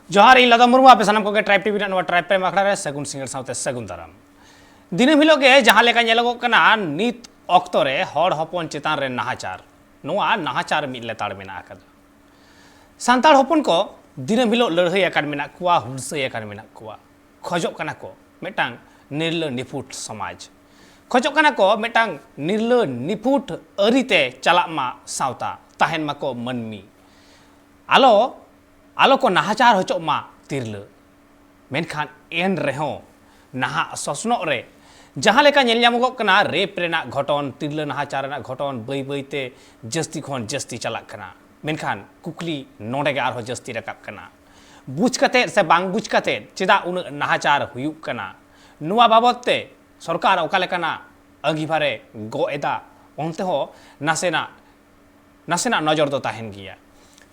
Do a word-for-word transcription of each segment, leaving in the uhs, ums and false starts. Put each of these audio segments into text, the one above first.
ᱡᱚᱦᱟᱨ, ᱤᱧ ᱞᱟᱫᱚᱢ ᱢᱩᱨᱢᱩ᱾ ᱟᱯᱮ ᱥᱟᱱᱟᱢ ᱠᱚᱜᱮ ᱴᱨᱟᱭᱤᱵᱽ ᱴᱤᱵᱷᱤ ᱨᱮᱱᱟᱜ ᱱᱚᱣᱟ ᱴᱨᱟᱭᱤᱵᱽ ᱴᱟᱭᱤᱢ ᱟᱠᱷᱲᱟ ᱨᱮ ᱥᱟᱹᱜᱩᱱ ᱥᱤᱸᱜᱟᱹᱲ ᱥᱟᱶᱛᱮ ᱥᱟᱹᱜᱩᱱ ᱫᱟᱨᱟᱢ᱾ ᱫᱤᱱᱟᱹᱢ ᱦᱤᱞᱳᱜ ᱜᱮ ᱡᱟᱦᱟᱸ ᱞᱮᱠᱟ ᱧᱮᱞᱚᱜᱚᱜ ᱠᱟᱱᱟ, ᱱᱤᱛ ᱚᱠᱛᱚ ᱨᱮ ᱦᱚᱲ ᱦᱚᱯᱚᱱ ᱪᱮᱛᱟᱱ ᱨᱮ ᱱᱟᱦᱟᱪᱟᱨ, ᱱᱚᱣᱟ ᱱᱟᱦᱟᱪᱟᱨ ᱢᱤᱫ ᱞᱮᱛᱟᱲ ᱢᱮᱱᱟᱜ ᱟᱠᱟᱫᱟ᱾ ᱥᱟᱱᱛᱟᱲ ᱦᱚᱯᱚᱱ ᱠᱚ ᱫᱤᱱᱟᱹᱢ ᱦᱤᱞᱳᱜ ᱞᱟᱹᱲᱦᱟᱹᱭ ᱟᱠᱟᱱ ᱢᱮᱱᱟᱜ ᱠᱚᱣᱟ, ᱦᱩᱞᱥᱟᱹᱭ ᱟᱠᱟᱱ ᱢᱮᱱᱟᱜ ᱠᱚᱣᱟ, ᱠᱷᱚᱡᱚᱜ ᱠᱟᱱᱟ ᱠᱚ ᱢᱤᱫᱴᱟᱝ ᱱᱤᱨᱞᱟᱹ ᱱᱤᱯᱷᱩᱴ ᱥᱚᱢᱟᱡᱽ, ᱠᱷᱚᱡᱚᱜ ᱠᱟᱱᱟ ᱠᱚ ᱢᱤᱫᱴᱟᱝ ᱱᱤᱨᱞᱟᱹ ᱱᱤᱯᱷᱩᱴ ᱟᱹᱨᱤᱛᱮ ᱪᱟᱞᱟᱜ ᱢᱟ ᱥᱟᱶᱛᱟ, ᱛᱟᱦᱮᱱ ᱢᱟᱠᱚ ᱢᱟᱹᱱᱢᱤ, ᱟᱞᱚ, ᱟᱞᱚ ᱠᱚ ᱱᱟᱦᱟᱪᱟᱨ ᱦᱚᱪᱚᱜ ᱢᱟ ᱛᱤᱨᱞᱟᱹ᱾ ᱢᱮᱱᱠᱷᱟᱱ ᱮᱱ ᱨᱮᱦᱚᱸ ᱱᱟᱦᱟᱜ ᱥᱚᱥᱱᱚᱜ ᱨᱮ ᱡᱟᱦᱟᱸ ᱞᱮᱠᱟ ᱧᱮᱞ ᱧᱟᱢᱚᱜᱚᱜ ᱠᱟᱱᱟ, ᱨᱮᱯ ᱨᱮᱱᱟᱜ ᱜᱷᱚᱴᱚᱱ, ᱛᱤᱨᱞᱟᱹ ᱱᱟᱦᱟᱪᱟᱨ ᱨᱮᱱᱟᱜ ᱜᱷᱚᱴᱚᱱ ᱵᱟᱹᱭ ᱵᱟᱹᱭᱛᱮ ᱡᱟᱹᱥᱛᱤ ᱠᱷᱚᱱ ᱡᱟᱹᱥᱛᱤ ᱪᱟᱞᱟᱜ ᱠᱟᱱᱟ᱾ ᱢᱮᱱᱠᱷᱟᱱ ᱠᱩᱠᱞᱤ ᱱᱚᱰᱮ ᱜᱮ ᱟᱨᱦᱚᱸ ᱡᱟᱹᱥᱛᱤ ᱨᱟᱠᱟᱵ ᱠᱟᱱᱟ, ᱵᱩᱡᱽ ᱠᱟᱛᱮᱫ ᱥᱮ ᱵᱟᱝ ᱵᱩᱡᱽ ᱠᱟᱛᱮᱫ ᱪᱮᱫᱟᱜ ᱩᱱᱟᱹᱜ ᱱᱟᱦᱟᱪᱟᱨ ᱦᱩᱭᱩᱜ ᱠᱟᱱᱟ? ᱱᱚᱣᱟ ᱵᱟᱵᱚᱛ ᱛᱮ ᱥᱚᱨᱠᱟᱨ ᱚᱠᱟ ᱞᱮᱠᱟᱱᱟᱜ ᱟᱹᱜᱤᱵᱷᱟᱨᱮ ᱜᱚᱜ ᱮᱫᱟ, ᱚᱱᱛᱮ ᱦᱚᱸ ᱱᱟᱥᱮᱱᱟᱜ, ᱱᱟᱥᱮᱱᱟᱜ ᱱᱚᱡᱚᱨ ᱫᱚ ᱛᱟᱦᱮᱱ ᱜᱮᱭᱟ᱾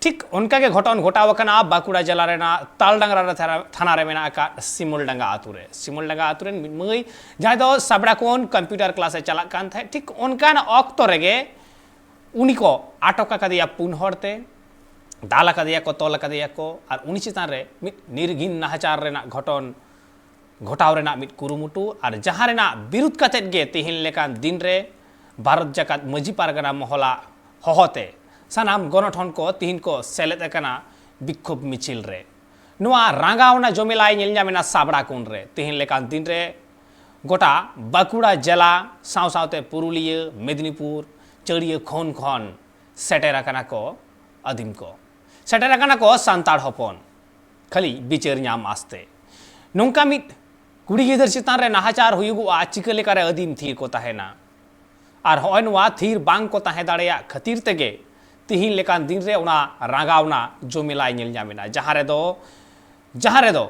ᱴᱷᱤᱠ ᱚᱱᱠᱟ ᱜᱮ ᱜᱷᱚᱴᱚᱱ ᱜᱷᱚᱴᱟᱣ ᱟᱠᱟᱱᱟ ᱵᱟᱸᱠᱩᱲᱟ ᱡᱮᱞᱟ ᱨᱮᱱᱟᱜ ᱛᱟᱞᱰᱟᱝᱨᱟ ᱨᱮ ᱛᱷᱟᱱᱟ, ᱛᱷᱟᱱᱟ ᱨᱮ ᱢᱮᱱᱟᱜ ᱟᱠᱟᱫ ᱥᱤᱢᱩᱞᱰᱟᱸᱜᱟ ᱟᱛᱳ ᱨᱮ᱾ ᱥᱤᱢᱩᱞᱰᱟᱸᱜᱟ ᱟᱛᱳ ᱨᱮᱱ ᱢᱤᱫ ᱢᱟᱹᱭ, ᱡᱟᱦᱟᱸᱭ ᱫᱚ ᱥᱟᱵᱲᱟ ᱠᱷᱚᱱ ᱠᱚᱢᱯᱤᱭᱩᱴᱟᱨ ᱠᱞᱟᱥ ᱮ ᱪᱟᱞᱟᱜ ᱠᱟᱱ ᱛᱟᱦᱮᱸᱫ, ᱴᱷᱤᱠ ᱚᱱᱠᱟᱱ ᱚᱠᱛᱚ ᱨᱮᱜᱮ ᱩᱱᱤ ᱠᱚ ᱟᱴᱚᱠ ᱟᱠᱟᱫᱮᱭᱟ ᱯᱩᱱ ᱦᱚᱲ ᱛᱮ, ᱫᱟᱞ ᱟᱠᱟᱫᱮᱭᱟ ᱠᱚ, ᱛᱚᱞ ᱟᱠᱟᱫᱮᱭᱟ ᱠᱚ, ᱟᱨ ᱩᱱᱤ ᱪᱮᱛᱟᱱ ᱨᱮ ᱢᱤᱫ ᱱᱤᱨᱜᱷᱤᱱ ᱱᱟᱦᱟᱪᱟᱨ ᱨᱮᱱᱟᱜ ᱜᱷᱚᱴᱚᱱ ᱜᱷᱚᱴᱟᱣ ᱨᱮᱱᱟᱜ ᱢᱤᱫ ᱠᱩᱨᱩᱢᱩᱴᱩ, ᱟᱨ ᱡᱟᱦᱟᱸ ᱨᱮᱱᱟᱜ ᱵᱤᱨᱩᱫᱷ ᱠᱟᱛᱮᱫ ᱜᱮ ᱛᱮᱦᱮᱧ ᱞᱮᱠᱟᱱ ᱫᱤᱱ ᱨᱮ ᱵᱷᱟᱨᱚᱛ ᱡᱟᱠᱟᱛ ᱢᱟᱹᱡᱷᱤ ᱯᱟᱨᱜᱟᱱᱟ ᱢᱚᱦᱚᱞᱟᱜ ᱦᱚᱦᱚᱛᱮ ᱥᱟᱱᱟᱢ ᱜᱚᱱᱚᱴᱷᱚᱱ ᱠᱚ ᱛᱮᱦᱮᱧ ᱠᱚ ᱥᱮᱞᱮᱫ ᱟᱠᱟᱱᱟ ᱵᱤᱠᱠᱷᱳᱵ ᱢᱤᱪᱷᱤᱞ ᱨᱮ᱾ ᱱᱚᱣᱟ ᱨᱟᱸᱜᱟᱣᱱᱟ ᱡᱚᱢᱮᱞᱟᱭ ᱧᱮᱞ ᱧᱟᱢ ᱮᱱᱟ ᱥᱟᱵᱲᱟ ᱠᱩᱱ ᱨᱮ᱾ ᱛᱮᱦᱮᱧ ᱞᱮᱠᱟᱱ ᱫᱤᱱ ᱨᱮ ᱜᱚᱴᱟ ᱵᱟᱸᱠᱩᱲᱟ ᱡᱮᱞᱟ ᱥᱟᱶ ᱥᱟᱶᱛᱮ ᱯᱩᱨᱩᱞᱤᱭᱟᱹ, ᱢᱮᱫᱽᱱᱤᱯᱩᱨ, ᱪᱟᱹᱲᱤᱭᱟᱹ ᱠᱷᱚᱱ ᱠᱷᱚᱱ ᱥᱮᱴᱮᱨ ᱟᱠᱟᱱᱟ ᱠᱚ ᱟᱹᱫᱤᱢ ᱠᱚ, ᱥᱮᱴᱮᱨ ᱟᱠᱟᱱᱟ ᱠᱚ ᱥᱟᱱᱛᱟᱲ ᱦᱚᱯᱚᱱ, ᱠᱷᱟᱹᱞᱤ ᱵᱤᱪᱟᱹᱨ ᱧᱟᱢ ᱟᱥᱛᱮ᱾ ᱱᱚᱝᱠᱟ ᱢᱤᱫ ᱠᱩᱲᱤ ᱜᱤᱫᱟᱹᱨ ᱪᱮᱛᱟᱱ ᱨᱮ ᱱᱟᱦᱟᱪᱟᱨ ᱦᱩᱭᱩᱜᱚᱜᱼᱟ, ᱪᱤᱠᱟᱹ ᱞᱮᱠᱟᱨᱮ ᱟᱹᱫᱤᱢ ᱛᱷᱤᱨ ᱠᱚ ᱛᱟᱦᱮᱱᱟ? ᱟᱨ ᱦᱚᱸᱜᱼᱚᱭ ᱱᱚᱣᱟ ᱛᱷᱤᱨ ᱵᱟᱝ ᱠᱚ ᱛᱟᱦᱮᱸ ᱫᱟᱲᱮᱭᱟᱜ ᱠᱷᱟᱹᱛᱤᱨ ᱛᱮᱜᱮ ᱛᱤᱦᱤᱧ ᱞᱮᱠᱟᱱ ᱫᱤᱱ ᱨᱮ ᱚᱱᱟ ᱨᱟᱸᱜᱟᱣᱱᱟ ᱡᱚᱢᱮᱞᱟᱭ ᱧᱮᱞ ᱧᱟᱢ ᱮᱱᱟ, ᱡᱟᱦᱟᱸ ᱨᱮᱫᱚ, ᱡᱟᱦᱟᱸ ᱨᱮᱫᱚ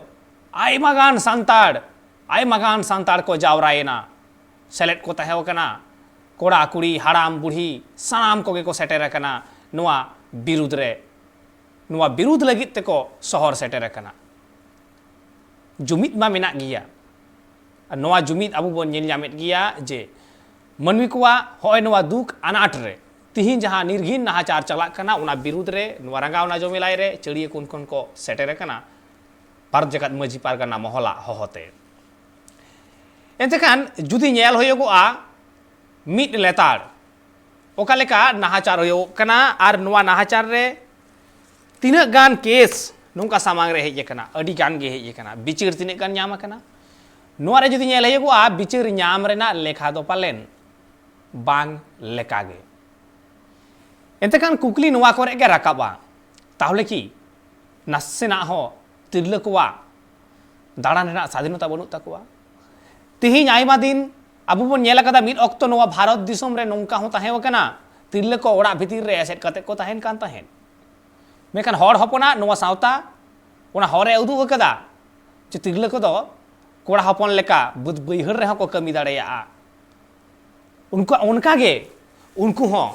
ᱟᱭᱢᱟ ᱜᱟᱱ ᱥᱟᱱᱛᱟᱲ, ᱟᱭᱢᱟ ᱜᱟᱱ ᱥᱟᱱᱛᱟᱲ ᱠᱚ ᱡᱟᱣᱨᱟᱭᱮᱱᱟ, ᱥᱮᱞᱮᱫ ᱠᱚ ᱛᱟᱦᱮᱸ ᱠᱟᱱᱟ, ᱠᱚᱲᱟ, ᱠᱩᱲᱤ, ᱦᱟᱲᱟᱢ, ᱵᱩᱲᱦᱤ, ᱥᱟᱱᱟᱢ ᱠᱚᱜᱮ ᱠᱚ ᱥᱮᱴᱮᱨ ᱟᱠᱟᱱᱟ ᱱᱚᱣᱟ ᱵᱤᱨᱩᱫᱽ ᱨᱮ᱾ ᱱᱚᱣᱟ ᱵᱤᱨᱩᱫᱽ ᱞᱟᱹᱜᱤᱫ ᱛᱮᱠᱚ ᱥᱚᱦᱚᱨ ᱥᱮᱴᱮᱨ ᱟᱠᱟᱱᱟ᱾ ᱡᱩᱢᱤᱫ ᱢᱟ ᱢᱮᱱᱟᱜ ᱜᱮᱭᱟ᱾ ᱟᱨ ᱱᱚᱣᱟ ᱡᱩᱢᱤᱫ ᱟᱵᱚ ᱵᱚᱱ ᱧᱮᱞ ᱧᱟᱢᱮᱫ ᱜᱮᱭᱟ ᱡᱮ ᱢᱟᱹᱱᱢᱤ ᱠᱚᱣᱟᱜ ᱦᱚᱸᱜᱼᱚᱭ ᱱᱚᱣᱟ ᱫᱩᱠ ᱟᱱᱟᱴ ᱨᱮ ᱛᱤᱦᱤᱧ ᱡᱟᱦᱟᱸ ᱱᱤᱨᱜᱷᱤᱱ ᱱᱟᱦᱟᱪᱟᱨ ᱪᱟᱞᱟᱜ ᱠᱟᱱᱟ, ᱚᱱᱟ ᱵᱤᱨᱩᱫᱽ ᱨᱮ ᱱᱚᱣᱟ ᱨᱟᱸᱜᱟᱣᱱᱟ ᱡᱚᱢᱮᱞᱟᱭ ᱨᱮ ᱪᱟᱹᱲᱤᱭᱟᱹ ᱠᱩᱱ ᱠᱷᱚᱱ ᱠᱚ ᱥᱮᱴᱮᱨ ᱟᱠᱟᱱᱟ᱾ ᱵᱷᱟᱨᱚᱛ ᱡᱟᱠᱟᱛ ᱢᱟᱹᱡᱷᱤ ᱯᱟᱨᱜᱟᱱᱟ ᱢᱚᱦᱚᱞᱟᱜ ᱦᱚᱦᱚᱛᱮ᱾ ᱮᱱᱛᱮ ᱠᱷᱟᱱ ᱡᱩᱫᱤ ᱧᱮᱞ ᱦᱩᱭᱩᱜᱚᱜᱼᱟ, ᱢᱤᱫ ᱞᱮᱛᱟᱲ ᱚᱠᱟ ᱞᱮᱠᱟ ᱱᱟᱦᱟᱪᱟᱨ ᱦᱩᱭᱩᱜ ᱠᱟᱱᱟ ᱟᱨ ᱱᱚᱣᱟ ᱱᱟᱦᱟᱪᱟᱨ ᱨᱮ ᱛᱤᱱᱟᱹᱜ ᱜᱟᱱ ᱠᱮᱥ ᱱᱚᱝᱠᱟ ᱥᱟᱢᱟᱝ ᱨᱮ ᱦᱮᱡ ᱟᱠᱟᱱᱟ, ᱟᱹᱰᱤ ᱜᱟᱱ ᱜᱮ ᱦᱮᱡ ᱟᱠᱟᱱᱟ, ᱵᱤᱪᱟᱹᱨ ᱛᱤᱱᱟᱹᱜ ᱜᱟᱱ ᱧᱟᱢ ᱟᱠᱟᱱᱟ, ᱱᱚᱣᱟ ᱨᱮ ᱡᱩᱫᱤ ᱧᱮᱞ ᱦᱩᱭᱩᱜᱚᱜᱼᱟ, ᱵᱤᱪᱟᱹᱨ ᱧᱟᱢ ᱨᱮᱱᱟᱜ ᱞᱮᱠᱷᱟ ᱫᱚ ᱯᱟᱞᱮᱱ ᱵᱟᱝ ᱞᱮᱠᱟᱜᱮ᱾ ᱮᱱᱛᱮ ᱠᱷᱟᱱ ᱠᱩᱠᱞᱤ ᱱᱚᱣᱟ ᱠᱚᱨᱮ ᱜᱮ ᱨᱟᱠᱟᱵᱼᱟ, ᱛᱟᱦᱚᱞᱮ ᱠᱤ ᱱᱟᱥᱮᱱᱟᱜ ᱦᱚᱸ ᱛᱤᱨᱞᱟᱹ ᱠᱚᱣᱟᱜ ᱫᱟᱬᱟᱱ ᱨᱮᱱᱟᱜ ᱥᱟᱫᱷᱤᱱᱚᱛᱟ ᱵᱟᱹᱱᱩᱜ ᱛᱟᱠᱚᱣᱟ? ᱛᱮᱦᱮᱧ ᱟᱭᱢᱟ ᱫᱤᱱ ᱟᱵᱚ ᱵᱚᱱ ᱧᱮᱞ ᱟᱠᱟᱫᱟ, ᱢᱤᱫ ᱚᱠᱛᱚ ᱱᱚᱣᱟ ᱵᱷᱟᱨᱚᱛ ᱫᱤᱥᱚᱢ ᱨᱮ ᱱᱚᱝᱠᱟ ᱦᱚᱸ ᱛᱟᱦᱮᱸ ᱠᱟᱱᱟ, ᱛᱤᱨᱞᱟᱹ ᱠᱚ ᱚᱲᱟᱜ ᱵᱷᱤᱛᱤᱨ ᱨᱮ ᱮᱥᱮᱫ ᱠᱟᱛᱮ ᱠᱚ ᱛᱟᱦᱮᱱ ᱠᱟᱱ ᱛᱟᱦᱮᱸᱫ᱾ ᱢᱮᱱᱠᱷᱟᱱ ᱦᱚᱲ ᱦᱚᱯᱚᱱᱟᱜ ᱱᱚᱣᱟ ᱥᱟᱶᱛᱟ ᱚᱱᱟ ᱦᱚᱨ ᱮ ᱩᱫᱩᱜ ᱟᱠᱟᱫᱟ ᱡᱮ ᱛᱤᱨᱞᱟᱹ ᱠᱚᱫᱚ ᱠᱚᱲᱟ ᱦᱚᱯᱚᱱ ᱞᱮᱠᱟ ᱵᱟᱹᱫᱽ ᱵᱟᱹᱭᱦᱟᱹᱲ ᱨᱮᱦᱚᱸ ᱠᱚ ᱠᱟᱹᱢᱤ ᱫᱟᱲᱮᱭᱟᱜᱼᱟ᱾ ᱩᱱᱠᱩ ᱚᱱᱠᱟᱜᱮ ᱩᱱᱠᱩ ᱦᱚᱸ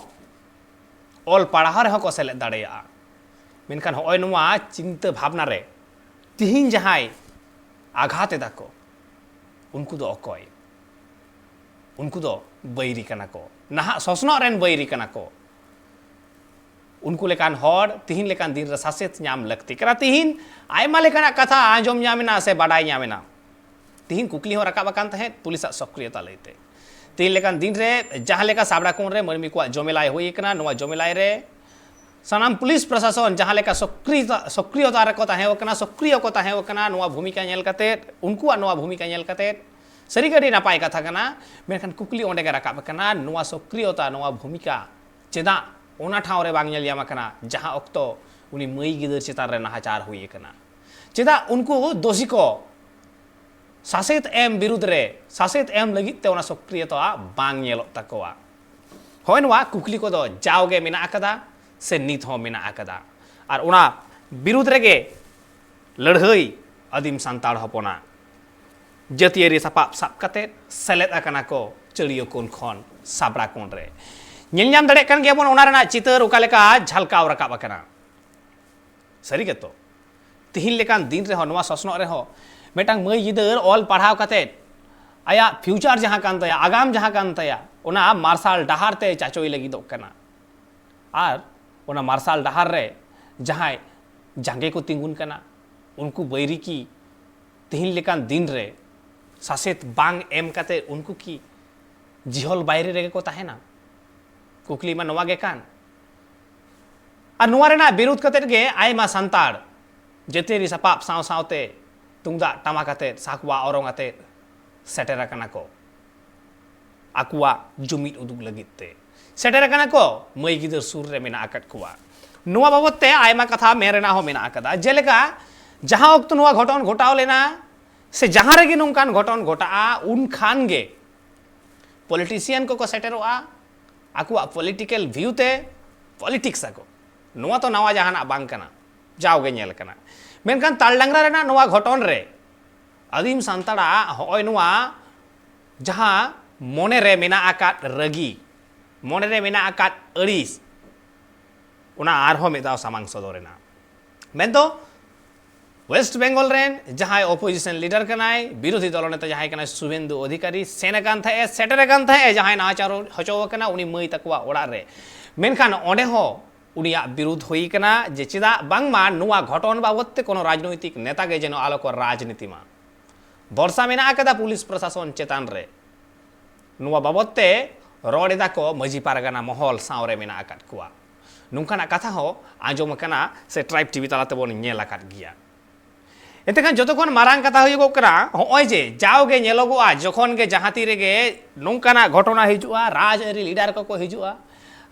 ᱚᱞ ᱯᱟᱲᱦᱟᱣ ᱨᱮᱦᱚᱸ ᱠᱚ ᱥᱮᱞᱮᱫ ᱫᱟᱲᱮᱭᱟᱜᱼᱟ᱾ ᱢᱮᱱᱠᱷᱟᱱ ᱦᱚᱸᱜᱼᱚᱭ ᱱᱚᱣᱟ ᱪᱤᱱᱛᱟᱹ ᱵᱷᱟᱵᱽᱱᱟ ᱨᱮ ᱛᱤᱦᱤᱧ ᱡᱟᱦᱟᱸᱭ ᱟᱜᱷᱟᱛ ᱮᱫᱟ ᱠᱚ, ᱩᱱᱠᱩ ᱫᱚ ᱚᱠᱚᱭ? ᱩᱱᱠᱩ ᱫᱚ ᱵᱟᱹᱭᱨᱤ ᱠᱟᱱᱟ ᱠᱚ, ᱱᱟᱦᱟᱜ ᱥᱚᱥᱱᱚᱜ ᱨᱮᱱ ᱵᱟᱹᱭᱨᱤ ᱠᱟᱱᱟ ᱠᱚ᱾ ᱩᱱᱠᱩ ᱞᱮᱠᱟᱱ ᱦᱚᱲ ᱛᱤᱦᱤᱧ ᱞᱮᱠᱟᱱ ᱫᱤᱱ ᱨᱮ ᱥᱟᱥᱮᱛ ᱧᱟᱢ ᱞᱟᱹᱠᱛᱤ ᱠᱟᱱᱟ᱾ ᱛᱤᱦᱤᱧ ᱟᱭᱢᱟ ᱞᱮᱠᱟᱱᱟᱜ ᱠᱟᱛᱷᱟ ᱟᱸᱡᱚᱢ ᱧᱟᱢ ᱮᱱᱟ ᱥᱮ ᱵᱟᱰᱟᱭ ᱧᱟᱢ ᱮᱱᱟ᱾ ᱛᱤᱦᱤᱧ ᱠᱩᱠᱞᱤ ᱦᱚᱸ ᱨᱟᱠᱟᱵ ᱟᱠᱟᱱ ᱛᱟᱦᱮᱸᱫ ᱯᱩᱞᱤᱥᱟᱜ ᱥᱚᱠᱨᱤᱭᱚᱛᱟ ᱞᱟᱹᱭᱛᱮ᱾ ᱛᱤᱦᱤᱧ ᱞᱮᱠᱟᱱ ᱫᱤᱱ ᱨᱮ ᱡᱟᱦᱟᱸ ᱞᱮᱠᱟ ᱥᱟᱵᱲᱟ ᱠᱚᱬ ᱨᱮ ᱢᱟᱹᱱᱢᱤ ᱠᱚᱣᱟᱜ ᱡᱚᱢᱮᱞᱟᱭ ᱦᱩᱭ ᱟᱠᱟᱱᱟ, ᱱᱚᱣᱟ ᱡᱚᱢᱮᱞᱟᱭ ᱨᱮ ᱥᱟᱱᱟᱢ ᱯᱩᱞᱤᱥ ᱯᱨᱚᱥᱟᱥᱚᱱ ᱡᱟᱦᱟᱸ ᱞᱮᱠᱟ ᱥᱚᱠᱨᱤᱭᱚᱛᱟ, ᱥᱚᱠᱨᱤᱭᱚᱛᱟ ᱨᱮᱠᱚ ᱛᱟᱦᱮᱸ ᱠᱟᱱᱟ, ᱥᱚᱠᱨᱤᱭᱚ ᱠᱚ ᱛᱟᱦᱮᱸ ᱠᱟᱱᱟ, ᱱᱚᱣᱟ ᱵᱷᱩᱢᱤᱠᱟ ᱧᱮᱞ ᱠᱟᱛᱮᱫ, ᱩᱱᱠᱩᱣᱟᱜ ᱱᱚᱣᱟ ᱵᱷᱩᱢᱤᱠᱟ ᱧᱮᱞ ᱠᱟᱛᱮᱫ ᱥᱟᱹᱨᱤᱜᱮ ᱟᱹᱰᱤ ᱱᱟᱯᱟᱭ ᱠᱟᱛᱷᱟ ᱠᱟᱱᱟ᱾ ᱢᱮᱱᱠᱷᱟᱱ ᱠᱩᱠᱞᱤ ᱚᱸᱰᱮ ᱜᱮ ᱨᱟᱠᱟᱵ ᱟᱠᱟᱱᱟ, ᱱᱚᱣᱟ ᱥᱚᱠᱨᱤᱭᱚᱛᱟ, ᱱᱚᱣᱟ ᱵᱷᱩᱢᱤᱠᱟ ᱪᱮᱫᱟᱜ ᱚᱱᱟ ᱴᱷᱟᱶ ᱨᱮ ᱵᱟᱝ ᱧᱮᱞ ᱧᱟᱢ ᱟᱠᱟᱱᱟ, ᱡᱟᱦᱟᱸ ᱚᱠᱛᱚ ᱩᱱᱤ ᱢᱟᱹᱭ ᱜᱤᱫᱟᱹᱨ ᱪᱮᱛᱟᱱ ᱨᱮ ᱱᱟᱦᱟᱪᱟᱨ ᱦᱩᱭ ᱟᱠᱟᱱᱟ? ᱪᱮᱫᱟᱜ ᱩᱱᱠᱩ ᱫᱳᱥᱤ ᱠᱚ ᱥᱟᱥᱮᱛ ᱮᱢ ᱵᱤᱨᱩᱫᱽ ᱨᱮ ᱥᱟᱥᱮᱛ ᱮᱢ ᱞᱟᱹᱜᱤᱫ ᱛᱮ ᱚᱱᱟ ᱥᱚᱠᱨᱤᱭᱚᱛᱟ ᱵᱟᱝ ᱧᱮᱞᱚᱜ ᱛᱟᱠᱚᱣᱟ? ᱦᱳᱭ, ᱱᱚᱣᱟ ᱠᱩᱠᱞᱤ ᱠᱚᱫᱚ ᱡᱟᱣᱜᱮ ᱢᱮᱱᱟᱜ ᱟᱠᱟᱫᱟ ᱥᱮ ᱱᱤᱛ ᱦᱚᱸ ᱢᱮᱱᱟᱜ ᱟᱠᱟᱫᱟ᱾ ᱟᱨ ᱚᱱᱟ ᱵᱤᱨᱩᱫᱽ ᱨᱮᱜᱮ ᱞᱟᱹᱲᱦᱟᱹᱭ ᱟᱹᱫᱤᱢ ᱥᱟᱱᱛᱟᱲ ᱦᱚᱯᱚᱱᱟᱜ ᱡᱟᱹᱛᱤᱭᱟᱹᱨᱤ ᱥᱟᱯᱟᱵ ᱥᱟᱵ ᱠᱟᱛᱮ ᱥᱮᱞᱮᱫ ᱟᱠᱟᱱᱟ ᱠᱚ ᱪᱟᱹᱲᱤᱭᱟᱹ ᱠᱚᱱ ᱠᱷᱚᱱ ᱥᱟᱵᱲᱟ ᱠᱚᱱ ᱨᱮ᱾ ᱧᱮᱞ ᱧᱟᱢ ᱫᱟᱲᱮᱭᱟᱜ ᱠᱟᱱ ᱜᱮᱭᱟ ᱵᱚᱱ ᱚᱱᱟ ᱨᱮᱱᱟᱜ ᱪᱤᱛᱟᱹᱨ ᱚᱠᱟ ᱞᱮᱠᱟ ᱡᱷᱟᱞᱠᱟᱣ ᱨᱟᱠᱟᱵ ᱟᱠᱟᱱᱟ᱾ ᱥᱟᱹᱨᱤ ᱜᱮᱛᱚ, ᱛᱤᱦᱤᱧ ᱞᱮᱠᱟᱱ ᱫᱤᱱ ᱨᱮᱦᱚᱸ, ᱱᱚᱣᱟ ᱥᱚᱥᱱᱚᱜ ᱨᱮᱦᱚᱸ, ᱢᱤᱫᱴᱟᱝ ᱢᱟᱹᱭ ᱜᱤᱫᱟᱹᱨ ᱚᱞ ᱯᱟᱲᱦᱟᱣ ᱠᱟᱛᱮ ᱟᱭᱟᱜ ᱯᱷᱤᱭᱩᱪᱟᱨ ᱡᱟᱦᱟᱸ ᱠᱟᱱ ᱛᱟᱭᱟ, ᱟᱜᱟᱢ ᱡᱟᱦᱟᱸ ᱠᱟᱱ ᱛᱟᱭᱟ, ᱚᱱᱟ ᱢᱟᱨᱥᱟᱞ ᱰᱟᱦᱟᱨ ᱛᱮ ᱪᱟᱪᱳᱭ ᱞᱟᱹᱜᱤᱫᱚᱜ ᱠᱟᱱᱟ᱾ ᱟᱨ ᱚᱱᱟ ᱢᱟᱨᱥᱟᱞ ᱰᱟᱦᱟᱨ ᱨᱮ ᱡᱟᱦᱟᱸᱭ ᱡᱟᱸᱜᱮ ᱠᱚ ᱛᱤᱸᱜᱩᱱ ᱠᱟᱱᱟ, ᱩᱱᱠᱩ ᱵᱟᱹᱭᱨᱤ ᱠᱤ ᱛᱤᱦᱤᱧ ᱞᱮᱠᱟᱱ ᱫᱤᱱ ᱨᱮ ᱥᱟᱥᱮᱛ ᱵᱟᱝ ᱮᱢ ᱠᱟᱛᱮ ᱩᱱᱠᱩ ᱠᱤ ᱡᱤᱦᱚᱞ ᱵᱟᱭᱨᱤ ᱨᱮᱜᱮ ᱠᱚ ᱛᱟᱦᱮᱱᱟ? ᱠᱩᱠᱞᱤ ᱢᱟ ᱱᱚᱣᱟ ᱜᱮ ᱠᱟᱱ᱾ ᱟᱨ ᱱᱚᱣᱟ ᱨᱮᱱᱟᱜ ᱵᱤᱨᱩᱫᱷ ᱠᱟᱛᱮᱫ ᱜᱮ ᱟᱭᱢᱟ ᱥᱟᱱᱛᱟᱲ ᱡᱟᱹᱛᱤᱭᱟᱹᱨᱤ ᱥᱟᱯᱟᱵ ᱥᱟᱶ ᱥᱟᱶᱛᱮ ᱛᱩᱢᱫᱟᱜ ᱴᱟᱢᱟᱠ ᱟᱛᱮᱫ, ᱥᱟᱠᱣᱟ ᱚᱨᱚᱝ ᱟᱛᱮᱫ ᱥᱮᱴᱮᱨ ᱟᱠᱟᱱᱟ ᱠᱚ ᱟᱠᱚᱣᱟᱜ ᱡᱩᱢᱤᱫ ᱩᱫᱩᱜ ᱞᱟᱹᱜᱤᱫ ᱛᱮ᱾ ᱥᱮᱴᱮᱨ ᱟᱠᱟᱱᱟ ᱠᱚ, ᱢᱟᱹᱭ ᱜᱤᱫᱟᱹᱨ ᱥᱩᱨ ᱨᱮ ᱢᱮᱱᱟᱜ ᱟᱠᱟᱫ ᱠᱚᱣᱟ᱾ ᱱᱚᱣᱟ ᱵᱟᱵᱚᱫ ᱛᱮ ᱟᱭᱢᱟ ᱠᱟᱛᱷᱟ ᱢᱮᱱ ᱨᱮᱱᱟᱜ ᱦᱚᱸ ᱢᱮᱱᱟᱜ ᱟᱠᱟᱫᱟ, ᱡᱮᱞᱮᱠᱟ ᱡᱟᱦᱟᱸ ᱚᱠᱛᱚ ᱱᱚᱣᱟ ᱜᱷᱚᱴᱚᱱ ᱜᱷᱚᱴᱟᱣ ᱞᱮᱱᱟ ᱥᱮ ᱡᱟᱦᱟᱸ ᱨᱮᱜᱮ ᱱᱚᱝᱠᱟᱱ ᱜᱷᱚᱴᱚᱱ ᱜᱷᱚᱴᱟᱜᱼᱟ, ᱩᱱ ᱠᱷᱟᱱ ᱜᱮ ᱯᱚᱞᱤᱴᱤᱥᱤᱭᱟᱱ ᱠᱚᱠᱚ ᱥᱮᱴᱮᱨᱚᱜᱼᱟ, ᱟᱠᱚᱣᱟᱜ ᱯᱚᱞᱤᱴᱤᱠᱮᱞ ᱵᱷᱤᱭᱩ ᱛᱮ ᱯᱚᱞᱤᱴᱤᱠᱥ ᱟᱠᱚ᱾ ᱱᱚᱣᱟ ᱛᱚ ᱱᱟᱣᱟ ᱡᱟᱦᱟᱱᱟᱜ ᱵᱟᱝ ᱠᱟᱱᱟ, ᱡᱟᱣᱜᱮ ᱧᱮᱞ ᱠᱟᱱᱟ᱾ ᱢᱮᱱᱠᱷᱟᱱ ᱛᱟᱞᱰᱟᱝᱨᱟ ᱨᱮᱱᱟᱜ ᱱᱚᱣᱟ ᱜᱷᱚᱴᱚᱱ ᱨᱮ ᱟᱹᱫᱤᱢ ᱥᱟᱱᱛᱟᱲᱟᱜ ᱦᱚᱸᱜᱼᱚᱭ ᱱᱚᱣᱟ ᱡᱟᱦᱟᱸ ᱢᱚᱱᱮ ᱨᱮ ᱢᱮᱱᱟᱜ ᱟᱠᱟᱫ ᱨᱟᱹᱜᱤ, ᱢᱚᱱᱮ ᱨᱮ ᱢᱮᱱᱟᱜ ᱟᱠᱟᱫ ᱟᱹᱲᱤᱥ, ᱚᱱᱟ ᱟᱨᱦᱚᱸ ᱢᱤᱫ ᱫᱷᱟᱣ ᱥᱟᱢᱟᱝ ᱥᱚᱫᱚᱨ ᱮᱱᱟ᱾ ᱢᱮᱱᱫᱚ ᱳᱭᱮᱥᱴ ᱵᱮᱝᱜᱚᱞ ᱨᱮᱱ ᱡᱟᱦᱟᱸᱭ ᱚᱯᱳᱡᱤᱥᱚᱱ ᱞᱤᱰᱟᱨ ᱠᱟᱱᱟᱭ, ᱵᱤᱨᱳᱫᱷᱤ ᱫᱚᱞ ᱱᱮᱛᱟ ᱡᱟᱦᱟᱸᱭ ᱠᱟᱱᱟᱭ ᱥᱩᱵᱷᱮᱱᱫᱩ ᱚᱫᱷᱤᱠᱟᱨᱤ, ᱥᱮᱱ ᱟᱠᱟᱱ ᱛᱟᱦᱮᱸᱜ ᱮ, ᱥᱮᱴᱮᱨ ᱟᱠᱟᱱ ᱛᱟᱦᱮᱸᱜ ᱮ ᱡᱟᱦᱟᱸᱭ ᱱᱟᱦᱟᱪᱟᱨ ᱦᱚᱪᱚ ᱟᱠᱟᱱᱟ ᱩᱱᱤ ᱢᱟᱹᱭ ᱛᱟᱠᱚᱣᱟᱜ ᱚᱲᱟᱜ ᱨᱮ᱾ ᱢᱮᱱᱠᱷᱟᱱ ᱚᱸᱰᱮ ᱦᱚᱸ ᱩᱱᱤᱭᱟᱜ ᱵᱤᱨᱩᱫᱷ ᱦᱩᱭ ᱠᱟᱱᱟ ᱡᱮ ᱪᱮᱫᱟᱜ ᱵᱟᱝᱢᱟ ᱱᱚᱣᱟ ᱜᱷᱚᱴᱚᱱ ᱵᱟᱵᱚᱫ ᱛᱮ ᱠᱳᱱᱳ ᱨᱟᱡᱽᱱᱳᱭᱛᱤᱠ ᱱᱮᱛᱟ ᱜᱮ ᱡᱮᱱᱚ ᱟᱞᱚ ᱠᱚ ᱨᱟᱡᱽᱱᱤᱛᱤ ᱢᱟ᱾ ᱵᱷᱚᱨᱥᱟ ᱢᱮᱱᱟᱜ ᱟᱠᱟᱫᱟ ᱯᱩᱞᱤᱥ ᱯᱨᱚᱥᱟᱥᱚᱱ ᱪᱮᱛᱟᱱ ᱨᱮ᱾ ᱱᱚᱣᱟ ᱵᱟᱵᱚᱫ ᱛᱮ ᱨᱚᱲ ᱮᱫᱟ ᱠᱚ ᱢᱟᱹᱡᱷᱤ ᱯᱟᱨᱜᱟᱱᱟ ᱢᱚᱦᱚᱞ ᱥᱟᱶ ᱨᱮ ᱢᱮᱱᱟᱜ ᱟᱠᱟᱫ ᱠᱚᱣᱟ᱾ ᱱᱚᱝᱠᱟᱱᱟᱜ ᱠᱟᱛᱷᱟ ᱦᱚᱸ ᱟᱸᱡᱚᱢ ᱟᱠᱟᱱᱟ ᱥᱮ ᱴᱨᱟᱭᱤᱵᱽ ᱴᱤᱵᱷᱤ ᱛᱟᱞᱟ ᱛᱮᱵᱚᱱ ᱧᱮᱞ ᱟᱠᱟᱫ ᱜᱮᱭᱟ᱾ ᱮᱱᱛᱮ ᱠᱷᱟᱱ ᱡᱚᱛᱚ ᱠᱷᱚᱱ ᱢᱟᱨᱟᱝ ᱠᱟᱛᱷᱟ ᱦᱩᱭᱩᱜᱚᱜ ᱠᱟᱱᱟ, ᱦᱚᱸᱜᱼᱚᱭ ᱡᱮ ᱡᱟᱣᱜᱮ ᱧᱮᱞᱚᱜᱚᱜᱼᱟ, ᱡᱚᱠᱷᱚᱱ ᱜᱮ ᱡᱟᱦᱟᱸ ᱛᱤ ᱨᱮᱜᱮ ᱱᱚᱝᱠᱟᱱᱟᱜ ᱜᱷᱚᱴᱚᱱᱟ ᱦᱤᱡᱩᱜᱼᱟ, ᱨᱟᱡᱽᱟᱹᱨᱤ ᱞᱤᱰᱟᱨ ᱠᱚᱠᱚ ᱦᱤᱡᱩᱜᱼᱟ,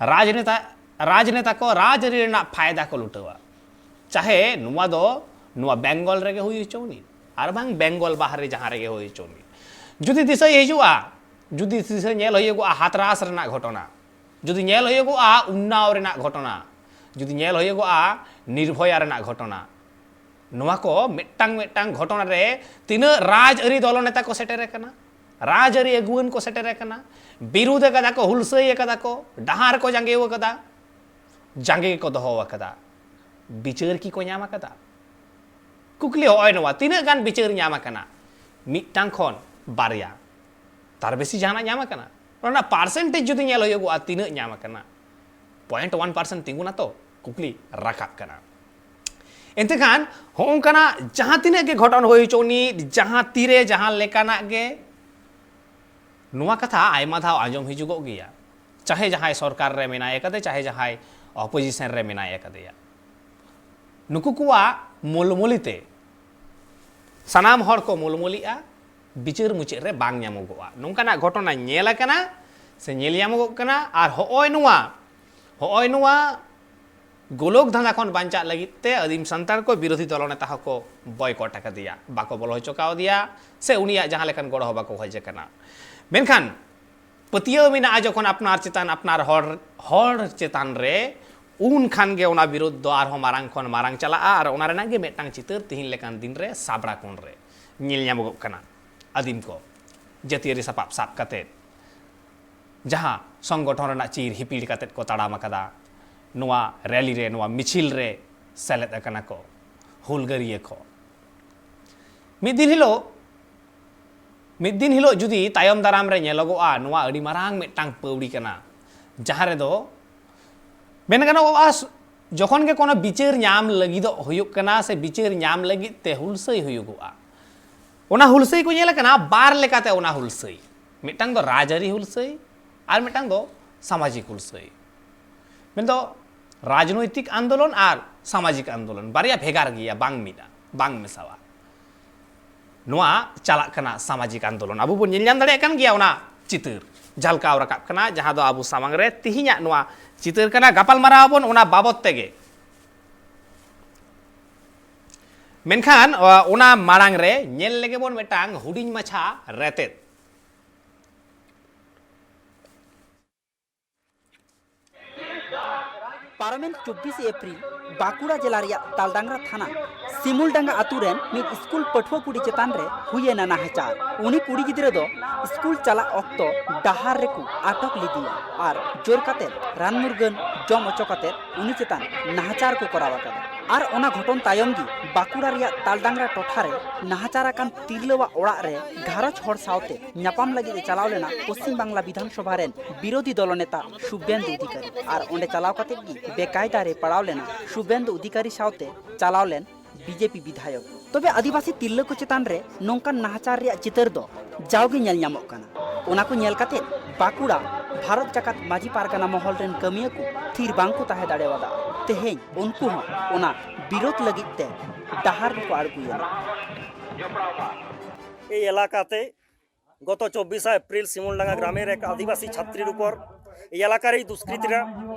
ᱨᱟᱡᱽᱱᱮᱛᱟ, ᱨᱟᱡᱽᱱᱮᱛᱟ ᱠᱚ ᱨᱟᱡᱽᱟᱹᱨᱤ ᱨᱮᱱᱟᱜ ᱯᱷᱟᱭᱫᱟ ᱠᱚ ᱞᱩᱴᱟᱹᱣᱟ᱾ ᱪᱟᱦᱮ ᱱᱚᱣᱟ ᱫᱚ ᱱᱚᱣᱟ ᱵᱮᱝᱜᱚᱞ ᱨᱮᱜᱮ ᱦᱩᱭ ᱦᱚᱪᱚᱣᱟᱱᱤᱡ, ᱟᱨ ᱵᱟᱝ ᱵᱮᱝᱜᱚᱞ ᱵᱟᱦᱨᱮ ᱡᱟᱦᱟᱸ ᱨᱮᱜᱮ ᱦᱩᱭ ᱦᱚᱪᱚᱣᱟᱱᱤᱡ᱾ ᱡᱩᱫᱤ ᱫᱤᱥᱟᱹᱭ ᱦᱤᱡᱩᱜᱼᱟ, ᱡᱩᱫᱤ ᱫᱤᱥᱟᱹ ᱧᱮᱞ ᱦᱩᱭᱩᱜᱚᱜᱼᱟ ᱦᱟᱛᱨᱟᱥ ᱨᱮᱱᱟᱜ ᱜᱷᱚᱴᱚᱱᱟ, ᱡᱩᱫᱤ ᱧᱮᱞ ᱦᱩᱭᱩᱜᱚᱜᱼᱟ ᱩᱱᱱᱟᱣ ᱨᱮᱱᱟᱜ ᱜᱷᱚᱴᱚᱱᱟ, ᱡᱩᱫᱤ ᱧᱮᱞ ᱦᱩᱭᱩᱜᱚᱜᱼᱟ ᱱᱤᱨᱵᱷᱚᱭᱟ ᱨᱮᱱᱟᱜ ᱜᱷᱚᱴᱚᱱᱟ, ᱱᱚᱣᱟ ᱠᱚ ᱢᱤᱫᱴᱟᱝ ᱢᱤᱫᱴᱟᱝ ᱜᱷᱚᱴᱚᱱᱟ ᱨᱮ ᱛᱤᱱᱟᱹᱜ ᱨᱟᱡᱽᱟᱹᱨᱤ ᱫᱚᱞ ᱱᱮᱛᱟ ᱠᱚ ᱥᱮᱴᱮᱨ ᱟᱠᱟᱱᱟ, ᱨᱟᱡᱽᱟᱹᱨᱤ ᱟᱹᱜᱩᱣᱟᱹᱱ ᱠᱚ ᱥᱮᱴᱮᱨ ᱟᱠᱟᱱᱟ, ᱵᱤᱨᱩᱫᱷ ᱟᱠᱟᱫᱟ ᱠᱚ, ᱦᱩᱞᱥᱟᱹᱭ ᱟᱠᱟᱫᱟ ᱠᱚ, ᱰᱟᱦᱟᱨ ᱠᱚ ᱡᱟᱸᱜᱮᱣ ᱟᱠᱟᱫᱟ, ᱡᱟᱸᱜᱮ ᱜᱮᱠᱚ ᱫᱚᱦᱚ ᱟᱠᱟᱫᱟ᱾ ᱵᱤᱪᱟᱹᱨ ᱠᱤ ᱠᱚ ᱧᱟᱢ ᱟᱠᱟᱫᱟ? ᱠᱩᱠᱞᱤ ᱦᱚᱸᱜᱼᱚᱭ ᱱᱚᱣᱟ, ᱛᱤᱱᱟᱹᱜ ᱜᱟᱱ ᱵᱤᱪᱟᱹᱨ ᱧᱟᱢ ᱟᱠᱟᱱᱟ? ᱢᱤᱫᱴᱟᱝ ᱠᱷᱚᱱ ᱵᱟᱨᱭᱟ, ᱛᱟᱨ ᱵᱮᱥᱤ ᱡᱟᱦᱟᱱᱟᱜ ᱧᱟᱢ ᱟᱠᱟᱱᱟ? ᱚᱱᱟ ᱨᱮᱱᱟᱜ ᱯᱟᱨᱥᱮᱱᱴᱮᱡᱽ ᱡᱩᱫᱤ ᱧᱮᱞ ᱦᱩᱭᱩᱜᱚᱜᱼᱟ, ᱛᱤᱱᱟᱹᱜ ᱧᱟᱢ ᱟᱠᱟᱱᱟ? ᱯᱚᱭᱮᱱᱴ ᱚᱣᱟᱱ ᱯᱟᱨᱥᱮᱱᱴ ᱛᱤᱸᱜᱩᱱᱟ ᱛᱚ? ᱠᱩᱠᱞᱤ ᱨᱟᱠᱟᱵ ᱠᱟᱱᱟ᱾ ᱮᱱᱛᱮ ᱠᱷᱟᱱ ᱦᱚᱸᱜᱼᱚ ᱱᱚᱝᱠᱟᱱᱟᱜ ᱡᱟᱦᱟᱸ ᱛᱤᱱᱟᱹᱜ ᱜᱮ ᱜᱷᱚᱴᱚᱱ ᱦᱩᱭ ᱦᱚᱪᱚ ᱱᱤᱡ, ᱡᱟᱦᱟᱸ ᱛᱤᱨᱮ ᱡᱟᱦᱟᱸ ᱞᱮᱠᱟᱱᱟᱜ ᱜᱮ, ᱱᱚᱣᱟ ᱠᱟᱛᱷᱟ ᱟᱭᱢᱟ ᱫᱷᱟᱣ ᱟᱸᱡᱚᱢ ᱦᱤᱡᱩᱜᱚᱜ ᱜᱮᱭᱟ᱾ ᱪᱟᱦᱮ ᱡᱟᱦᱟᱸᱭ ᱥᱚᱨᱠᱟᱨ ᱨᱮ ᱢᱮᱱᱟᱭ ᱟᱠᱟᱫᱮ, ᱪᱟᱦᱮ ᱡᱟᱦᱟᱸᱭ ᱚᱯᱳᱡᱤᱥᱚᱱ ᱨᱮ ᱢᱮᱱᱟᱭ ᱟᱠᱟᱫᱮᱭᱟ, ᱱᱩᱠᱩ ᱠᱚᱣᱟᱜ ᱢᱩᱞᱢᱩᱞᱤ ᱛᱮ ᱥᱟᱱᱟᱢ ᱦᱚᱲ ᱠᱚ ᱢᱩᱞᱢᱩᱞᱤᱜᱼᱟ, ᱵᱤᱪᱟᱹᱨ ᱢᱩᱪᱟᱹᱫ ᱨᱮ ᱵᱟᱝ ᱧᱟᱢᱚᱜᱚᱜᱼᱟ᱾ ᱱᱚᱝᱠᱟᱱᱟᱜ ᱜᱷᱚᱴᱚᱱᱟ ᱧᱮᱞ ᱟᱠᱟᱱᱟ ᱥᱮ ᱧᱮᱞ ᱧᱟᱢᱚᱜᱚᱜ ᱠᱟᱱᱟ᱾ ᱟᱨ ᱦᱚᱸᱜᱼᱚᱭ ᱱᱚᱣᱟ, ᱦᱚᱸᱜᱼᱚᱭ ᱱᱚᱣᱟ ᱜᱳᱞᱳᱠ ᱫᱷᱟᱸᱫᱟ ᱠᱷᱚᱱ ᱵᱟᱧᱪᱟᱜ ᱞᱟᱹᱜᱤᱫ ᱛᱮ ᱟᱹᱫᱤᱢ ᱥᱟᱱᱛᱟᱲ ᱠᱚ ᱵᱤᱨᱳᱫᱷᱤ ᱫᱚᱞ ᱱᱮᱛᱟ ᱦᱚᱸᱠᱚ ᱵᱚᱭᱠᱚᱴ ᱟᱠᱟᱫᱮᱭᱟ, ᱵᱟᱠᱚ ᱵᱚᱞᱚ ᱦᱚᱪᱚ ᱠᱟᱣᱫᱮᱭᱟ, ᱥᱮ ᱩᱱᱤᱭᱟᱜ ᱡᱟᱦᱟᱸ ᱞᱮᱠᱟᱱ ᱜᱚᱲᱚ ᱦᱚᱸ ᱵᱟᱠᱚ ᱠᱷᱚᱡᱽ ᱟᱠᱟᱱᱟ᱾ ᱢᱮᱱᱠᱷᱟᱱ ᱯᱟᱹᱛᱭᱟᱹᱣ ᱢᱮᱱᱟᱜᱼᱟ, ᱡᱚᱠᱷᱚᱱ ᱟᱯᱱᱟᱨ ᱪᱮᱛᱟᱱ, ᱟᱯᱱᱟᱨ ᱦᱚᱲ, ᱦᱚᱲ ᱪᱮᱛᱟᱱ ᱨᱮ, ᱩᱱ ᱠᱷᱟᱱ ᱜᱮ ᱚᱱᱟ ᱵᱤᱨᱳᱫᱷ ᱫᱚ ᱟᱨᱦᱚᱸ ᱢᱟᱨᱟᱝ ᱠᱷᱚᱱ ᱢᱟᱨᱟᱝ ᱪᱟᱞᱟᱜᱼᱟ᱾ ᱟᱨ ᱚᱱᱟ ᱨᱮᱱᱟᱜ ᱜᱮ ᱢᱤᱫᱴᱟᱝ ᱪᱤᱛᱟᱹᱨ ᱛᱤᱦᱤᱧ ᱞᱮᱠᱟᱱ ᱫᱤᱱ ᱨᱮ ᱥᱟᱵᱲᱟ ᱠᱚᱬ ᱨᱮ ᱧᱮᱞ ᱧᱟᱢᱚᱜᱚᱜ ᱠᱟᱱᱟ᱾ ᱟᱹᱫᱤᱢ ᱠᱚ ᱡᱟᱹᱛᱤᱭᱟᱹᱨᱤ ᱥᱟᱯᱟᱵ ᱥᱟᱵ ᱠᱟᱛᱮ ᱡᱟᱦᱟᱸ ᱥᱚᱝᱜᱚᱴᱷᱚᱱ ᱨᱮᱱᱟᱜ ᱪᱤᱨ ᱦᱤᱯᱤᱲ ᱠᱟᱛᱮ ᱠᱚ ᱛᱟᱲᱟᱢ ᱟᱠᱟᱫᱟ, ᱱᱚᱣᱟ ᱨᱮᱞᱤ ᱨᱮ, ᱱᱚᱣᱟ ᱢᱤᱪᱷᱤᱞ ᱨᱮ ᱥᱮᱞᱮᱫ ᱟᱠᱟᱱᱟ ᱠᱚ ᱦᱩᱞᱜᱟᱹᱨᱤᱭᱟᱹ ᱠᱚ᱾ ᱢᱤᱫ ᱫᱤᱱ ᱦᱤᱞᱳᱜ, ᱢᱤᱫ ᱫᱤᱱ ᱦᱤᱞᱳᱜ ᱡᱩᱫᱤ ᱛᱟᱭᱚᱢ ᱫᱟᱨᱟᱢ ᱨᱮ ᱧᱮᱞᱚᱜᱚᱜᱼᱟ, ᱱᱚᱣᱟ ᱟᱹᱰᱤ ᱢᱟᱨᱟᱝ ᱢᱤᱫᱴᱟᱝ ᱯᱟᱹᱣᱲᱤ ᱠᱟᱱᱟ, ᱡᱟᱦᱟᱸ ᱨᱮᱫᱚ ᱢᱮᱱ ᱜᱟᱱᱚᱜᱼᱟ, ᱡᱚᱠᱷᱚᱱ ᱜᱮ ᱠᱳᱱᱳ ᱵᱤᱪᱟᱹᱨ ᱧᱟᱢ ᱞᱟᱹᱜᱤᱫᱚᱜ ᱦᱩᱭᱩᱜ ᱠᱟᱱᱟ ᱥᱮ ᱵᱤᱪᱟᱹᱨ ᱧᱟᱢ ᱞᱟᱹᱜᱤᱫ ᱛᱮ ᱦᱩᱞᱥᱟᱹᱭ ᱦᱩᱭᱩᱜᱚᱜᱼᱟ, ᱚᱱᱟ ᱦᱩᱞᱥᱟᱹᱭ ᱠᱚ ᱧᱮᱞ ᱟᱠᱟᱱᱟ ᱵᱟᱨ ᱞᱮᱠᱟᱛᱮ᱾ ᱚᱱᱟ ᱦᱩᱞᱥᱟᱹᱭ, ᱢᱤᱫᱴᱟᱝ ᱫᱚ ᱨᱟᱡᱽᱟᱹᱨᱤ ᱦᱩᱞᱥᱟᱹᱭ ᱟᱨ ᱢᱤᱫᱴᱟᱝ ᱫᱚ ᱥᱟᱢᱟᱡᱤᱠ ᱦᱩᱞᱥᱟᱹᱭ᱾ ᱢᱮᱱᱫᱚ ᱨᱟᱡᱽᱱᱳᱭᱛᱤᱠ ᱟᱱᱫᱳᱞᱚᱱ ᱟᱨ ᱥᱟᱢᱟᱡᱤᱠ ᱟᱱᱫᱳᱞᱚᱱ ᱵᱟᱨᱭᱟ ᱵᱷᱮᱜᱟᱨ ᱜᱮᱭᱟ, ᱵᱟᱝ ᱢᱤᱫᱟ, ᱵᱟᱝ ᱢᱮᱥᱟᱣᱟ᱾ ᱱᱚᱣᱟ ᱪᱟᱞᱟᱜ ᱠᱟᱱᱟ ᱥᱟᱢᱟᱡᱤᱠ ᱟᱱᱫᱳᱞᱚᱱ᱾ ᱟᱵᱚ ᱵᱚᱱ ᱧᱮᱞ ᱧᱟᱢ ᱫᱟᱲᱮᱭᱟᱜ ᱠᱟᱱ ᱜᱮᱭᱟ ᱚᱱᱟ ᱪᱤᱛᱟᱹᱨ ᱡᱷᱟᱞᱠᱟᱣ ᱨᱟᱠᱟᱵ ᱠᱟᱱᱟ, ᱡᱟᱦᱟᱸ ᱫᱚ ᱟᱵᱚ ᱥᱟᱢᱟᱝ ᱨᱮ ᱛᱤᱦᱤᱧᱟᱜ ᱱᱚᱣᱟ ᱪᱤᱛᱟᱹᱨ ᱠᱟᱱᱟ᱾ ᱜᱟᱯᱟᱞ ᱢᱟᱨᱟᱣ ᱟᱵᱚᱱ ᱚᱱᱟ ᱵᱟᱵᱚᱛ ᱛᱮᱜᱮ᱾ ᱢᱮᱱᱠᱷᱟᱱ, ᱚ, ᱚᱱᱟ ᱢᱟᱲᱟᱝ ᱨᱮ ᱧᱮᱞ ᱞᱮᱜᱮ ᱵᱚᱱ ᱢᱤᱫᱴᱟᱝ ᱦᱩᱰᱤᱧ ᱢᱟᱪᱷᱟ ᱨᱮᱛᱮᱫ᱾ ᱯᱟᱨᱚᱢᱮᱱ ᱪᱚᱵᱵᱤᱥᱮ ᱮᱯᱨᱤᱞ ᱵᱟᱸᱠᱩᱲᱟ ᱡᱮᱞᱟ ᱨᱮᱭᱟᱜ ᱛᱟᱞᱰᱟᱝᱨᱟ ᱛᱷᱟᱱᱟ ᱥᱤᱢᱩᱞᱰᱟᱸᱜᱟ ᱟᱛᱳ ᱨᱮᱱ ᱢᱤᱫ ᱥᱠᱩᱞ ᱯᱟᱹᱴᱷᱩᱣᱟᱹ ᱠᱩᱲᱤ ᱪᱮᱛᱟᱱ ᱨᱮ ᱦᱩᱭᱮᱱᱟ ᱱᱟᱦᱟᱪᱟᱨ᱾ ᱩᱱᱤ ᱠᱩᱲᱤ ᱜᱤᱫᱽᱨᱟᱹ ᱫᱚ ᱥᱠᱩᱞ ᱪᱟᱞᱟᱜ ᱚᱠᱛᱚ ᱰᱟᱦᱟᱨ ᱨᱮᱠᱚ ᱟᱴᱚᱠ ᱞᱮᱫᱮᱭᱟ ᱟᱨ ᱡᱳᱨ ᱠᱟᱛᱮ ᱨᱟᱱ ᱢᱩᱨᱜᱟᱹᱱ ᱡᱚᱢ ᱚᱪᱚ ᱠᱟᱛᱮ ᱩᱱᱤ ᱪᱮᱛᱟᱱ ᱱᱟᱦᱟᱪᱟᱨ ᱠᱚ ᱠᱚᱨᱟᱣ ᱟᱠᱟᱫᱟ᱾ ᱟᱨ ᱚᱱᱟ ᱜᱷᱚᱴᱚᱱ ᱛᱟᱭᱚᱢ ᱜᱮ ᱵᱟᱸᱠᱩᱲᱟ ᱨᱮᱭᱟᱜ ᱛᱟᱞᱰᱟᱝᱨᱟ ᱴᱚᱴᱷᱟ ᱨᱮ ᱱᱟᱦᱟᱪᱟᱨ ᱟᱠᱟᱱ ᱛᱤᱨᱞᱟᱹᱣᱟᱜ ᱚᱲᱟᱜ ᱨᱮ ᱜᱷᱟᱨᱚᱸᱡᱽ ᱦᱚᱲ ᱥᱟᱶᱛᱮ ᱧᱟᱯᱟᱢ ᱞᱟᱹᱜᱤᱫ ᱮ ᱪᱟᱞᱟᱣ ᱞᱮᱱᱟ ᱯᱚᱥᱪᱤᱢ ᱵᱟᱝᱞᱟ ᱵᱤᱫᱷᱟᱱ ᱥᱚᱵᱷᱟ ᱨᱮᱱ ᱵᱤᱨᱳᱫᱷᱤ ᱫᱚᱞ ᱱᱮᱛᱟ ᱥᱩᱵᱮᱱᱫᱩ ᱚᱫᱷᱤᱠᱟᱨᱤ᱾ ᱟᱨ ᱚᱸᱰᱮ ᱪᱟᱞᱟᱣ ᱠᱟᱛᱮ ᱜᱮ ᱵᱮᱠᱟᱭᱫᱟ ᱨᱮ ᱯᱟᱲᱟᱣ ᱞᱮᱱᱟ ᱥᱩᱵᱮᱱᱫᱩ ᱚᱫᱷᱤᱠᱟᱨᱤ ᱥᱟᱶᱛᱮ ᱪᱟᱞᱟᱣ ᱞᱮᱱ ᱵᱤᱡᱮᱯᱤ ᱵᱤᱫᱷᱟᱭᱚᱠ᱾ ᱛᱚᱵᱮ ᱟᱹᱫᱤᱵᱟᱹᱥᱤ ᱛᱤᱨᱞᱟᱹ ᱠᱚ ᱪᱮᱛᱟᱱ ᱨᱮ ᱱᱚᱝᱠᱟᱱ ᱱᱟᱦᱟᱪᱟᱨ ᱨᱮᱭᱟᱜ ᱪᱤᱛᱟᱹᱨ ᱫᱚ ᱡᱟᱣᱜᱮ ᱧᱮᱞ ᱧᱟᱢᱚᱜ ᱠᱟᱱᱟ᱾ ᱚᱱᱟ ᱠᱚ ᱧᱮᱞ ᱠᱟᱛᱮ ᱵᱟᱸᱠᱩᱲᱟ ᱵᱷᱟᱨᱚᱛ ᱡᱟᱠᱟᱛ ᱢᱟᱹᱡᱷᱤ ᱯᱟᱨᱜᱟᱱᱟ ᱢᱚᱦᱚᱞ ᱨᱮᱱ ᱠᱟᱹᱢᱤᱭᱟᱹ ᱠᱚ ᱛᱷᱤᱨ ᱵᱟᱝ ᱠᱚ ᱛᱟᱦᱮᱸ ᱫᱟᱲᱮᱣᱟᱫᱟ᱾ ᱛᱮᱦᱮᱧ ᱩᱱᱠᱩ ᱦᱚᱸ ᱚᱱᱟ ᱵᱤᱨᱳᱫᱷ ᱞᱟᱹᱜᱤᱫ ᱛᱮ ᱰᱟᱦᱟᱨ ᱨᱮᱠᱚ ᱟᱬᱜᱚᱭᱮᱱᱟ᱾ এই এলাকাতে গত চব্বিশে এপ্রিল শিমুলডাঙ্গা গ্রামের এক আদিবাসী ছাত্রীর উপর এই এলাকার এই দুষ্কৃতীরা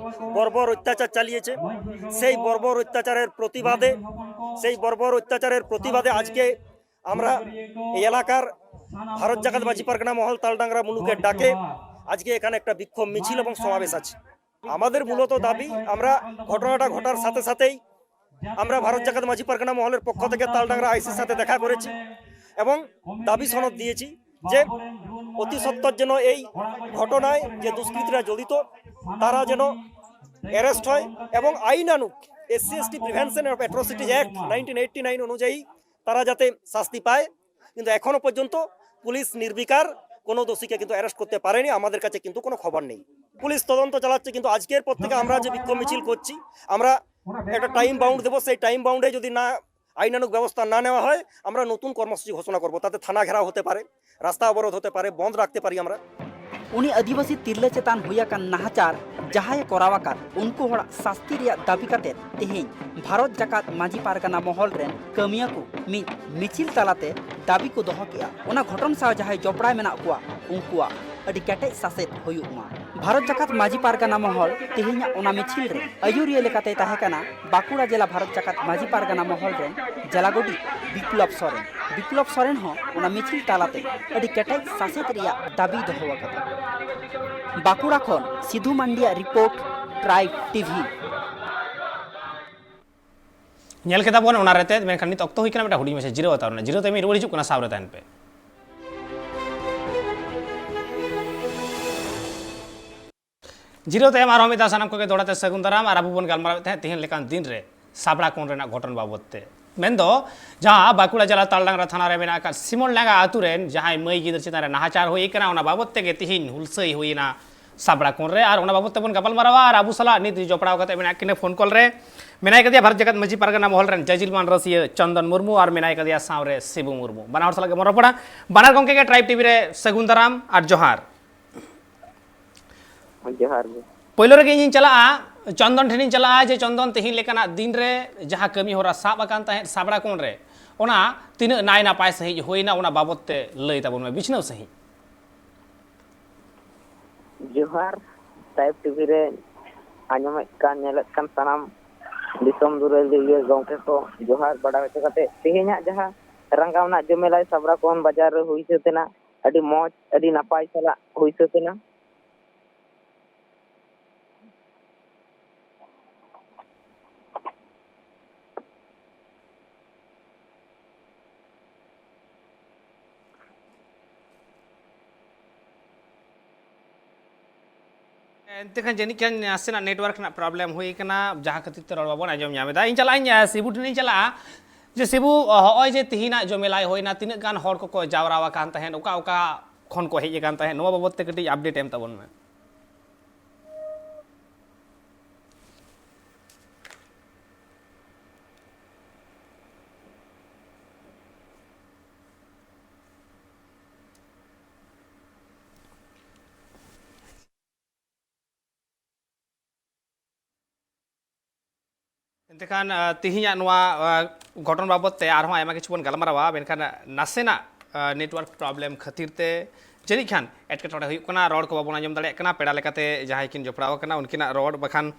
বর্বর অত্যাচার চালিয়েছে। সেই বর্বর অত্যাচারের প্রতিবাদে সেই বর্বর অত্যাচারের প্রতিবাদে আজকে আমরা এই এলাকার ভারত জাকাত মাঝি পারগানা মহল তালডাংরা মুলুকের ডাকে আজকে এখানে একটা বিক্ষোভ মিছিল এবং সমাবেশ আছে। আমাদের মূলত দাবি, আমরা ঘটনাটা ঘটার সাথে সাথেই আমরা ভারত জাকাত মাঝি পারগানা মহলের পক্ষ থেকে তালডাংরা আইসির সাথে দেখা করেছি এবং দাবি সনদ দিয়েছি যে অতি সত্বর যেন এই ঘটনায় যে দুষ্কৃতীরা জড়িত তারা যেন অ্যারেস্ট হয় এবং আইনানুগ SC ST prevention of atrocities act nineteen eighty nine অনুযায়ী তারা যাতে শাস্তি পায়। কিন্তু এখনো পর্যন্ত পুলিশ নির্বিকার, কোনো দোষীকে কিন্তু অ্যারেস্ট করতে পারেনি। আমাদের কাছে কিন্তু কোনো খবর নেই। পুলিশ তদন্ত চালাচ্ছে, কিন্তু আজকের পর থেকে আমরা যে বিক্ষোভ মিছিল করছি, আমরা একটা টাইম বাউন্ড দেবো। সেই টাইম বাউন্ডে যদি না আইনানুগ ব্যবস্থা না নেওয়া হয়, আমরা নতুন কর্মসূচি ঘোষণা করব। তাতে থানা ঘেরাও হতে পারে, রাস্তা অবরোধ হতে পারে, বন্ধ রাখতে পারি আমরা। ᱩᱱᱤ ᱟᱹᱫᱤᱵᱟᱹᱥᱤ ᱛᱤᱨᱞᱟᱹ ᱪᱮᱛᱟᱱ ᱦᱩᱭ ᱟᱠᱟᱱ ᱱᱟᱦᱟᱪᱟᱨ ᱡᱟᱦᱟᱸᱭᱮ ᱠᱚᱨᱟᱣ ᱟᱠᱟᱫ, ᱩᱱᱠᱩ ᱦᱚᱲᱟᱜ ᱥᱟᱥᱛᱤ ᱨᱮᱭᱟᱜ ᱫᱟᱹᱵᱤ ᱠᱟᱛᱮ ᱛᱮᱦᱮᱧ ᱵᱷᱟᱨᱚᱛ ᱡᱟᱠᱟᱛ ᱢᱟᱹᱡᱷᱤ ᱯᱟᱨᱜᱟᱱᱟ ᱢᱚᱦᱚᱞ ᱨᱮᱱ ᱠᱟᱹᱢᱤᱭᱟᱹ ᱠᱚ ᱢᱤᱫ ᱢᱤᱪᱷᱤᱞ ᱛᱟᱞᱟᱛᱮ ᱫᱟᱹᱵᱤ ᱠᱚ ᱫᱚᱦᱚ ᱠᱮᱫᱼᱟ᱾ ᱚᱱᱟ ᱜᱷᱚᱴᱚᱱ ᱥᱟᱶ ᱡᱟᱦᱟᱸᱭ ᱡᱚᱯᱲᱟᱣ ᱢᱮᱱᱟᱜ ᱠᱚᱣᱟ, ᱩᱱᱠᱩᱣᱟᱜ ᱟᱹᱰᱤ ᱠᱮᱴᱮᱡ ᱥᱟᱥᱮᱛ ᱦᱩᱭᱩᱜ ᱢᱟ᱾ ᱵᱷᱟᱨᱚᱛ ᱡᱟᱠᱟᱛ ᱢᱟᱹᱡᱷᱤ ᱯᱟᱨᱜᱟᱱᱟ ᱢᱚᱦᱚᱞ ᱛᱮᱦᱮᱧᱟᱜ ᱚᱱᱟ ᱢᱤᱪᱷᱤᱞ ᱨᱮ ᱟᱹᱭᱩᱨᱤᱭᱟᱹ ᱞᱮᱠᱟᱛᱮᱭ ᱛᱟᱦᱮᱸ ᱠᱟᱱᱟ ᱵᱟᱸᱠᱩᱲᱟ ᱡᱮᱞᱟ ᱵᱷᱟᱨᱚᱛ ᱡᱟᱠᱟᱛ ᱢᱟᱹᱡᱷᱤ ᱯᱟᱨᱜᱟᱱᱟ ᱢᱚᱦᱚᱞ ᱨᱮᱱ ᱡᱮᱞᱟ ᱜᱚᱰᱤᱛ ᱵᱤᱯᱞᱚᱵ ᱥᱚᱨᱮᱱ᱾ ᱵᱤᱯᱞᱚᱵ ᱥᱚᱨᱮᱱ ᱦᱚᱸ ᱚᱱᱟ ᱢᱤᱪᱷᱤᱞ ᱛᱟᱞᱟᱛᱮ ᱟᱹᱰᱤ ᱠᱮᱴᱮᱡ ᱥᱟᱥᱮᱛ ᱨᱮᱭᱟᱜ ᱫᱟᱹᱵᱤᱭ ᱫᱚᱦᱚ ᱟᱠᱟᱫᱟ᱾ ᱵᱟᱸᱠᱩᱲᱟ ᱠᱷᱚᱱ ᱥᱤᱫᱷᱩ ᱢᱟᱱᱰᱤᱭᱟᱜ ᱨᱤᱯᱳᱨᱴ, ᱴᱨᱟᱭᱤᱵᱽ ᱴᱤᱵᱷᱤ᱾ ᱧᱮᱞ ᱠᱮᱫᱟ ᱵᱚᱱ ᱚᱱᱟ ᱨᱮᱛᱮ, ᱢᱮᱱᱠᱷᱟᱱ ᱱᱤᱛ ᱚᱠᱛᱚ ᱦᱩᱭ ᱠᱟᱱᱟ ᱢᱤᱫᱴᱟᱝ ᱦᱩᱰᱤᱧ ᱢᱟᱪᱷᱟ ᱡᱤᱨᱟᱹᱣ ᱦᱟᱛᱟᱣ ᱨᱮᱱᱟᱜ᱾ ᱡᱤᱨᱟᱹᱣ ᱛᱟᱭᱚᱢ ᱨᱩᱣᱟᱹᱲ ᱦᱤᱡᱩᱜ ᱠᱟᱱᱟ, ᱥᱟᱶ ᱨᱮ ᱛᱟᱦᱮᱱ ᱯᱮ᱾ ᱡᱤᱨᱟᱹᱣ ᱛᱟᱭᱚᱢ ᱟᱨᱦᱚᱸ ᱢᱤᱫ ᱫᱷᱟᱣ ᱥᱟᱱᱟᱢ ᱠᱚᱜᱮ ᱫᱚᱦᱲᱟ ᱛᱮ ᱥᱟᱹᱜᱩᱱ ᱫᱟᱨᱟᱢ᱾ ᱟᱨ ᱟᱵᱚ ᱵᱚᱱ ᱜᱟᱞᱢᱟᱨᱟᱣᱮᱫ ᱛᱟᱦᱮᱸᱫ ᱛᱮᱦᱮᱧ ᱞᱮᱠᱟᱱ ᱫᱤᱱ ᱨᱮ ᱥᱟᱵᱲᱟ ᱠᱚᱱ ᱨᱮᱱᱟᱜ ᱜᱷᱚᱴᱚᱱ ᱵᱟᱵᱚᱫ ᱛᱮ, ᱢᱮᱱᱫᱚ ᱡᱟᱦᱟᱸ ᱵᱟᱸᱠᱩᱲᱟ ᱡᱮᱞᱟ ᱛᱟᱞᱰᱟᱝᱨᱟ ᱛᱷᱟᱱᱟ ᱨᱮ ᱢᱮᱱᱟᱜ ᱟᱠᱟᱫ ᱥᱤᱢᱚᱱ ᱞᱟᱸᱜᱟ ᱟᱛᱳ ᱨᱮᱱ ᱡᱟᱦᱟᱸᱭ ᱢᱟᱹᱭ ᱜᱤᱫᱟᱹᱨ ᱪᱮᱛᱟᱱ ᱨᱮ ᱱᱟᱦᱟᱪᱟᱨ ᱦᱩᱭ ᱟᱠᱟᱱᱟ, ᱚᱱᱟ ᱵᱟᱵᱚᱫ ᱛᱮᱜᱮ ᱛᱤᱦᱤᱧ ᱦᱩᱞᱥᱟᱹᱭ ᱦᱩᱭᱮᱱᱟ ᱥᱟᱵᱲᱟ ᱠᱚᱱ ᱨᱮ᱾ ᱟᱨ ᱚᱱᱟ ᱵᱟᱵᱚᱫ ᱛᱮᱵᱚᱱ ᱜᱟᱯᱟᱞ ᱢᱟᱨᱟᱣᱟ᱾ ᱟᱨ ᱟᱵᱚ ᱥᱟᱞᱟᱜ ᱱᱤᱛ ᱡᱚᱯᱲᱟᱣ ᱠᱟᱛᱮ ᱢᱮᱱᱟᱜ ᱠᱤᱱᱟ ᱯᱷᱳᱱ ᱠᱚᱞ ᱨᱮ, ᱢᱮᱱᱟᱭ ᱠᱟᱫᱮᱭᱟ ᱵᱷᱟᱨᱚᱛ ᱡᱟᱠᱟᱛ ᱢᱟᱹᱡᱷᱤ ᱯᱟᱨᱜᱟᱱᱟ ᱢᱚᱦᱚᱞ ᱨᱮᱱ ᱡᱟᱡᱤᱞ ᱢᱟᱱ ᱨᱟᱹᱥᱤᱭᱟᱹ ᱪᱚᱱᱫᱚᱱ ᱢᱩᱨᱢᱩ, ᱟᱨ ᱢᱮᱱᱟᱭ ᱠᱟᱫᱮᱭᱟ ᱥᱟᱶᱨᱮ ᱥᱤᱵᱩ ᱢᱩᱨᱢᱩ᱾ ᱵᱟᱱᱟ ᱦᱚᱲ ᱥᱟᱞᱟᱜ ᱜᱮᱵᱚᱱ ᱨᱚᱯᱚᱲᱟ᱾ ᱵᱟᱱᱟᱨ ᱜᱚᱢᱠᱮ ᱜᱮ ᱴᱨᱟᱭᱤᱵᱽ ᱴᱤᱵᱷᱤ ᱨᱮ ᱥᱟᱹᱜᱩᱱ ᱫᱟᱨᱟᱢ ᱟᱨ ᱡᱚᱦᱟᱨ᱾ ᱡᱚᱦᱟᱨ ᱜᱮ᱾ ᱯᱳᱭᱞᱳ ᱨᱮᱜᱮ ᱤᱧᱤᱧ ᱪᱟᱞᱟᱜᱼᱟ, ᱪᱚᱱᱫᱚᱱ ᱴᱷᱮᱱᱤᱧ ᱪᱟᱞᱟᱜᱼᱟ ᱡᱮ, ᱪᱚᱱᱫᱚᱱ, ᱛᱮᱦᱮᱧ ᱞᱮᱠᱟᱱᱟᱜ ᱫᱤᱱ ᱨᱮ ᱡᱟᱦᱟᱸ ᱠᱟᱹᱢᱤ ᱦᱚᱨᱟ ᱥᱟᱵ ᱟᱠᱟᱱ ᱛᱟᱦᱮᱸᱫ ᱥᱟᱵᱲᱟ ᱠᱚᱱ ᱨᱮ, ᱚᱱᱟ ᱛᱤᱱᱟᱹᱜ ᱱᱟᱭ ᱱᱟᱯᱟᱭ ᱥᱟᱺᱦᱤᱡ ᱦᱩᱭᱱᱟ, ᱚᱱᱟ ᱵᱟᱵᱚᱫ ᱛᱮ ᱞᱟᱹᱭ ᱛᱟᱵᱚᱱ ᱢᱮ ᱵᱤᱪᱷᱱᱟᱹᱣ ᱥᱟᱺᱦᱤᱡ᱾ ᱡᱚᱦᱟᱨ, ᱴᱨᱟᱭᱤᱵᱽ ᱴᱤᱵᱷᱤ ᱨᱮ ᱟᱸᱡᱚᱢᱮᱫ ᱠᱟᱱ, ᱧᱮᱞᱮᱫ ᱠᱟᱱ ᱥᱟᱱᱟᱢ ᱫᱤᱥᱚᱢ ᱫᱩᱞᱟᱹᱲᱤᱭᱟᱹ ᱜᱚᱢᱠᱮ ᱠᱚ, ᱡᱚᱦᱟᱨ ᱵᱟᱲᱟ ᱦᱚᱪᱚ ᱠᱟᱛᱮ, ᱛᱮᱦᱮᱧᱟᱜ ᱡᱟᱦᱟᱸ ᱨᱟᱸᱜᱟᱣ ᱨᱮᱱᱟᱜ ᱡᱚᱢᱮᱞᱟᱭ ᱥᱟᱵᱲᱟ ᱠᱚᱱ ᱵᱟᱡᱟᱨ ᱨᱮ ᱦᱩᱭ ᱥᱟᱹᱛ ᱮᱱᱟ, ᱟᱹᱰᱤ ᱢᱚᱡᱽ, ᱟᱹᱰᱤ ᱱᱟᱯᱟᱭ ᱥᱟᱞᱟᱜ ᱦᱩᱭ ᱥᱟᱹᱛ ᱮᱱᱟ᱾ ᱮᱱᱛᱮ ᱠᱷᱟᱱ ᱡᱟᱹᱱᱤᱡ ᱠᱷᱟᱱ ᱱᱟᱥᱮᱱᱟᱜ network ᱨᱮᱱᱟᱜ problem ᱦᱩᱭ ᱟᱠᱟᱱᱟ, ᱡᱟᱦᱟᱸ ᱠᱷᱟᱹᱛᱤᱨ ᱛᱮ ᱨᱚᱲ ᱵᱟᱵᱚᱱ ᱟᱸᱡᱚᱢ ᱧᱟᱢ ᱮᱫᱟ᱾ ᱤᱧ ᱪᱟᱞᱟᱜ ᱟᱹᱧ, ᱟᱸ, ᱥᱤᱵᱩ ᱴᱷᱮᱱᱤᱧ ᱪᱟᱞᱟᱜᱼᱟ᱾ ᱡᱮ ᱥᱤᱵᱩ, ᱟᱸ, ᱦᱚᱸᱜᱼᱚᱭ ᱡᱮ ᱛᱤᱦᱤᱧᱟᱜ ᱡᱚᱢᱮᱞᱟᱭ ᱦᱩᱭᱱᱟ, ᱛᱤᱱᱟᱹᱜ ᱜᱟᱱ ᱦᱚᱲ ᱠᱚᱠᱚ ᱡᱟᱣᱨᱟ ᱟᱠᱟᱱ ᱛᱟᱦᱮᱸᱫ, ᱚᱠᱟ ᱚᱠᱟ ᱠᱷᱚᱱ ᱠᱚ ᱦᱮᱡ ᱟᱠᱟᱱ ᱛᱟᱦᱮᱸᱫ, ᱱᱚᱣᱟ ᱵᱟᱵᱚᱫ ᱛᱮ ᱠᱟᱹᱴᱤᱡ update ᱮᱢ ᱛᱟᱵᱚᱱ ᱢᱮ᱾ ᱮᱱᱛᱮ ᱠᱷᱟᱱ, ᱟᱸ, ᱛᱤᱦᱤᱧᱟᱜ ᱱᱚᱣᱟ, ᱟᱸ, ᱜᱷᱚᱴᱚᱱ ᱵᱟᱵᱚᱫ ᱛᱮ ᱟᱨᱦᱚᱸ ᱟᱭᱢᱟ ᱠᱤᱪᱷᱩ ᱵᱚᱱ ᱜᱟᱞᱢᱟᱨᱟᱣᱟ, ᱢᱮᱱᱠᱷᱟᱱ ᱱᱟᱥᱮᱱᱟᱜ, ᱟᱸ, network problem ᱠᱷᱟᱹᱛᱤᱨ ᱛᱮ ᱡᱟᱹᱱᱤᱡ ᱠᱷᱟᱱ ᱮᱴᱠᱮᱴᱚᱬᱮ ᱦᱩᱭᱩᱜ ᱠᱟᱱᱟ, ᱨᱚᱲ ᱠᱚ ᱵᱟᱵᱚᱱ ᱟᱸᱡᱚᱢ ᱫᱟᱲᱮᱭᱟᱜ ᱠᱟᱱᱟ᱾ ᱯᱮᱲᱟ ᱞᱮᱠᱟᱛᱮ ᱡᱟᱦᱟᱸᱭ ᱠᱤᱱ ᱡᱚᱯᱲᱟᱣ ᱟᱠᱟᱱᱟ, ᱩᱱᱠᱤᱱᱟᱜ ᱨᱚᱲ, ᱵᱟᱠᱷᱟᱱ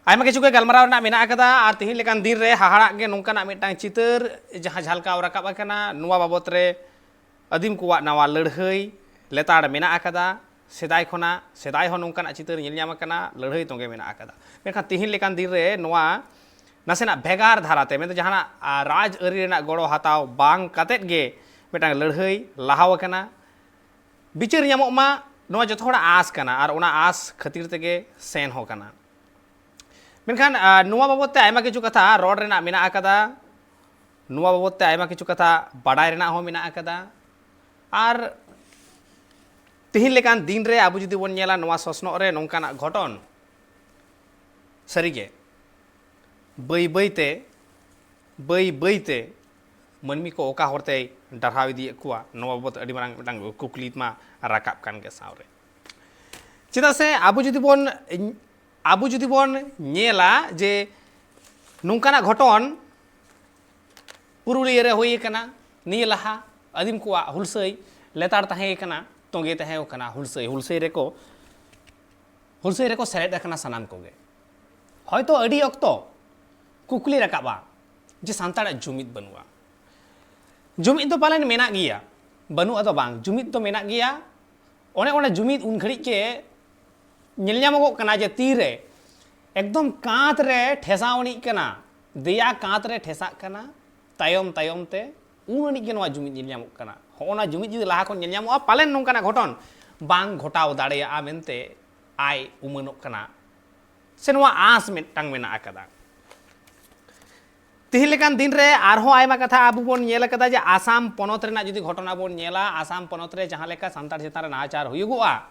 ᱟᱭᱢᱟ ᱠᱤᱪᱷᱩ ᱜᱮ ᱜᱟᱞᱢᱟᱨᱟᱣ ᱨᱮᱱᱟᱜ ᱢᱮᱱᱟᱜ ᱟᱠᱟᱫᱟ᱾ ᱟᱨ ᱛᱤᱦᱤᱧ ᱞᱮᱠᱟᱱ ᱫᱤᱱ ᱨᱮ ᱦᱟᱦᱟᱲᱟᱜ ᱜᱮ ᱱᱚᱝᱠᱟᱱᱟᱜ ᱢᱤᱫᱴᱟᱝ ᱪᱤᱛᱟᱹᱨ ᱡᱟᱦᱟᱸ ᱡᱷᱟᱞᱠᱟᱣ ᱨᱟᱠᱟᱵ ᱟᱠᱟᱱᱟ, ᱱᱚᱣᱟ ᱵᱟᱵᱚᱛ ᱨᱮ ᱟᱹᱫᱤᱢ ᱠᱚᱣᱟᱜ ᱱᱟᱣᱟ ᱞᱟᱹᱲᱦᱟᱹᱭ ᱞᱮᱛᱟᱲ ᱢᱮᱱᱟᱜ ᱟᱠᱟᱫᱟ᱾ ᱥᱮᱫᱟᱭ ᱠᱷᱚᱱᱟᱜ, ᱥᱮᱫᱟᱭ ᱦᱚᱸ ᱱᱚᱝᱠᱟᱱᱟᱜ ᱪᱤᱛᱟᱹᱨ ᱧᱮᱞ ᱧᱟᱢ ᱟᱠᱟᱱᱟ, ᱞᱟᱹᱲᱦᱟᱹᱭ ᱛᱚᱸᱜᱮ ᱢᱮᱱᱟᱜ ᱟᱠᱟᱫᱟ᱾ ᱢᱮᱱᱠᱷᱟᱱ ᱛᱤᱦᱤᱧ ᱞᱮᱠᱟᱱ ᱫᱤᱱ ᱨᱮ ᱱᱚᱣᱟ ᱱᱟᱥᱮᱱᱟᱜ ᱵᱷᱮᱜᱟᱨ ᱫᱷᱟᱨᱟᱛᱮ, ᱢᱮᱱᱫᱚ ᱡᱟᱦᱟᱱᱟᱜ, ᱟ, ᱨᱟᱡᱽ ᱟᱹᱨᱤ ᱨᱮᱱᱟᱜ ᱜᱚᱲᱚ ᱦᱟᱛᱟᱣ ᱵᱟᱝ ᱠᱟᱛᱮᱫ ᱜᱮ ᱢᱤᱫᱴᱟᱝ ᱞᱟᱹᱲᱦᱟᱹᱭ ᱞᱟᱦᱟᱣ ᱟᱠᱟᱱᱟ᱾ ᱵᱤᱪᱟᱹᱨ ᱧᱟᱢᱚᱜ ᱢᱟ, ᱱᱚᱣᱟ ᱡᱚᱛᱚ ᱦᱚᱲᱟᱜ ᱟᱸᱥ ᱠᱟᱱᱟ, ᱟᱨ ᱚᱱᱟ ᱟᱸᱥ ᱠᱷᱟᱹᱛᱤᱨ ᱛᱮᱜᱮ ᱥᱮᱱ ᱦᱚᱸ ᱠᱟᱱᱟ᱾ ᱢᱮᱱᱠᱷᱟᱱ ᱱᱚᱣᱟ ᱵᱟᱵᱚᱫ ᱛᱮ ᱟᱭᱢᱟ ᱠᱤᱪᱷᱩ ᱠᱟᱛᱷᱟ ᱨᱚᱲ ᱨᱮᱱᱟᱜ ᱢᱮᱱᱟᱜ ᱟᱠᱟᱫᱟ, ᱱᱚᱣᱟ ᱵᱟᱵᱚᱫ ᱛᱮ ᱟᱭᱢᱟ ᱠᱤᱪᱷᱩ ᱠᱟᱛᱷᱟ ᱵᱟᱰᱟᱭ ᱨᱮᱱᱟᱜ ᱦᱚᱸ ᱢᱮᱱᱟᱜ ᱟᱠᱟᱫᱟ᱾ ᱟᱨ ᱛᱤᱦᱤᱧ ᱞᱮᱠᱟᱱ ᱫᱤᱱ ᱨᱮ ᱟᱵᱚ ᱡᱩᱫᱤ ᱵᱚᱱ ᱧᱮᱞᱟ, ᱱᱚᱣᱟ ᱥᱚᱥᱱᱚᱜ ᱨᱮ ᱱᱚᱝᱠᱟᱱᱟᱜ ᱜᱷᱚᱴᱚᱱ ᱥᱟᱹᱨᱤᱜᱮ ᱵᱟᱹᱭ ᱵᱟᱹᱭ ᱛᱮ, ᱵᱟᱹᱭ ᱵᱟᱹᱭ ᱛᱮ ᱢᱟᱹᱱᱢᱤ ᱠᱚ ᱚᱠᱟ ᱦᱚᱨ ᱛᱮᱭ ᱰᱟᱨᱦᱟᱣ ᱤᱫᱤᱭᱮᱫ ᱠᱚᱣᱟ, ᱱᱚᱣᱟ ᱵᱟᱵᱚᱫ ᱟᱹᱰᱤ ᱢᱟᱨᱟᱝ ᱢᱤᱫᱴᱟᱝ ᱠᱩᱠᱞᱤ ᱢᱟ ᱨᱟᱠᱟᱵ ᱠᱟᱱ ᱜᱮ ᱥᱟᱶᱨᱮ᱾ ᱪᱮᱫᱟᱜ ᱥᱮ ᱟᱵᱚ ᱡᱩᱫᱤ ᱵᱚᱱ, ᱟᱵᱚ ᱡᱩᱫᱤ ᱵᱚᱱ ᱧᱮᱞᱟ ᱡᱮ ᱱᱚᱝᱠᱟᱱᱟᱜ ᱜᱷᱚᱴᱚᱱ ᱯᱩᱨᱩᱞᱤᱭᱟᱹ ᱨᱮ ᱦᱩᱭ ᱟᱠᱟᱱᱟ, ᱱᱤᱭᱟᱹ ᱞᱟᱦᱟ ᱟᱹᱫᱤᱢ ᱠᱚᱣᱟᱜ ᱦᱩᱞᱥᱟᱹᱭ ᱞᱮᱛᱟᱲ ᱛᱟᱦᱮᱸ ᱠᱟᱱᱟ, ᱛᱚᱸᱜᱮ ᱛᱟᱦᱮᱸ ᱠᱟᱱᱟ, ᱦᱩᱞᱥᱟᱹᱭ, ᱦᱩᱞᱥᱟᱹᱭ ᱨᱮᱠᱚ, ᱦᱩᱞᱥᱟᱹᱭ ᱨᱮᱠᱚ ᱥᱮᱞᱮᱫ ᱟᱠᱟᱱᱟ ᱥᱟᱱᱟᱢ ᱠᱚᱜᱮ᱾ ᱦᱚᱭᱛᱳ ᱟᱹᱰᱤ ᱚᱠᱛᱚ ᱠᱩᱠᱞᱤ ᱨᱟᱠᱟᱵᱼᱟ ᱡᱮ ᱥᱟᱱᱛᱟᱲᱟᱜ ᱡᱩᱢᱤᱫ ᱵᱟᱹᱱᱩᱜᱼᱟ᱾ ᱡᱩᱢᱤᱫ ᱫᱚ ᱯᱟᱞᱮᱱ ᱢᱮᱱᱟᱜ ᱜᱮᱭᱟ, ᱵᱟᱹᱱᱩᱜᱼᱟ ᱫᱚ ᱵᱟᱝ, ᱡᱩᱢᱤᱫ ᱫᱚ ᱢᱮᱱᱟᱜ ᱜᱮᱭᱟ᱾ ᱚᱱᱮ ᱚᱱᱟ ᱡᱩᱢᱤᱫ ᱩᱱ ᱜᱷᱟᱹᱲᱤᱡ ᱜᱮ ᱧᱮᱞ ᱧᱟᱢᱚᱜᱚᱜ ᱠᱟᱱᱟ ᱡᱮ ᱛᱤᱨᱮ ᱮᱠᱫᱚᱢ ᱠᱟᱸᱛ ᱨᱮ ᱴᱷᱮᱥᱟᱣ ᱟᱹᱱᱤᱡ ᱠᱟᱱᱟ, ᱫᱮᱭᱟ ᱠᱟᱸᱛ ᱨᱮ ᱴᱷᱮᱥᱟᱜ ᱠᱟᱱᱟ, ᱛᱟᱭᱚᱢ ᱛᱟᱭᱚᱢ ᱛᱮ ᱩᱱ ᱟᱹᱱᱤᱡ ᱜᱮ ᱱᱚᱣᱟ ᱡᱩᱢᱤᱫ ᱧᱮᱞ ᱧᱟᱢᱚᱜ ᱠᱟᱱᱟ᱾ ᱦᱚᱸᱜᱼᱚ ᱱᱟ ᱡᱩᱢᱤᱫ ᱡᱩᱫᱤ ᱞᱟᱦᱟ ᱠᱷᱚᱱ ᱧᱮᱞ ᱧᱟᱢᱚᱜᱼᱟ, ᱯᱟᱞᱮᱱ ᱱᱚᱝᱠᱟᱱᱟᱜ ᱜᱷᱚᱴᱚᱱ ᱵᱟᱝ ᱜᱷᱚᱴᱟᱣ ᱫᱟᱲᱮᱭᱟᱜᱼᱟ ᱢᱮᱱᱛᱮ ᱟᱭ ᱩᱢᱟᱹᱱᱚᱜ ᱠᱟᱱᱟ, ᱥᱮ ᱱᱚᱣᱟ ᱟᱸᱥ ᱢᱤᱫᱴᱟᱝ ᱢᱮᱱᱟᱜ ᱟᱠᱟᱫᱟ᱾ ᱛᱤᱦᱤᱧ ᱞᱮᱠᱟᱱ ᱫᱤᱱ ᱨᱮ ᱟᱨᱦᱚᱸ ᱟᱭᱢᱟ ᱠᱟᱛᱷᱟ ᱟᱵᱚ ᱵᱚᱱ ᱧᱮᱞ ᱟᱠᱟᱫᱟ ᱡᱮ ᱟᱥᱟᱢ ᱯᱚᱱᱚᱛ ᱨᱮᱱᱟᱜ ᱡᱩᱫᱤ ᱜᱷᱚᱴᱚᱱᱟ ᱵᱚᱱ ᱧᱮᱞᱟ, ᱟᱥᱟᱢ ᱯᱚᱱᱚᱛ ᱨᱮ ᱡᱟᱦᱟᱸ ᱞᱮᱠᱟ ᱥᱟᱱᱛᱟᱲ ᱪᱮᱛᱟᱱ ᱨᱮ ᱱᱟᱦᱟᱪᱟᱨ ᱦᱩᱭᱩᱜᱚᱜᱼᱟ,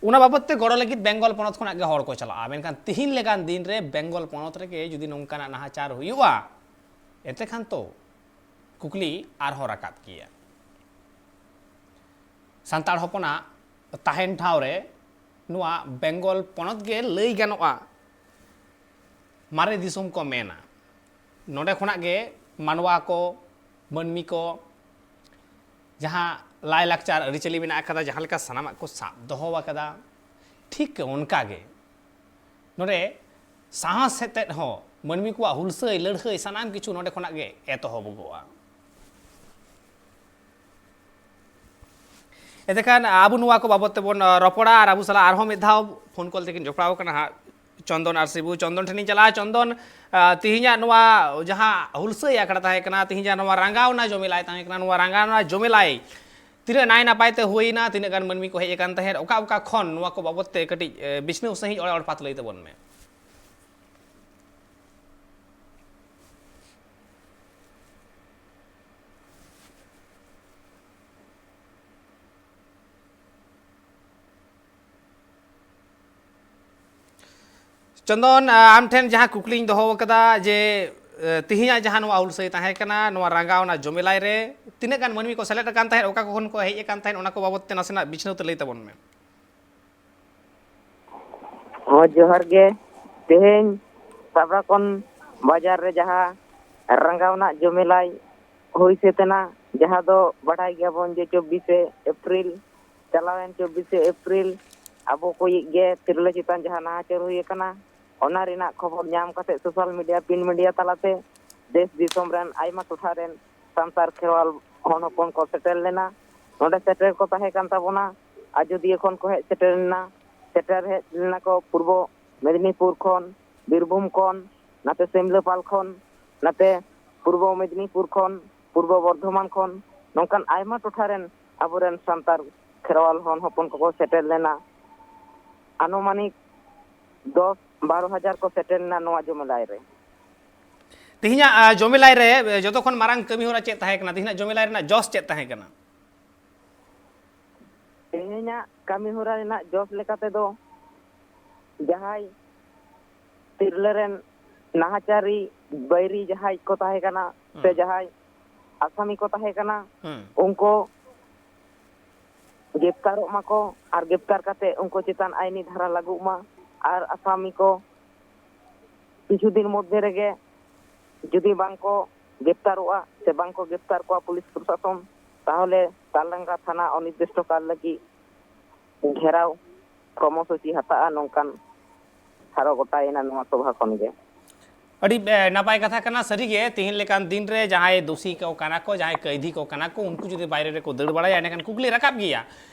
ᱚᱱᱟ ᱵᱟᱵᱚᱫ ᱛᱮ ᱜᱚᱲᱚ ᱞᱟᱹᱜᱤᱫ ᱵᱮᱝᱜᱚᱞ ᱯᱚᱱᱚᱛ ᱠᱷᱚᱱᱟᱜ ᱜᱮ ᱦᱚᱲ ᱠᱚ ᱪᱟᱞᱟᱜᱼᱟ᱾ ᱢᱮᱱᱠᱷᱟᱱ ᱛᱤᱦᱤᱧ ᱞᱮᱠᱟᱱ ᱫᱤᱱ ᱨᱮ ᱵᱮᱝᱜᱚᱞ ᱯᱚᱱᱚᱛ ᱨᱮᱜᱮ ᱡᱩᱫᱤ ᱱᱚᱝᱠᱟᱱᱟᱜ ᱱᱟᱦᱟᱪᱟᱨ ᱦᱩᱭᱩᱜᱼᱟ, ᱮᱱᱛᱮ ᱠᱷᱟᱱ ᱛᱚ ᱠᱩᱠᱞᱤ ᱟᱨᱦᱚᱸ ᱨᱟᱠᱟᱵ ᱜᱮᱭᱟ᱾ ᱥᱟᱱᱛᱟᱲ ᱦᱚᱯᱚᱱᱟᱜ ᱛᱟᱦᱮᱱ ᱴᱷᱟᱶ ᱨᱮ ᱱᱚᱣᱟ ᱵᱮᱝᱜᱚᱞ ᱯᱚᱱᱚᱛ ᱜᱮ ᱞᱟᱹᱭ ᱜᱟᱱᱚᱜᱼᱟ ᱢᱟᱨᱮ ᱫᱤᱥᱚᱢ ᱠᱚ ᱢᱮᱱᱟ᱾ ᱱᱚᱰᱮ ᱠᱷᱚᱱᱟᱜ ᱜᱮ ᱢᱟᱱᱣᱟ ᱠᱚ, ᱢᱟᱹᱱᱢᱤ ᱠᱚ ᱡᱟᱦᱟᱸ ᱞᱟᱭᱼᱞᱟᱠᱪᱟᱨ ᱟᱹᱨᱤᱪᱟᱹᱞᱤ ᱢᱮᱱᱟᱜ ᱟᱠᱟᱫᱟ, ᱡᱟᱦᱟᱸ ᱞᱮᱠᱟ ᱥᱟᱱᱟᱢᱟᱜ ᱠᱚ ᱥᱟᱵ ᱫᱚᱦᱚ ᱟᱠᱟᱫᱟ, ᱴᱷᱤᱠ ᱚᱱᱠᱟ ᱜᱮ ᱱᱚᱰᱮ ᱥᱟᱦᱟ ᱥᱮᱛᱮᱫ ᱦᱚᱸ, ᱢᱟᱹᱱᱢᱤ ᱠᱚᱣᱟᱜ ᱦᱩᱞᱥᱟᱹᱭ ᱞᱟᱹᱲᱦᱟᱹᱭ, ᱥᱟᱱᱟᱢ ᱠᱤᱪᱷᱩ ᱱᱚᱰᱮ ᱠᱷᱚᱱᱟᱜ ᱜᱮ ᱮᱛᱚᱦᱚᱵᱚᱜᱚᱜᱼᱟ᱾ ᱮᱱᱛᱮᱠᱷᱟᱱ ᱟᱵᱚ ᱱᱚᱣᱟ ᱠᱚ ᱵᱟᱵᱚᱫ ᱛᱮᱵᱚᱱ, ᱟ, ᱨᱚᱯᱚᱲᱟ ᱟᱨ ᱟᱵᱚ ᱥᱟᱞᱟᱜ ᱟᱨᱦᱚᱸ ᱢᱤᱫ ᱫᱷᱟᱣ ᱯᱷᱳᱱ ᱠᱚᱞ ᱛᱮᱠᱤᱱ ᱡᱚᱯᱲᱟᱣ ᱠᱟᱱᱟ ᱦᱟᱸᱜ ᱪᱚᱱᱫᱚᱱ ᱟᱨ ᱥᱤᱵᱩ᱾ ᱪᱚᱱᱫᱚᱱ ᱴᱷᱮᱱᱤᱧ ᱪᱟᱞᱟᱜᱼᱟ᱾ ᱪᱚᱱᱫᱚᱱ, ᱟ, ᱛᱤᱦᱤᱧᱟᱜ ᱱᱚᱣᱟ ᱡᱟᱦᱟᱸ ᱦᱩᱞᱥᱟᱹᱭ ᱟᱠᱷᱲᱟ ᱛᱟᱦᱮᱸ ᱠᱟᱱᱟ, ᱛᱤᱦᱤᱧᱟᱜ ᱱᱚᱣᱟ ᱨᱟᱸᱜᱟᱣᱱᱟ ᱡᱚᱢᱮᱞᱟᱭ ᱛᱟᱦᱮᱸ ᱠᱟᱱᱟ, ᱱᱚᱣᱟ ᱨᱟᱸᱜᱟᱣᱱᱟ ᱡᱚᱢᱮᱞᱟᱭ ᱛᱤᱱᱟᱹᱜ ᱱᱟᱭ ᱱᱟᱯᱟᱭ ᱛᱮ ᱦᱩᱭᱱᱟ, ᱛᱤᱱᱟᱹᱜ ᱜᱟᱱ ᱢᱟᱹᱱᱢᱤ ᱠᱚ ᱦᱮᱡ ᱟᱠᱟᱱ ᱛᱟᱦᱮᱸᱫ, ᱚᱠᱟ ᱚᱠᱟ ᱠᱷᱚᱱ, ᱱᱚᱣᱟ ᱠᱚ ᱵᱟᱵᱚᱫ ᱛᱮ ᱠᱟᱹᱴᱤᱡ, ᱮ, ᱵᱤᱪᱷᱱᱟᱹᱣ ᱥᱟᱺᱦᱤᱡ ᱚᱲᱮ ᱚᱲᱯᱟᱛ ᱞᱟᱹᱭ ᱛᱟᱵᱚᱱ ᱢᱮ᱾ ᱪᱚᱱᱫᱚᱱ, ᱟᱢ ᱴᱷᱮᱱ ᱡᱟᱦᱟᱸ ᱠᱩᱠᱞᱤᱧ ᱫᱚᱦᱚ ᱟᱠᱟᱫᱟ ᱡᱮ, ᱮ, ᱛᱮᱦᱮᱧᱟᱜ ᱡᱟᱦᱟᱸ ᱱᱚᱣᱟ ᱦᱩᱞᱥᱟᱹᱭ ᱛᱟᱦᱮᱸ ᱠᱟᱱᱟ, ᱱᱚᱣᱟ ᱨᱟᱸᱜᱟᱣᱱᱟ ᱡᱚᱢᱮᱞᱟᱭ ᱨᱮ ᱛᱤᱱᱟᱹᱜ ᱜᱟᱱ ᱢᱟᱹᱱᱢᱤ ᱠᱚ ᱥᱮᱞᱮᱫ ᱟᱠᱟᱱ ᱛᱟᱦᱮᱸᱫ, ᱚᱠᱟ ᱠᱚ ᱠᱷᱚᱱ ᱠᱚ ᱦᱮᱡ ᱟᱠᱟᱱ ᱛᱟᱦᱮᱸᱫ, ᱚᱱᱟ ᱠᱚ ᱵᱟᱵᱚᱫ ᱛᱮ ᱱᱟᱥᱮᱱᱟᱜ ᱵᱤᱪᱷᱱᱟᱹᱣ ᱛᱮ ᱞᱟᱹᱭ ᱛᱟᱵᱚᱱ ᱢᱮ᱾ ᱦᱚᱸ, ᱡᱚᱦᱟᱨ ᱜᱮ᱾ ᱛᱮᱦᱮᱧ ᱥᱟᱵᱨᱟᱠᱚᱱ ᱵᱟᱡᱟᱨ ᱨᱮ ᱡᱟᱦᱟᱸ ᱨᱟᱸᱜᱟᱣᱱᱟ ᱡᱚᱢᱮᱞᱟᱭ ᱦᱩᱭ ᱥᱟᱹᱛ ᱮᱱᱟ, ᱡᱟᱦᱟᱸ ᱫᱚ ᱵᱟᱰᱟᱭ ᱜᱮᱭᱟᱵᱚᱱ ᱡᱮ ᱪᱚᱵᱵᱤᱥᱮ ᱮᱯᱨᱤᱞ, ᱪᱟᱞᱟᱣᱮᱱ ᱪᱚᱵᱵᱤᱥᱮ ᱮᱯᱨᱤᱞ ᱟᱵᱚ ᱠᱚᱭᱤᱡ ᱜᱮ ᱛᱤᱨᱞᱟᱹ ᱪᱮᱛᱟᱱ ᱡᱟᱦᱟᱸ ᱱᱟᱦᱟᱪᱟᱨ ᱦᱩᱭ ᱟᱠᱟᱱᱟ, ᱚᱱᱟ ᱨᱮᱱᱟᱜ ᱠᱷᱚᱵᱚᱨ ᱧᱟᱢ ᱠᱟᱛᱮ social media, print media ᱛᱟᱞᱟᱛᱮ ᱫᱮᱥ ᱫᱤᱥᱚᱢ ᱨᱮᱱ ᱟᱭᱢᱟ ᱴᱚᱴᱷᱟ ᱨᱮᱱ ᱥᱟᱱᱛᱟᱲ ᱠᱷᱮᱨᱣᱟᱞ ᱦᱚᱱ ᱦᱚᱯᱚᱱ ᱠᱚ ᱥᱮᱴᱮᱨ ᱞᱮᱱᱟ᱾ ᱱᱚᱰᱮ ᱥᱮᱴᱮᱨ ᱠᱚ ᱛᱟᱦᱮᱸ ᱠᱟᱱ ᱛᱟᱵᱚᱱᱟ, ᱟᱡᱚᱫᱤᱭᱟᱹ ᱠᱷᱚᱱ ᱠᱚ ᱦᱮᱡ ᱥᱮᱴᱮᱨ ᱞᱮᱱᱟ᱾ ᱥᱮᱴᱮᱨ ᱦᱮᱡ ᱞᱮᱱᱟ ᱠᱚ ᱯᱩᱨᱵᱚ ᱢᱮᱫᱽᱱᱤᱯᱩᱨ ᱠᱷᱚᱱ, ᱵᱤᱨᱵᱷᱩᱢ ᱠᱷᱚᱱ, ᱱᱟᱛᱮ ᱥᱤᱢᱞᱟᱹᱯᱟᱞ ᱠᱷᱚᱱ, ᱱᱟᱛᱮ ᱯᱩᱨᱵᱚ ᱢᱮᱫᱽᱱᱤᱯᱩᱨ ᱠᱷᱚᱱ, ᱯᱩᱨᱵᱚ ᱵᱚᱨᱫᱷᱚᱢᱟᱱ ᱠᱷᱚᱱ, ᱱᱚᱝᱠᱟᱱ ᱟᱭᱢᱟ ᱴᱚᱴᱷᱟ ᱨᱮᱱ ᱟᱵᱚᱨᱮᱱ ᱥᱟᱱᱛᱟᱲ ᱠᱷᱮᱨᱣᱟᱞ ᱦᱚᱱ ᱦᱚᱯᱚᱱ ᱠᱚᱠᱚ ᱥᱮᱴᱮᱨ ᱞᱮᱱᱟ᱾ ᱟᱱᱩᱢᱟᱱᱤᱠ ᱫᱚᱥ ᱵᱟᱨᱚ ᱦᱟᱡᱟᱨ ᱠᱚ ᱥᱮᱴᱮᱨ ᱞᱮᱱᱟ ᱱᱚᱣᱟ ᱡᱚᱢᱮᱞᱟᱭ ᱨᱮ᱾ ᱛᱮᱦᱮᱧᱟᱜ, ᱟ, ᱡᱚᱢᱮᱞᱟᱭ ᱨᱮ, ᱮ, ᱡᱚᱛᱚ ᱠᱷᱚᱱ ᱢᱟᱨᱟᱝ ᱠᱟᱹᱢᱤ ᱦᱚᱨᱟ ᱪᱮᱫ ᱛᱟᱦᱮᱸ ᱠᱟᱱᱟ? ᱛᱮᱦᱮᱧᱟᱜ ᱡᱚᱢᱮᱞᱟᱭ ᱨᱮᱱᱟᱜ ᱡᱚᱥ ᱪᱮᱫ ᱛᱟᱦᱮᱸ ᱠᱟᱱᱟ? ᱛᱮᱦᱮᱧᱟᱜ ᱠᱟᱹᱢᱤ ᱦᱚᱨᱟ ᱨᱮᱱᱟᱜ ᱡᱚᱥ ᱞᱮᱠᱟ ᱛᱮᱫᱚ, ᱡᱟᱦᱟᱸᱭ ᱛᱤᱨᱞᱟᱹ ᱨᱮᱱ ᱱᱟᱦᱟᱪᱟᱨᱤ ᱵᱟᱹᱭᱨᱤ ᱡᱟᱦᱟᱸᱭ ᱠᱚ ᱛᱟᱦᱮᱸ ᱠᱟᱱᱟ, ᱥᱮ ᱦᱩᱸ᱾ ᱡᱟᱦᱟᱸᱭ ᱟᱥᱟᱢᱤ ᱠᱚ ᱛᱟᱦᱮᱸ ᱠᱟᱱᱟ, ᱦᱩᱸ᱾ ᱩᱱᱠᱩ ᱜᱨᱮᱯᱛᱟᱨᱚᱜ ᱢᱟᱠᱚ ᱟᱨ ᱜᱨᱮᱯᱛᱟᱨ ᱠᱟᱛᱮ ᱩᱱᱠᱩ ᱪᱮᱛᱟᱱ ᱟᱭᱤᱱᱤ ᱫᱷᱟᱨᱟ ᱞᱟᱹᱜᱩᱜ ᱢᱟ᱾ ᱟᱨ ᱟᱥᱟᱢᱤ ᱠᱚ ᱠᱤᱪᱷᱩ ᱫᱤᱱ ᱢᱚᱫᱽᱫᱷᱮ ᱨᱮᱜᱮ ᱡᱩᱫᱤ ᱵᱟᱝ ᱠᱚ ᱜᱨᱮᱯᱛᱟᱨᱚᱜᱼᱟ ᱥᱮ ᱵᱟᱝ ᱠᱚ ᱜᱨᱮᱯᱛᱟᱨ ᱠᱚᱣᱟ ᱯᱩᱞᱤᱥ ᱯᱨᱚᱥᱟᱥᱚᱱ, ᱛᱟᱦᱚᱞᱮ ᱛᱟᱞᱰᱟᱝᱜᱟ ᱛᱷᱟᱱᱟ ᱚᱱᱤᱨᱫᱤᱥᱴᱚ ᱠᱟᱞ ᱞᱟᱹᱜᱤᱫ ᱜᱷᱮᱨᱟᱣ ᱠᱚᱨᱢᱚᱥᱩᱪᱤ ᱦᱟᱛᱟᱜᱼᱟ, ᱱᱚᱝᱠᱟᱱ ᱴᱷᱟᱲᱚ ᱜᱚᱴᱟᱭᱮᱱᱟ ᱱᱚᱣᱟ ᱥᱚᱵᱷᱟ ᱠᱷᱚᱱ ᱜᱮ᱾ ᱟᱹᱰᱤ, ᱮ, ᱱᱟᱯᱟᱭ ᱠᱟᱛᱷᱟ ᱠᱟᱱᱟ᱾ ᱥᱟᱹᱨᱤᱜᱮ ᱛᱮᱦᱮᱧ ᱞᱮᱠᱟᱱ ᱫᱤᱱ ᱨᱮ ᱡᱟᱦᱟᱸᱭ ᱫᱳᱥᱤ ᱠᱚ ᱠᱟᱱᱟ ᱠᱚ, ᱡᱟᱦᱟᱸᱭ ᱠᱟᱹᱭᱫᱷᱤ ᱠᱚ ᱠᱟᱱᱟ ᱠᱚ, ᱩᱱᱠᱩ ᱡᱩᱫᱤ ᱵᱟᱭᱨᱮ ᱨᱮᱠᱚ ᱫᱟᱹᱲ ᱵᱟᱲᱟᱭᱟ, ᱮᱸᱰᱮᱠᱷᱟᱱ ᱠᱩᱠᱞᱤ ᱨᱟᱠᱟᱵ ᱜᱮᱭᱟ,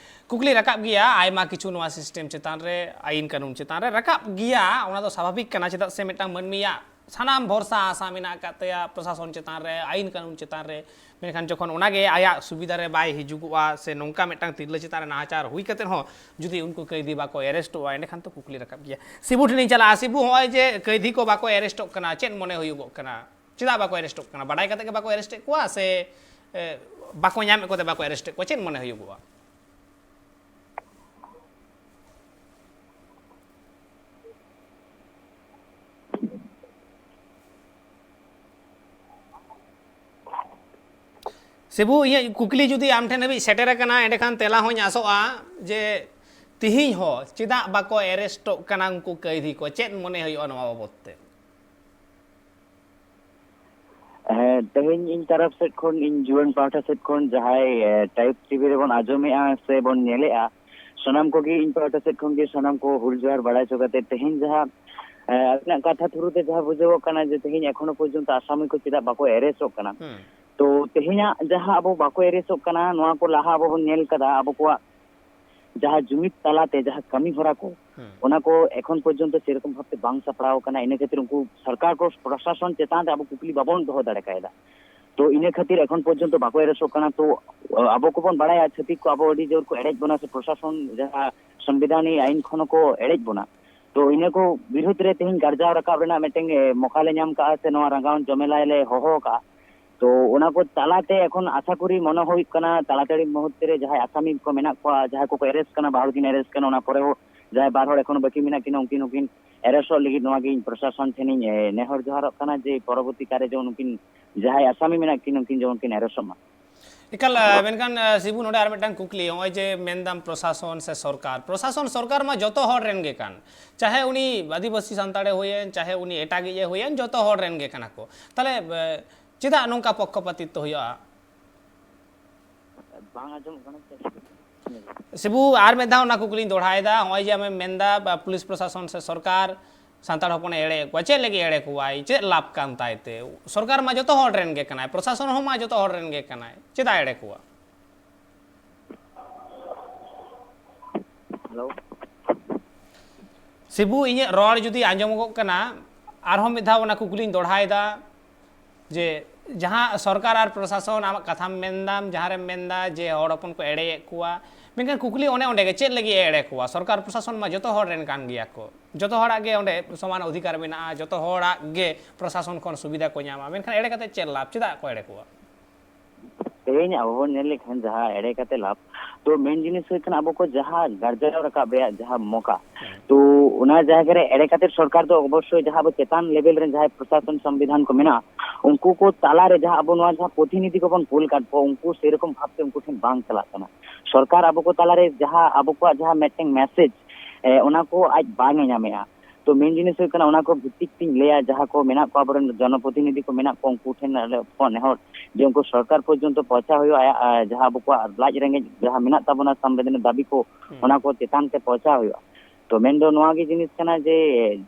ᱠᱩᱠᱞᱤ ᱨᱟᱠᱟᱵ ᱜᱮᱭᱟ᱾ ᱟᱭᱢᱟ ᱠᱤᱪᱷᱩ ᱱᱚᱣᱟ system ᱪᱮᱛᱟᱱ ᱨᱮ, ᱟᱹᱭᱤᱱ ᱠᱟᱹᱱᱩᱱ ᱪᱮᱛᱟᱱ ᱨᱮ ᱨᱟᱠᱟᱵ ᱜᱮᱭᱟ, ᱚᱱᱟ ᱫᱚ ᱥᱟᱵᱷᱟᱵᱤᱠ ᱠᱟᱱᱟ᱾ ᱪᱮᱫᱟᱜ ᱥᱮ ᱢᱤᱫᱴᱟᱝ ᱢᱟᱹᱱᱢᱤᱭᱟᱜ ᱥᱟᱱᱟᱢ ᱵᱷᱚᱨᱥᱟ ᱟᱥᱟ ᱢᱮᱱᱟᱜ ᱟᱠᱟᱫ ᱛᱟᱭᱟ ᱯᱨᱚᱥᱟᱥᱚᱱ ᱪᱮᱛᱟᱱ ᱨᱮ, ᱟᱹᱭᱤᱱ ᱠᱟᱹᱱᱩᱱ ᱪᱮᱛᱟᱱ ᱨᱮ᱾ ᱢᱮᱱᱠᱷᱟᱱ ᱡᱚᱠᱷᱚᱱ ᱚᱱᱟᱜᱮ ᱟᱭᱟᱜ ᱥᱩᱵᱤᱫᱷᱟ ᱨᱮ ᱵᱟᱭ ᱦᱤᱡᱩᱜᱚᱜᱼᱟ ᱥᱮ ᱱᱚᱝᱠᱟ ᱢᱤᱫᱴᱟᱝ ᱛᱤᱨᱞᱟᱹ ᱪᱮᱛᱟᱱ ᱨᱮ ᱱᱟᱦᱟᱪᱟᱨ ᱦᱩᱭ ᱠᱟᱛᱮ ᱦᱚᱸ ᱡᱩᱫᱤ ᱩᱱᱠᱩ ᱠᱟᱹᱭᱫᱷᱤ ᱵᱟᱠᱚ ᱮᱨᱮᱥᱴᱚᱜᱼᱟ, ᱮᱸᱰᱮᱠᱷᱟᱱ ᱛᱚ ᱠᱩᱠᱞᱤ ᱨᱟᱠᱟᱵ ᱜᱮᱭᱟ᱾ ᱥᱤᱵᱩ ᱴᱷᱮᱱᱤᱧ ᱪᱟᱞᱟᱜᱼᱟ᱾ ᱥᱤᱵᱩ, ᱦᱚᱸᱜᱼᱚᱭ ᱡᱮ ᱠᱟᱹᱭᱫᱷᱤ ᱠᱚ ᱵᱟᱠᱚ ᱮᱨᱮᱥᱴᱚᱜ ᱠᱟᱱᱟ, ᱪᱮᱫ ᱢᱚᱱᱮ ᱦᱩᱭᱩᱜᱚᱜ ᱠᱟᱱᱟ? ᱪᱮᱫᱟᱜ ᱵᱟᱠᱚ ᱮᱨᱮᱥᱴᱚᱜ ᱠᱟᱱᱟ? ᱵᱟᱰᱟᱭ ᱠᱟᱛᱮ ᱜᱮ ᱵᱟᱠᱚ ᱮᱨᱮᱥᱴᱮᱫ ᱠᱚᱣᱟ ᱥᱮ, ᱮ, ᱵᱟᱠᱚ ᱧᱟᱢᱮᱫ ᱠᱚᱛᱮ ᱵᱟᱠᱚ ᱮᱨᱮᱥᱴᱮᱫ ᱠᱚᱣᱟ? ᱪᱮᱫ ᱢᱚᱱᱮ ᱦᱩᱭᱩᱜᱚᱜᱼᱟ? ᱥᱤᱵᱩ, ᱤᱧᱟᱹᱜ ᱠᱩᱠᱞᱤ ᱡᱩᱫᱤ ᱟᱢ ᱴᱷᱮᱱ ᱦᱟᱹᱵᱤᱡ ᱥᱮᱴᱮᱨ ᱟᱠᱟᱱᱟ, ᱮᱸᱰᱮᱠᱷᱟᱱ ᱛᱮᱞᱟ ᱦᱚᱸᱧ ᱟᱥᱚᱜᱼᱟ ᱡᱮ ᱛᱤᱦᱤᱧ ᱦᱚᱸ ᱪᱮᱫᱟᱜ ᱵᱟᱠᱚ ᱮᱨᱮᱥᱴᱚᱜ ᱠᱟᱱᱟ ᱩᱱᱠᱩ ᱠᱟᱹᱭᱫᱷᱤ ᱠᱚ? ᱪᱮᱫ ᱢᱚᱱᱮ ᱦᱩᱭᱩᱜᱼᱟ ᱱᱚᱣᱟ ᱵᱟᱵᱚᱛ ᱛᱮ? ᱦᱮᱸ, ᱛᱮᱦᱮᱧ ᱤᱧ ᱛᱚᱨᱚᱯ ᱥᱮᱫ ᱠᱷᱚᱱ, ᱤᱧ ᱡᱩᱣᱟᱹᱱ ᱯᱟᱦᱴᱟ ᱥᱮᱫ ᱠᱷᱚᱱ ᱡᱟᱦᱟᱸᱭ, ᱮ, ᱴᱟᱭᱤᱯ ᱴᱤᱵᱷᱤ ᱨᱮᱵᱚᱱ ᱟᱸᱡᱚᱢᱮᱜᱼᱟ ᱥᱮ ᱵᱚᱱ ᱧᱮᱞᱮᱜᱼᱟ, ᱥᱟᱱᱟᱢ ᱠᱚᱜᱮ ᱤᱧ ᱯᱟᱦᱴᱟ ᱥᱮᱫ ᱠᱷᱚᱱ ᱜᱮ ᱥᱟᱱᱟᱢ ᱠᱚ ᱦᱩᱞ ᱡᱚᱦᱟᱨ ᱵᱟᱲᱟᱭ ᱦᱚᱪᱚ ᱠᱟᱛᱮ, ᱛᱮᱦᱮᱧ ᱡᱟᱦᱟᱸ, ᱮ, ᱟᱹᱵᱤᱱᱟᱜ ᱠᱟᱛᱷᱟ ᱛᱷᱨᱩ ᱛᱮ ᱡᱟᱦᱟᱸ ᱵᱩᱡᱷᱟᱹᱣᱚᱜ ᱠᱟᱱᱟ ᱡᱮ ᱛᱮᱦᱮᱧ ᱮᱠᱷᱚᱱᱳ ᱯᱚᱨᱡᱚᱱᱛᱚ ᱟᱥᱟᱢᱤ ᱠᱚ ᱪᱮᱫᱟᱜ ᱵᱟᱠᱚ ᱮᱨᱮᱥᱴᱚᱜ ᱠᱟᱱᱟ, ᱦᱩᱸ᱾ ᱛᱚ ᱛᱮᱦᱮᱧᱟᱜ ᱡᱟᱦᱟᱸ ᱟᱵᱚ ᱵᱟᱠᱚ ᱮᱨᱮᱥᱚᱜ ᱠᱟᱱᱟ, ᱱᱚᱣᱟ ᱠᱚ ᱞᱟᱦᱟ ᱟᱵᱚ ᱵᱚᱱ ᱧᱮᱞ ᱠᱟᱫᱟ, ᱟᱵᱚ ᱠᱚᱣᱟᱜ ᱡᱟᱦᱟᱸ ᱡᱩᱢᱤᱫ ᱛᱟᱞᱟᱛᱮ ᱡᱟᱦᱟᱸ ᱠᱟᱹᱢᱤ ᱦᱚᱨᱟ ᱠᱚ, ᱦᱩᱸ᱾ ᱚᱱᱟ ᱠᱚ ᱮᱠᱷᱚᱱ ᱯᱚᱨᱡᱚᱱᱛᱚ ᱥᱮᱨᱚᱠᱚᱢ ᱵᱷᱟᱵᱛᱮ ᱵᱟᱝ ᱥᱟᱯᱲᱟᱣ ᱟᱠᱟᱱᱟ᱾ ᱤᱱᱟᱹ ᱠᱷᱟᱹᱛᱤᱨ ᱩᱱᱠᱩ ᱥᱚᱨᱠᱟᱨ ᱠᱚ, ᱯᱨᱚᱥᱟᱥᱚᱱ ᱪᱮᱛᱟᱱ ᱨᱮ ᱟᱵᱚ ᱠᱩᱠᱞᱤ ᱵᱟᱵᱚᱱ ᱫᱚᱦᱚ ᱫᱟᱲᱮ ᱠᱟᱭᱫᱟ᱾ ᱛᱚ ᱤᱱᱟᱹ ᱠᱷᱟᱹᱛᱤᱨ ᱮᱠᱷᱚᱱ ᱯᱚᱨᱡᱚᱱᱛᱚ ᱵᱟᱠᱚ ᱮᱨᱮᱥᱚᱜ ᱠᱟᱱᱟ᱾ ᱛᱚ ᱟᱵᱚ ᱠᱚᱵᱚᱱ ᱵᱟᱲᱟᱭᱟ ᱪᱷᱟᱹᱛᱤᱠ ᱠᱚ ᱟᱵᱚ ᱟᱹᱰᱤ ᱡᱳᱨ ᱠᱚ ᱮᱲᱮᱡ ᱵᱚᱱᱟ, ᱥᱮ ᱯᱨᱚᱥᱟᱥᱚᱱ ᱡᱟᱦᱟᱸ ᱥᱚᱝᱵᱤᱫᱷᱟᱱᱤ ᱟᱭᱤᱱ ᱠᱷᱚᱱ ᱦᱚᱸᱠᱚ ᱮᱲᱮᱡ ᱵᱚᱱᱟ᱾ ᱛᱚ ᱤᱱᱟᱹ ᱠᱚ ᱵᱤᱨᱩᱫᱽ ᱨᱮ ᱛᱮᱦᱮᱧ ᱜᱟᱨᱡᱟᱣ ᱨᱟᱠᱟᱵ ᱨᱮᱱᱟᱜ ᱢᱤᱫᱴᱮᱱ, ᱮ, ᱢᱚᱠᱟ ᱞᱮ ᱧᱟᱢ ᱠᱟᱜᱼᱟ, ᱥᱮ ᱱᱚᱣᱟ ᱨᱟᱸᱜᱟᱣᱟᱱ ᱡᱚᱢᱮᱞᱟᱭ ᱞᱮ ᱦᱚᱦᱚ ᱟᱠᱟᱜᱼᱟ᱾ ᱛᱚ ᱚᱱᱟ ᱠᱚ ᱛᱟᱞᱟᱛᱮ ᱮᱠᱷᱚᱱ ᱟᱥᱟ ᱠᱚᱨᱤ ᱢᱚᱱᱮ ᱦᱩᱭᱩᱜ ᱠᱟᱱᱟ ᱛᱟᱲᱟᱛᱟᱲᱤ ᱢᱩᱦᱩᱨᱛ ᱨᱮ ᱡᱟᱦᱟᱸᱭ ᱟᱥᱟᱢᱤ ᱠᱚ ᱢᱮᱱᱟᱜ ᱠᱚᱣᱟ, ᱡᱟᱦᱟᱸᱭ ᱠᱚᱠᱚ ᱮᱨᱮᱥᱴ ᱠᱟᱱᱟ, ᱵᱟᱨᱚ ᱫᱤᱱ ᱮᱨᱮᱥᱴ ᱠᱟᱱᱟ, ᱚᱱᱟ ᱯᱚᱨᱮ ᱦᱚᱸ ᱡᱟᱦᱟᱸᱭ ᱵᱟᱨ ᱦᱚᱲ ᱮᱠᱷᱚᱱ ᱵᱟᱹᱠᱤ ᱢᱮᱱᱟᱜ ᱠᱤᱱᱟ, ᱩᱱᱠᱤᱱ ᱦᱚᱸᱠᱤᱱ ᱮᱨᱮᱥᱚᱜ ᱞᱟᱹᱜᱤᱫ ᱱᱚᱣᱟ ᱜᱮ ᱤᱧ ᱯᱨᱚᱥᱟᱥᱚᱱ ᱴᱷᱮᱱᱤᱧ, ᱮ, ᱱᱮᱦᱚᱨ ᱡᱚᱦᱟᱨᱚᱜ ᱠᱟᱱᱟ ᱡᱮ ᱯᱚᱨᱚᱵᱚᱨᱛᱤ ᱠᱟᱞ ᱨᱮ ᱡᱮᱢᱚᱱ ᱩᱱᱠᱤᱱ ᱡᱟᱦᱟᱸᱭ ᱟᱥᱟᱢᱤ ᱢᱮᱱᱟᱜ ᱠᱤᱱ, ᱩᱱᱠᱤᱱ ᱡᱮᱢᱚᱱ ᱠᱤᱱ ᱮᱨᱮᱥᱚᱜ ᱢᱟ᱾ ᱮᱠᱟᱞ, ᱮ, ᱢᱮᱱᱠᱷᱟᱱ, ᱮ, ᱥᱤᱵᱩ, ᱱᱚᱰᱮ ᱟᱨ ᱢᱤᱫᱴᱟᱝ ᱠᱩᱠᱞᱤ, ᱱᱚᱜᱼᱚᱭ ᱡᱮ ᱢᱮᱱᱫᱟᱢ ᱯᱨᱚᱥᱟᱥᱚᱱ ᱥᱮ ᱥᱚᱨᱠᱟᱨ, ᱯᱨᱚᱥᱟᱥᱚᱱ ᱥᱚᱨᱠᱟᱨ ᱢᱟ ᱡᱚᱛᱚ ᱦᱚᱲ ᱨᱮᱱ ᱜᱮ ᱠᱟᱱ, ᱪᱟᱦᱮ ᱩᱱᱤ ᱟᱹᱫᱤᱵᱟᱹᱥᱤ ᱥᱟᱱᱛᱟᱲᱮ ᱦᱩᱭᱮᱱ, ᱪᱟᱦᱮ ᱩᱱᱤ ᱮᱴᱟᱜᱤᱡ ᱮ ᱦᱩᱭᱮᱱ, ᱡᱚᱛᱚ ᱦᱚᱲ ᱨᱮᱱ ᱜᱮ ᱠᱟᱱᱟ ᱠᱚ᱾ ᱛᱟᱦᱞᱮ, ᱮ, ᱪᱮᱫᱟᱜ ᱱᱚᱝᱠᱟ ᱯᱚᱠᱠᱷᱚᱯᱟᱛᱤᱛᱛᱚ ᱦᱩᱭᱩᱜᱼᱟ? ᱵᱟᱝ ᱟᱸᱡᱚᱢᱚᱜ ᱠᱟᱱᱟ ᱥᱮ? ᱥᱤᱵᱩ, ᱟᱨ ᱢᱤᱫ ᱫᱷᱟᱣ ᱚᱱᱟ ᱠᱩᱠᱞᱤᱧ ᱫᱚᱦᱲᱟᱭᱮᱫᱟ, ᱱᱚᱜᱼᱚᱭ ᱡᱮ ᱟᱢᱮᱢ ᱢᱮᱱᱫᱟ, ᱵᱟ, ᱯᱩᱞᱤᱥ ᱯᱨᱚᱥᱟᱥᱚᱱ ᱥᱮ ᱥᱚᱨᱠᱟᱨ ᱥᱟᱱᱛᱟᱲ ᱦᱚᱯᱚᱱᱮ ᱮᱲᱮᱭᱮᱫ ᱠᱚᱣᱟ, ᱪᱮᱫ ᱞᱟᱹᱜᱤᱫ ᱮᱲᱮ ᱠᱚᱣᱟᱭ? ᱪᱮᱫ ᱞᱟᱵᱷ ᱠᱟᱱ ᱛᱟᱭ ᱛᱮ? ᱥᱚᱨᱠᱟᱨ ᱢᱟ ᱡᱚᱛᱚ ᱦᱚᱲ ᱨᱮᱱ ᱜᱮ ᱠᱟᱱᱟᱭ, ᱯᱨᱚᱥᱟᱥᱚᱱ ᱦᱚᱸ ᱢᱟ ᱡᱚᱛᱚ ᱦᱚᱲ ᱨᱮᱱ ᱜᱮ ᱠᱟᱱᱟᱭ, ᱪᱮᱫᱟᱜ ᱮᱲᱮ ᱠᱚᱣᱟ? ᱦᱮᱞᱳ᱾ ᱥᱤᱵᱩ, ᱤᱧᱟᱹᱜ ᱨᱚᱲ ᱡᱩᱫᱤ ᱟᱸᱡᱚᱢᱚᱜᱚᱜ ᱠᱟᱱᱟ, ᱟᱨᱦᱚᱸ ᱢᱤᱫ ᱫᱷᱟᱣ ᱚᱱᱟ ᱠᱩᱠᱞᱤᱧ ᱫᱚᱦᱲᱟᱭᱮᱫᱟ ᱡᱮ ᱡᱟᱦᱟᱸ ᱥᱚᱨᱠᱟᱨ ᱟᱨ ᱯᱨᱚᱥᱟᱥᱚᱱ, ᱟᱢᱟᱜ ᱠᱟᱛᱷᱟᱢ ᱢᱮᱱᱫᱟᱢ, ᱡᱟᱦᱟᱸ ᱨᱮᱢ ᱢᱮᱱᱫᱟ ᱡᱮ ᱦᱚᱲ ᱦᱚᱯᱚᱱ ᱠᱚ ᱮᱲᱮᱭᱮᱫ ᱠᱚᱣᱟ, ᱢᱮᱱᱠᱷᱟᱱ ᱠᱩᱠᱞᱤ ᱚᱱᱮ ᱚᱸᱰᱮ ᱜᱮ, ᱪᱮᱫ ᱞᱟᱹᱜᱤᱫ ᱮ ᱮᱲᱮ ᱠᱚᱣᱟ? ᱥᱚᱨᱠᱟᱨ ᱯᱨᱚᱥᱟᱥᱚᱱ ᱢᱟ ᱡᱚᱛᱚ ᱦᱚᱲ ᱨᱮᱱ ᱠᱟᱱ ᱜᱮᱭᱟ ᱠᱚ, ᱡᱚᱛᱚ ᱦᱚᱲᱟᱜ ᱜᱮ ᱚᱸᱰᱮ ᱥᱚᱢᱟᱱ ᱚᱫᱷᱤᱠᱟᱨ ᱢᱮᱱᱟᱜᱼᱟ, ᱡᱚᱛᱚ ᱦᱚᱲᱟᱜ ᱜᱮ ᱯᱨᱚᱥᱟᱥᱚᱱ ᱠᱷᱚᱱ ᱥᱩᱵᱤᱫᱷᱟ ᱠᱚ ᱧᱟᱢᱟ, ᱢᱮᱱᱠᱷᱟᱱ ᱮᱲᱮ ᱠᱟᱛᱮ ᱪᱮᱫ ᱞᱟᱵᱷ? ᱪᱮᱫᱟᱜ ᱠᱚ ᱮᱲᱮ ᱠᱚᱣᱟ? ᱛᱮᱦᱮᱧ ᱟᱵᱚ ᱵᱚᱱ ᱧᱮᱞ ᱞᱮᱠᱷᱟᱱ ᱡᱟᱦᱟᱸ ᱮᱲᱮ ᱠᱟᱛᱮ ᱞᱟᱵᱷ, ᱛᱚ ᱢᱮᱱ ᱡᱤᱱᱤᱥ ᱦᱩᱭᱩᱜ ᱠᱟᱱᱟ ᱟᱵᱚ ᱠᱚ ᱡᱟᱦᱟᱸ ᱜᱟᱨᱡᱟᱣ ᱨᱟᱠᱟᱵ ᱨᱮᱭᱟᱜ ᱡᱟᱦᱟᱸ ᱢᱚᱠᱟ, ᱛᱚ ᱚᱱᱟ ᱡᱟᱭᱜᱟ ᱨᱮ ᱮᱲᱮ ᱠᱟᱛᱮ ᱥᱚᱨᱠᱟᱨ ᱫᱚ ᱚᱵᱚᱥᱥᱳᱭ ᱡᱟᱦᱟᱸ ᱟᱵᱚ ᱪᱮᱛᱟᱱ ᱞᱮᱵᱮᱞ ᱨᱮᱱ ᱡᱟᱦᱟᱸᱭ ᱯᱨᱚᱥᱟᱥᱚᱱ ᱥᱚᱝᱵᱤᱫᱷᱟᱱ ᱠᱚ ᱢᱮᱱᱟᱜᱼᱟ, ᱩᱱᱠᱩ ᱠᱚ ᱛᱟᱞᱟᱨᱮ ᱡᱟᱦᱟᱸ ᱟᱵᱚ ᱱᱚᱣᱟ ᱡᱟᱦᱟᱸ ᱯᱨᱚᱛᱤᱱᱤᱫᱷᱤ ᱠᱚᱵᱚᱱ ᱠᱩᱞ ᱠᱟᱫ ᱠᱚᱣᱟ, ᱩᱱᱠᱩ ᱥᱮᱨᱚᱠᱚᱢ ᱵᱷᱟᱵᱛᱮ ᱩᱱᱠᱩ ᱴᱷᱮᱱ ᱵᱟᱝ ᱪᱟᱞᱟᱜ ᱠᱟᱱᱟ᱾ ᱥᱚᱨᱠᱟᱨ ᱟᱵᱚ ᱠᱚ ᱛᱟᱞᱟᱨᱮ ᱡᱟᱦᱟᱸ ᱟᱵᱚ ᱠᱚᱣᱟᱜ ᱡᱟᱦᱟᱸ ᱢᱤᱫᱴᱮᱱ ᱢᱮᱥᱮᱡᱽ, ᱚᱱᱟ ᱠᱚ ᱟᱡ ᱵᱟᱝ ᱮ ᱧᱟᱢᱮᱜᱼᱟ᱾ ᱛᱚ ᱢᱮᱱ ᱡᱤᱱᱤᱥ ᱦᱩᱭᱩᱜ ᱠᱟᱱᱟ, ᱚᱱᱟ ᱠᱚ ᱵᱷᱤᱛᱤᱠ ᱛᱤᱧ ᱞᱟᱹᱭᱟ, ᱡᱟᱦᱟᱸ ᱠᱚ ᱢᱮᱱᱟᱜ ᱠᱚᱣᱟ, ᱟᱵᱚᱨᱮᱱ ᱡᱚᱱᱚᱯᱨᱚᱛᱤᱱᱤᱫᱷᱤ ᱠᱚ ᱢᱮᱱᱟᱜ ᱠᱚᱣᱟ, ᱩᱱᱠᱩ ᱴᱷᱮᱱ ᱟᱞᱮ ᱠᱚ ᱱᱮᱦᱚᱨ ᱡᱮ ᱩᱱᱠᱩ ᱥᱚᱨᱠᱟᱨ ᱯᱚᱨᱡᱚᱱᱛᱚ ᱯᱳᱣᱪᱷᱟᱣ ᱦᱩᱭᱩᱜᱼᱟ, ᱟᱭᱟᱜ, ᱟ, ᱡᱟᱦᱟᱸ ᱟᱵᱚ ᱠᱚᱣᱟᱜ ᱞᱟᱡ ᱨᱮᱸᱜᱮᱡ ᱡᱟᱦᱟᱸ ᱢᱮᱱᱟᱜ ᱛᱟᱵᱚᱱᱟ, ᱥᱚᱝᱵᱤᱫᱷᱟᱱ ᱫᱟᱹᱵᱤ ᱠᱚ, ᱦᱩᱸ᱾ ᱚᱱᱟ ᱠᱚ ᱪᱮᱛᱟᱱ ᱛᱮ ᱯᱳᱣᱪᱷᱟᱣ ᱦᱩᱭᱩᱜᱼᱟ᱾ ᱛᱚ ᱢᱮᱱᱫᱚ ᱱᱚᱣᱟ ᱜᱮ ᱡᱤᱱᱤᱥ ᱠᱟᱱᱟ ᱡᱮ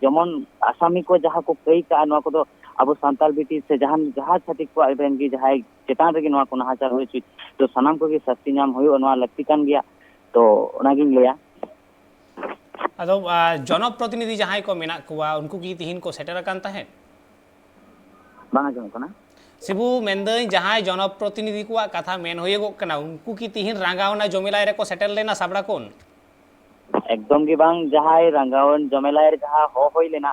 ᱡᱮᱢᱚᱱ ᱟᱥᱟᱢᱤ ᱠᱚ ᱡᱟᱦᱟᱸ ᱠᱚ ᱠᱟᱹᱭ ᱠᱟᱜᱼᱟ, ᱱᱚᱣᱟ ᱠᱚᱫᱚ ᱟᱵᱚ ᱥᱟᱱᱛᱟᱲ ᱵᱤᱴᱤ ᱥᱮ ᱡᱟᱦᱟᱱ, ᱡᱟᱦᱟᱸ ᱪᱷᱟᱹᱛᱤᱠ ᱠᱚᱣᱟᱜ ᱨᱮᱱ ᱜᱮ ᱡᱟᱦᱟᱸᱭ ᱪᱮᱛᱟᱱ ᱨᱮᱜᱮ ᱱᱚᱣᱟ ᱠᱚ ᱱᱟᱦᱟᱪᱟᱨ ᱦᱩᱭ ᱦᱚᱪᱚᱭ, ᱛᱚ ᱥᱟᱱᱟᱢ ᱠᱚᱜᱮ ᱥᱟᱹᱥᱛᱤ ᱧᱟᱢ ᱦᱩᱭᱩᱜᱼᱟ, ᱱᱚᱣᱟ ᱞᱟᱹᱠᱛᱤ ᱠᱟᱱ ᱜᱮᱭᱟ᱾ ᱛᱚ ᱚᱱᱟᱜᱤᱧ ᱞᱟᱹᱭᱟ᱾ ᱟᱫᱚ, ᱟ, ᱡᱚᱱᱚᱯᱨᱚᱛᱤᱱᱤᱫᱷᱤ ᱡᱟᱦᱟᱸᱭ ᱠᱚ ᱢᱮᱱᱟᱜ ᱠᱚᱣᱟ, ᱩᱱᱠᱩ ᱠᱤ ᱛᱤᱦᱤᱧ ᱠᱚ ᱥᱮᱴᱮᱨ ᱟᱠᱟᱱ ᱛᱟᱦᱮᱸᱫ? ᱵᱟᱝ ᱟᱸᱡᱚᱢᱚᱜ ᱠᱟᱱᱟ᱾ ᱥᱤᱵᱩ, ᱢᱮᱱᱫᱟᱹᱧ, ᱡᱟᱦᱟᱸᱭ ᱡᱚᱱᱚᱯᱨᱚᱛᱤᱱᱤᱫᱷᱤ ᱠᱚᱣᱟᱜ ᱠᱟᱛᱷᱟ ᱢᱮᱱ ᱦᱩᱭᱩᱜᱚᱜ ᱠᱟᱱᱟ, ᱩᱱᱠᱩ ᱠᱤ ᱛᱤᱦᱤᱧ ᱨᱟᱸᱜᱟᱣᱱᱟ ᱡᱚᱢᱮᱞᱟᱭ ᱨᱮᱠᱚ ᱥᱮᱴᱮᱨ ᱞᱮᱱᱟ, ᱥᱟᱵᱲᱟ ᱠᱷᱚᱱ? ᱮᱠᱫᱚᱢ ᱜᱮ ᱵᱟᱝ᱾ ᱡᱟᱦᱟᱸᱭ ᱨᱟᱸᱜᱟᱣᱱᱟ ᱡᱚᱢᱮᱞᱟᱭ ᱨᱮ ᱡᱟᱦᱟᱸ ᱦᱚᱦᱚ ᱦᱩᱭ ᱞᱮᱱᱟ,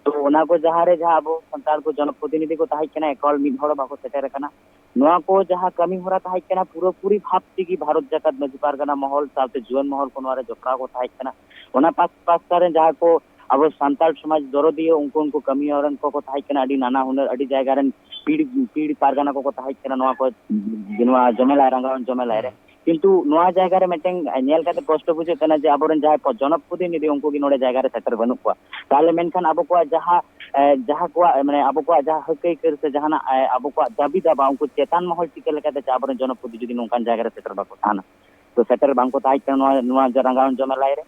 ᱛᱚ ᱚᱱᱟ ᱠᱚ ᱡᱟᱦᱟᱸ ᱨᱮ ᱡᱟᱦᱟᱸ ᱟᱵᱚ ᱥᱟᱱᱛᱟᱲ ᱠᱚ ᱡᱚᱱᱚᱯᱨᱚᱛᱤᱱᱤᱫᱷᱤ ᱠᱚ ᱛᱟᱦᱮᱸ ᱠᱟᱱᱟ, ᱮᱠᱟᱞ ᱢᱤᱫ ᱦᱚᱲ ᱦᱚᱸ ᱵᱟᱠᱚ ᱥᱮᱴᱮᱨ ᱟᱠᱟᱱᱟ᱾ ᱱᱚᱣᱟ ᱠᱚ ᱡᱟᱦᱟᱸ ᱠᱟᱹᱢᱤ ᱦᱚᱨᱟ ᱛᱟᱦᱮᱸ ᱠᱟᱱᱟ, ᱯᱩᱨᱟᱹᱯᱩᱨᱤ ᱵᱷᱟᱵᱽ ᱛᱮᱜᱮ ᱵᱷᱟᱨᱚᱛ ᱡᱟᱠᱟᱛ ᱢᱟᱹᱡᱷᱤ ᱯᱟᱨᱜᱟᱱᱟ ᱢᱚᱦᱚᱞ ᱥᱟᱶᱛᱮ ᱡᱩᱣᱟᱹᱱ ᱢᱚᱦᱚᱞ ᱠᱚ ᱱᱚᱣᱟ ᱨᱮ ᱡᱚᱯᱲᱟᱣ ᱠᱚ ᱛᱟᱦᱮᱸ ᱠᱟᱱᱟ᱾ ᱚᱱᱟ ᱯᱟᱥ-, ᱯᱟᱥᱴᱟ ᱨᱮᱱ ᱡᱟᱦᱟᱸ ᱠᱚ ᱟᱵᱚ ᱥᱟᱱᱛᱟᱲ ᱥᱚᱢᱟᱡᱽ ᱫᱚᱨᱚᱫᱤᱭᱟᱹ, ᱩᱱᱠᱩ, ᱩᱱᱠᱩ ᱠᱟᱹᱢᱤᱭᱟᱹ ᱨᱮᱱ ᱠᱚᱠᱚ ᱛᱟᱦᱮᱸ ᱠᱟᱱᱟ, ᱟᱹᱰᱤ ᱱᱟᱱᱟ ᱦᱩᱱᱟᱹᱨ, ᱟᱹᱰᱤ ᱡᱟᱭᱜᱟ ᱨᱮᱱ ᱯᱤᱲ, ᱯᱤᱲ ᱯᱟᱨᱜᱟᱱᱟ ᱠᱚᱠᱚ ᱛᱟᱦᱮᱸ ᱠᱟᱱᱟ ᱱᱚᱣᱟ ᱠᱚ, ᱱᱚᱣᱟ ᱡᱚᱢᱮᱞᱟᱭ, ᱨᱟᱸᱜᱟᱣᱟᱱ ᱡᱚᱢᱮᱞᱟᱭ ᱨᱮ᱾ ᱦᱩᱸ᱾ ᱠᱤᱱᱛᱩ ᱱᱚᱣᱟ ᱡᱟᱭᱜᱟ ᱨᱮ ᱢᱤᱫᱴᱮᱱ ᱧᱮᱞ ᱠᱟᱛᱮ ᱠᱚᱥᱴᱚ ᱵᱩᱡᱷᱟᱹᱜ ᱠᱟᱱᱟ ᱡᱮ ᱟᱵᱚᱨᱮᱱ ᱡᱟᱦᱟᱸᱭ ᱠᱚ ᱡᱚᱱᱚᱯᱨᱚᱛᱤᱱᱤᱫᱷᱤ, ᱩᱱᱠᱩ ᱜᱮ ᱱᱚᱰᱮ ᱡᱟᱭᱜᱟ ᱨᱮ ᱥᱮᱴᱮᱨ ᱵᱟᱹᱱᱩᱜ ᱠᱚᱣᱟ᱾ ᱛᱟᱦᱚᱞᱮ ᱢᱮᱱᱠᱷᱟᱱ ᱟᱵᱚ ᱠᱚᱣᱟᱜ ᱡᱟᱦᱟᱸ, ᱮ, ᱡᱟᱦᱟᱸ ᱠᱚᱣᱟᱜ, ᱢᱟᱱᱮ, ᱟᱵᱚ ᱠᱚᱣᱟᱜ ᱡᱟᱦᱟᱸ ᱦᱟᱹᱠ ᱟᱹᱭᱠᱟᱹᱨ ᱥᱮ ᱡᱟᱦᱟᱱᱟᱜ, ᱮ, ᱟᱵᱚ ᱠᱚᱣᱟᱜ ᱫᱟᱹᱵᱤ ᱫᱟᱵᱟ, ᱩᱱᱠᱩ ᱪᱮᱛᱟᱱ ᱢᱚᱦᱚᱞ ᱪᱤᱠᱟᱹ ᱞᱮᱠᱟᱛᱮ ᱡᱮ ᱟᱵᱚᱨᱮᱱ ᱡᱚᱱᱚᱯᱨᱚᱛᱤᱱᱤᱫᱷᱤ ᱡᱩᱫᱤ ᱱᱚᱝᱠᱟᱱ ᱡᱟᱭᱜᱟ ᱨᱮ ᱥᱮᱴᱮᱨ ᱵᱟᱠᱚ ᱛᱟᱦᱮᱱᱟ, ᱛᱚ ᱥᱮᱴᱮᱨ ᱵᱟᱝᱠᱚ ᱛᱟᱦᱮᱸ ᱠᱟᱱᱟ ᱱᱚᱣᱟ, ᱱᱚᱣᱟ ᱨᱟᱸᱜᱟᱣᱟᱱ ᱡᱚᱢᱮᱞᱟᱭ ᱨᱮ᱾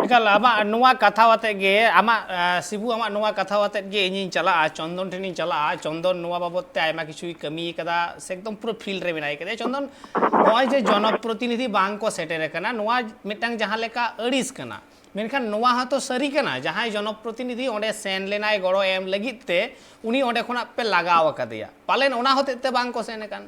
ᱮᱠᱟᱞ, ᱟᱢᱟᱜ ᱱᱚᱣᱟ ᱠᱟᱛᱷᱟ ᱟᱛᱮᱫ ᱜᱮ, ᱟᱢᱟᱜ, ᱟ, ᱥᱤᱵᱩ, ᱟᱢᱟᱜ ᱱᱚᱣᱟ ᱠᱟᱛᱷᱟ ᱟᱛᱮᱫ ᱜᱮ ᱤᱧᱤᱧ ᱪᱟᱞᱟᱜᱼᱟ, ᱪᱚᱱᱫᱚᱱ ᱴᱷᱮᱱᱤᱧ ᱪᱟᱞᱟᱜᱼᱟ᱾ ᱪᱚᱱᱫᱚᱱ ᱱᱚᱣᱟ ᱵᱟᱵᱚᱛ ᱛᱮ ᱟᱭᱢᱟ ᱠᱤᱪᱷᱩᱭ ᱠᱟᱹᱢᱤ ᱠᱟᱫᱟ, ᱥᱮ ᱮᱠᱫᱚᱢ ᱯᱩᱨᱟᱹ field ᱨᱮ ᱢᱮᱱᱟᱭ ᱠᱟᱫᱮᱭᱟ᱾ ᱪᱚᱱᱫᱚᱱ, ᱱᱚᱜᱼᱚᱭ ᱡᱮ ᱡᱚᱱᱚᱯᱨᱚᱛᱤᱱᱤᱫᱷᱤ ᱵᱟᱝ ᱠᱚ ᱥᱮᱴᱮᱨ ᱟᱠᱟᱱᱟ, ᱱᱚᱣᱟ ᱢᱤᱫᱴᱟᱝ ᱡᱟᱦᱟᱸ ᱞᱮᱠᱟ ᱟᱹᱲᱤᱥ ᱠᱟᱱᱟ, ᱢᱮᱱᱠᱷᱟᱱ ᱱᱚᱣᱟ ᱦᱚᱸᱛᱚ ᱥᱟᱹᱨᱤ ᱠᱟᱱᱟ, ᱡᱟᱦᱟᱸᱭ ᱡᱚᱱᱚᱯᱨᱚᱛᱤᱱᱤᱫᱷᱤ ᱚᱸᱰᱮ ᱥᱮᱱ ᱞᱮᱱᱟᱭ ᱜᱚᱲᱚ ᱮᱢ ᱞᱟᱹᱜᱤᱫ ᱛᱮ, ᱩᱱᱤ ᱚᱸᱰᱮ ᱠᱷᱚᱱᱟᱜ ᱯᱮ ᱞᱟᱜᱟᱣ ᱟᱠᱟᱫᱮᱭᱟ, ᱯᱟᱞᱮᱱ ᱚᱱᱟ ᱦᱚᱛᱮᱡ ᱛᱮ ᱵᱟᱝ ᱠᱚ ᱥᱮᱱ ᱟᱠᱟᱱ᱾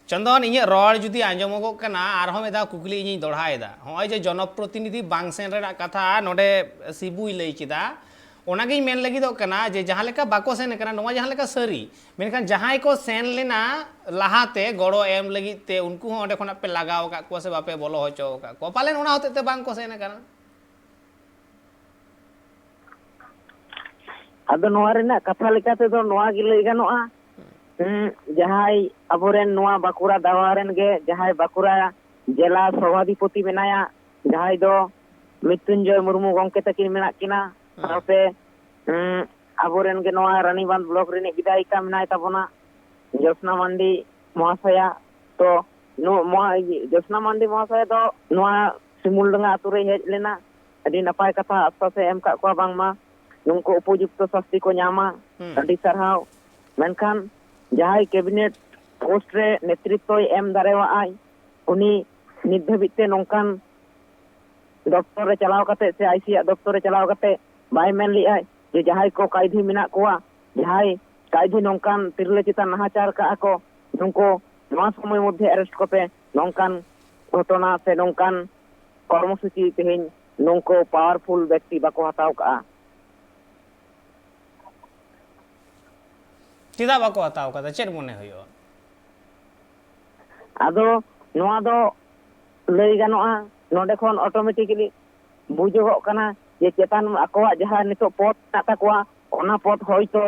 ᱪᱚᱱᱫᱚᱱ, ᱤᱧᱟᱹᱜ ᱨᱚᱲ ᱡᱩᱫᱤ ᱟᱸᱡᱚᱢᱚᱜᱚᱜ ᱠᱟᱱᱟ, ᱟᱨᱦᱚᱸ ᱢᱤᱫ ᱫᱷᱟᱣ ᱠᱩᱠᱞᱤ ᱤᱧᱤᱧ ᱫᱚᱦᱲᱟᱭᱮᱫᱟ᱾ ᱱᱚᱜᱼᱚᱭ ᱡᱮ ᱡᱚᱱᱚᱯᱨᱚᱛᱤᱱᱤᱫᱷᱤ ᱵᱟᱝ ᱥᱮᱱ ᱨᱮᱱᱟᱜ ᱠᱟᱛᱷᱟ ᱱᱚᱰᱮ ᱥᱤᱵᱩᱭ ᱞᱟᱹᱭ ᱠᱮᱫᱟ, ᱚᱱᱟᱜᱤᱧ ᱢᱮᱱ ᱞᱟᱹᱜᱤᱫᱚᱜ ᱠᱟᱱᱟ ᱡᱮ ᱡᱟᱦᱟᱸ ᱞᱮᱠᱟ ᱵᱟᱠᱚ ᱥᱮᱱ ᱟᱠᱟᱱᱟ, ᱱᱚᱣᱟ ᱡᱟᱦᱟᱸ ᱞᱮᱠᱟ ᱥᱟᱹᱨᱤ, ᱢᱮᱱᱠᱷᱟᱱ ᱡᱟᱦᱟᱸᱭ ᱠᱚ ᱥᱮᱱ ᱞᱮᱱᱟ ᱞᱟᱦᱟᱛᱮ ᱜᱚᱲᱚ ᱮᱢ ᱞᱟᱹᱜᱤᱫ ᱛᱮ, ᱩᱱᱠᱩ ᱦᱚᱸ ᱚᱸᱰᱮ ᱠᱷᱚᱱᱟᱜ ᱯᱮ ᱞᱟᱜᱟᱣ ᱟᱠᱟᱫ ᱠᱚᱣᱟ ᱥᱮ ᱵᱟᱯᱮ ᱵᱚᱞᱚ ᱦᱚᱪᱚ ᱟᱠᱟᱫ ᱠᱚᱣᱟ? ᱯᱟᱞᱮᱱ ᱚᱱᱟ ᱦᱚᱛᱮᱡ ᱛᱮ ᱵᱟᱝ ᱠᱚ ᱥᱮᱱ ᱟᱠᱟᱱᱟ᱾ ᱟᱫᱚ ᱱᱚᱣᱟ ᱨᱮᱱᱟᱜ ᱠᱟᱛᱷᱟ ᱞᱮᱠᱟ ᱛᱮᱫᱚ ᱱᱚᱣᱟ ᱜᱮ ᱞᱟᱹᱭ ᱜᱟᱱᱚᱜᱼᱟ, ᱦᱩᱸ, ᱡᱟᱦᱟᱸᱭ ᱟᱵᱚᱨᱮᱱ ᱱᱚᱣᱟ ᱵᱟᱸᱠᱩᱲᱟ ᱫᱟᱣᱟ ᱨᱮᱱ ᱜᱮ ᱡᱟᱦᱟᱸᱭ ᱵᱟᱸᱠᱩᱲᱟ ᱡᱮᱞᱟ ᱥᱚᱵᱷᱟᱫᱷᱤᱯᱚᱛᱤ ᱢᱮᱱᱟᱭᱟ, ᱡᱟᱦᱟᱸᱭ ᱫᱚ ᱢᱨᱤᱛᱩᱧᱡᱚᱭ ᱢᱩᱨᱢᱩ ᱜᱚᱢᱠᱮ ᱛᱟᱹᱠᱤᱱ ᱢᱮᱱᱟᱜ ᱠᱤᱱᱟ, ᱥᱟᱶᱛᱮ, ᱦᱩᱸ, ᱟᱵᱚᱨᱮᱱ ᱜᱮ ᱱᱚᱣᱟ ᱨᱟᱱᱤᱵᱟᱸᱫᱷ ᱵᱞᱚᱠ ᱨᱤᱱᱤᱡ ᱵᱤᱫᱷᱟᱭᱤᱠᱟ ᱢᱮᱱᱟᱭ ᱛᱟᱵᱚᱱᱟ ᱡᱳᱥᱱᱟ ᱢᱟᱱᱰᱤ ᱢᱚᱦᱟᱥᱚᱭᱟ᱾ ᱛᱚ ᱱᱚ-, ᱢᱚᱦᱟ-, ᱡᱳᱥᱱᱟ ᱢᱟᱱᱰᱤ ᱢᱚᱦᱟᱥᱚᱭᱟ ᱫᱚ ᱱᱚᱣᱟ ᱥᱤᱢᱩᱞᱰᱟᱸᱜᱟ ᱟᱛᱳ ᱨᱮᱭ ᱦᱮᱡ ᱞᱮᱱᱟ᱾ ᱟᱹᱰᱤ ᱱᱟᱯᱟᱭ ᱠᱟᱛᱷᱟ, ᱟᱥᱣᱟᱥᱮ ᱮᱢ ᱠᱟᱜ ᱠᱚᱣᱟ ᱵᱟᱝᱢᱟ ᱱᱩᱝᱠᱩ ᱩᱯᱚᱡᱩᱠᱛᱚ ᱥᱟᱥᱛᱤ ᱠᱚ ᱧᱟᱢᱟ᱾ ᱦᱩᱸ᱾ ᱟᱹᱰᱤ ᱥᱟᱨᱦᱟᱣ᱾ ᱢᱮᱱᱠᱷᱟᱱ ᱡᱟᱦᱟᱸᱭ ᱠᱮᱵᱤᱱᱮᱴ ᱯᱳᱥᱴ ᱨᱮ ᱱᱮᱛᱨᱤᱛᱵᱚᱭ ᱮᱢ ᱫᱟᱲᱮᱣᱟᱜᱼᱟᱭ, ᱩᱱᱤ ᱱᱤᱛ ᱫᱷᱟᱹᱵᱤᱡ ᱛᱮ ᱱᱚᱝᱠᱟᱱ ᱫᱚᱯᱛᱚᱨ ᱨᱮ ᱪᱟᱞᱟᱣ ᱠᱟᱛᱮ ᱥᱮ ᱟᱭᱥᱤ ᱟᱜ ᱫᱚᱯᱛᱚᱨ ᱨᱮ ᱪᱟᱞᱟᱣ ᱠᱟᱛᱮ ᱵᱟᱭ ᱢᱮᱱ ᱞᱮᱜᱼᱟᱭ ᱡᱮ ᱡᱟᱦᱟᱸᱭ ᱠᱚ ᱠᱟᱭᱫᱷᱤ ᱢᱮᱱᱟᱜ ᱠᱚᱣᱟ, ᱡᱟᱦᱟᱸᱭ ᱠᱟᱭᱫᱷᱤ ᱱᱚᱝᱠᱟᱱ ᱛᱤᱨᱞᱟᱹ ᱪᱮᱛᱟᱱ ᱱᱟᱦᱟᱪᱟᱨ ᱠᱟᱜᱼᱟ ᱠᱚ, ᱱᱩᱠᱩ ᱱᱚᱣᱟ ᱥᱚᱢᱚᱭ ᱢᱚᱫᱽᱫᱷᱮ ᱟᱨᱮᱥᱴ ᱠᱚᱯᱮ, ᱱᱚᱝᱠᱟᱱ ᱜᱷᱚᱴᱚᱱᱟ ᱥᱮ ᱱᱚᱝᱠᱟᱱ ᱠᱚᱨᱢᱚᱥᱩᱪᱤ ᱛᱮᱦᱮᱧ ᱱᱩᱠᱩ ᱯᱟᱣᱟᱨᱯᱷᱩᱞ ᱵᱮᱠᱛᱤ ᱵᱟᱠᱚ ᱦᱟᱛᱟᱣ ᱠᱟᱜᱼᱟ᱾ ᱪᱮᱫᱟᱜ ᱵᱟᱠᱚ ᱦᱟᱛᱟᱣ ᱠᱟᱫᱟ? ᱪᱮᱫ ᱢᱚᱱᱮ ᱦᱩᱭᱩᱜᱼᱟ? ᱟᱫᱚ ᱱᱚᱣᱟ ᱫᱚ ᱞᱟᱹᱭ ᱜᱟᱱᱚᱜᱼᱟ, ᱱᱚᱰᱮ ᱠᱷᱚᱱ ᱚᱴᱳᱢᱮᱴᱤᱠᱞᱤ ᱵᱩᱡᱩᱜᱚᱜ ᱠᱟᱱᱟ ᱡᱮ ᱪᱮᱛᱟᱱ ᱟᱠᱚᱣᱟᱜ ᱡᱟᱦᱟᱸ ᱱᱤᱛᱚᱜ ᱯᱚᱫ ᱢᱮᱱᱟᱜ ᱛᱟᱠᱚᱣᱟ, ᱚᱱᱟ ᱯᱚᱫ ᱦᱚᱭᱛᱳ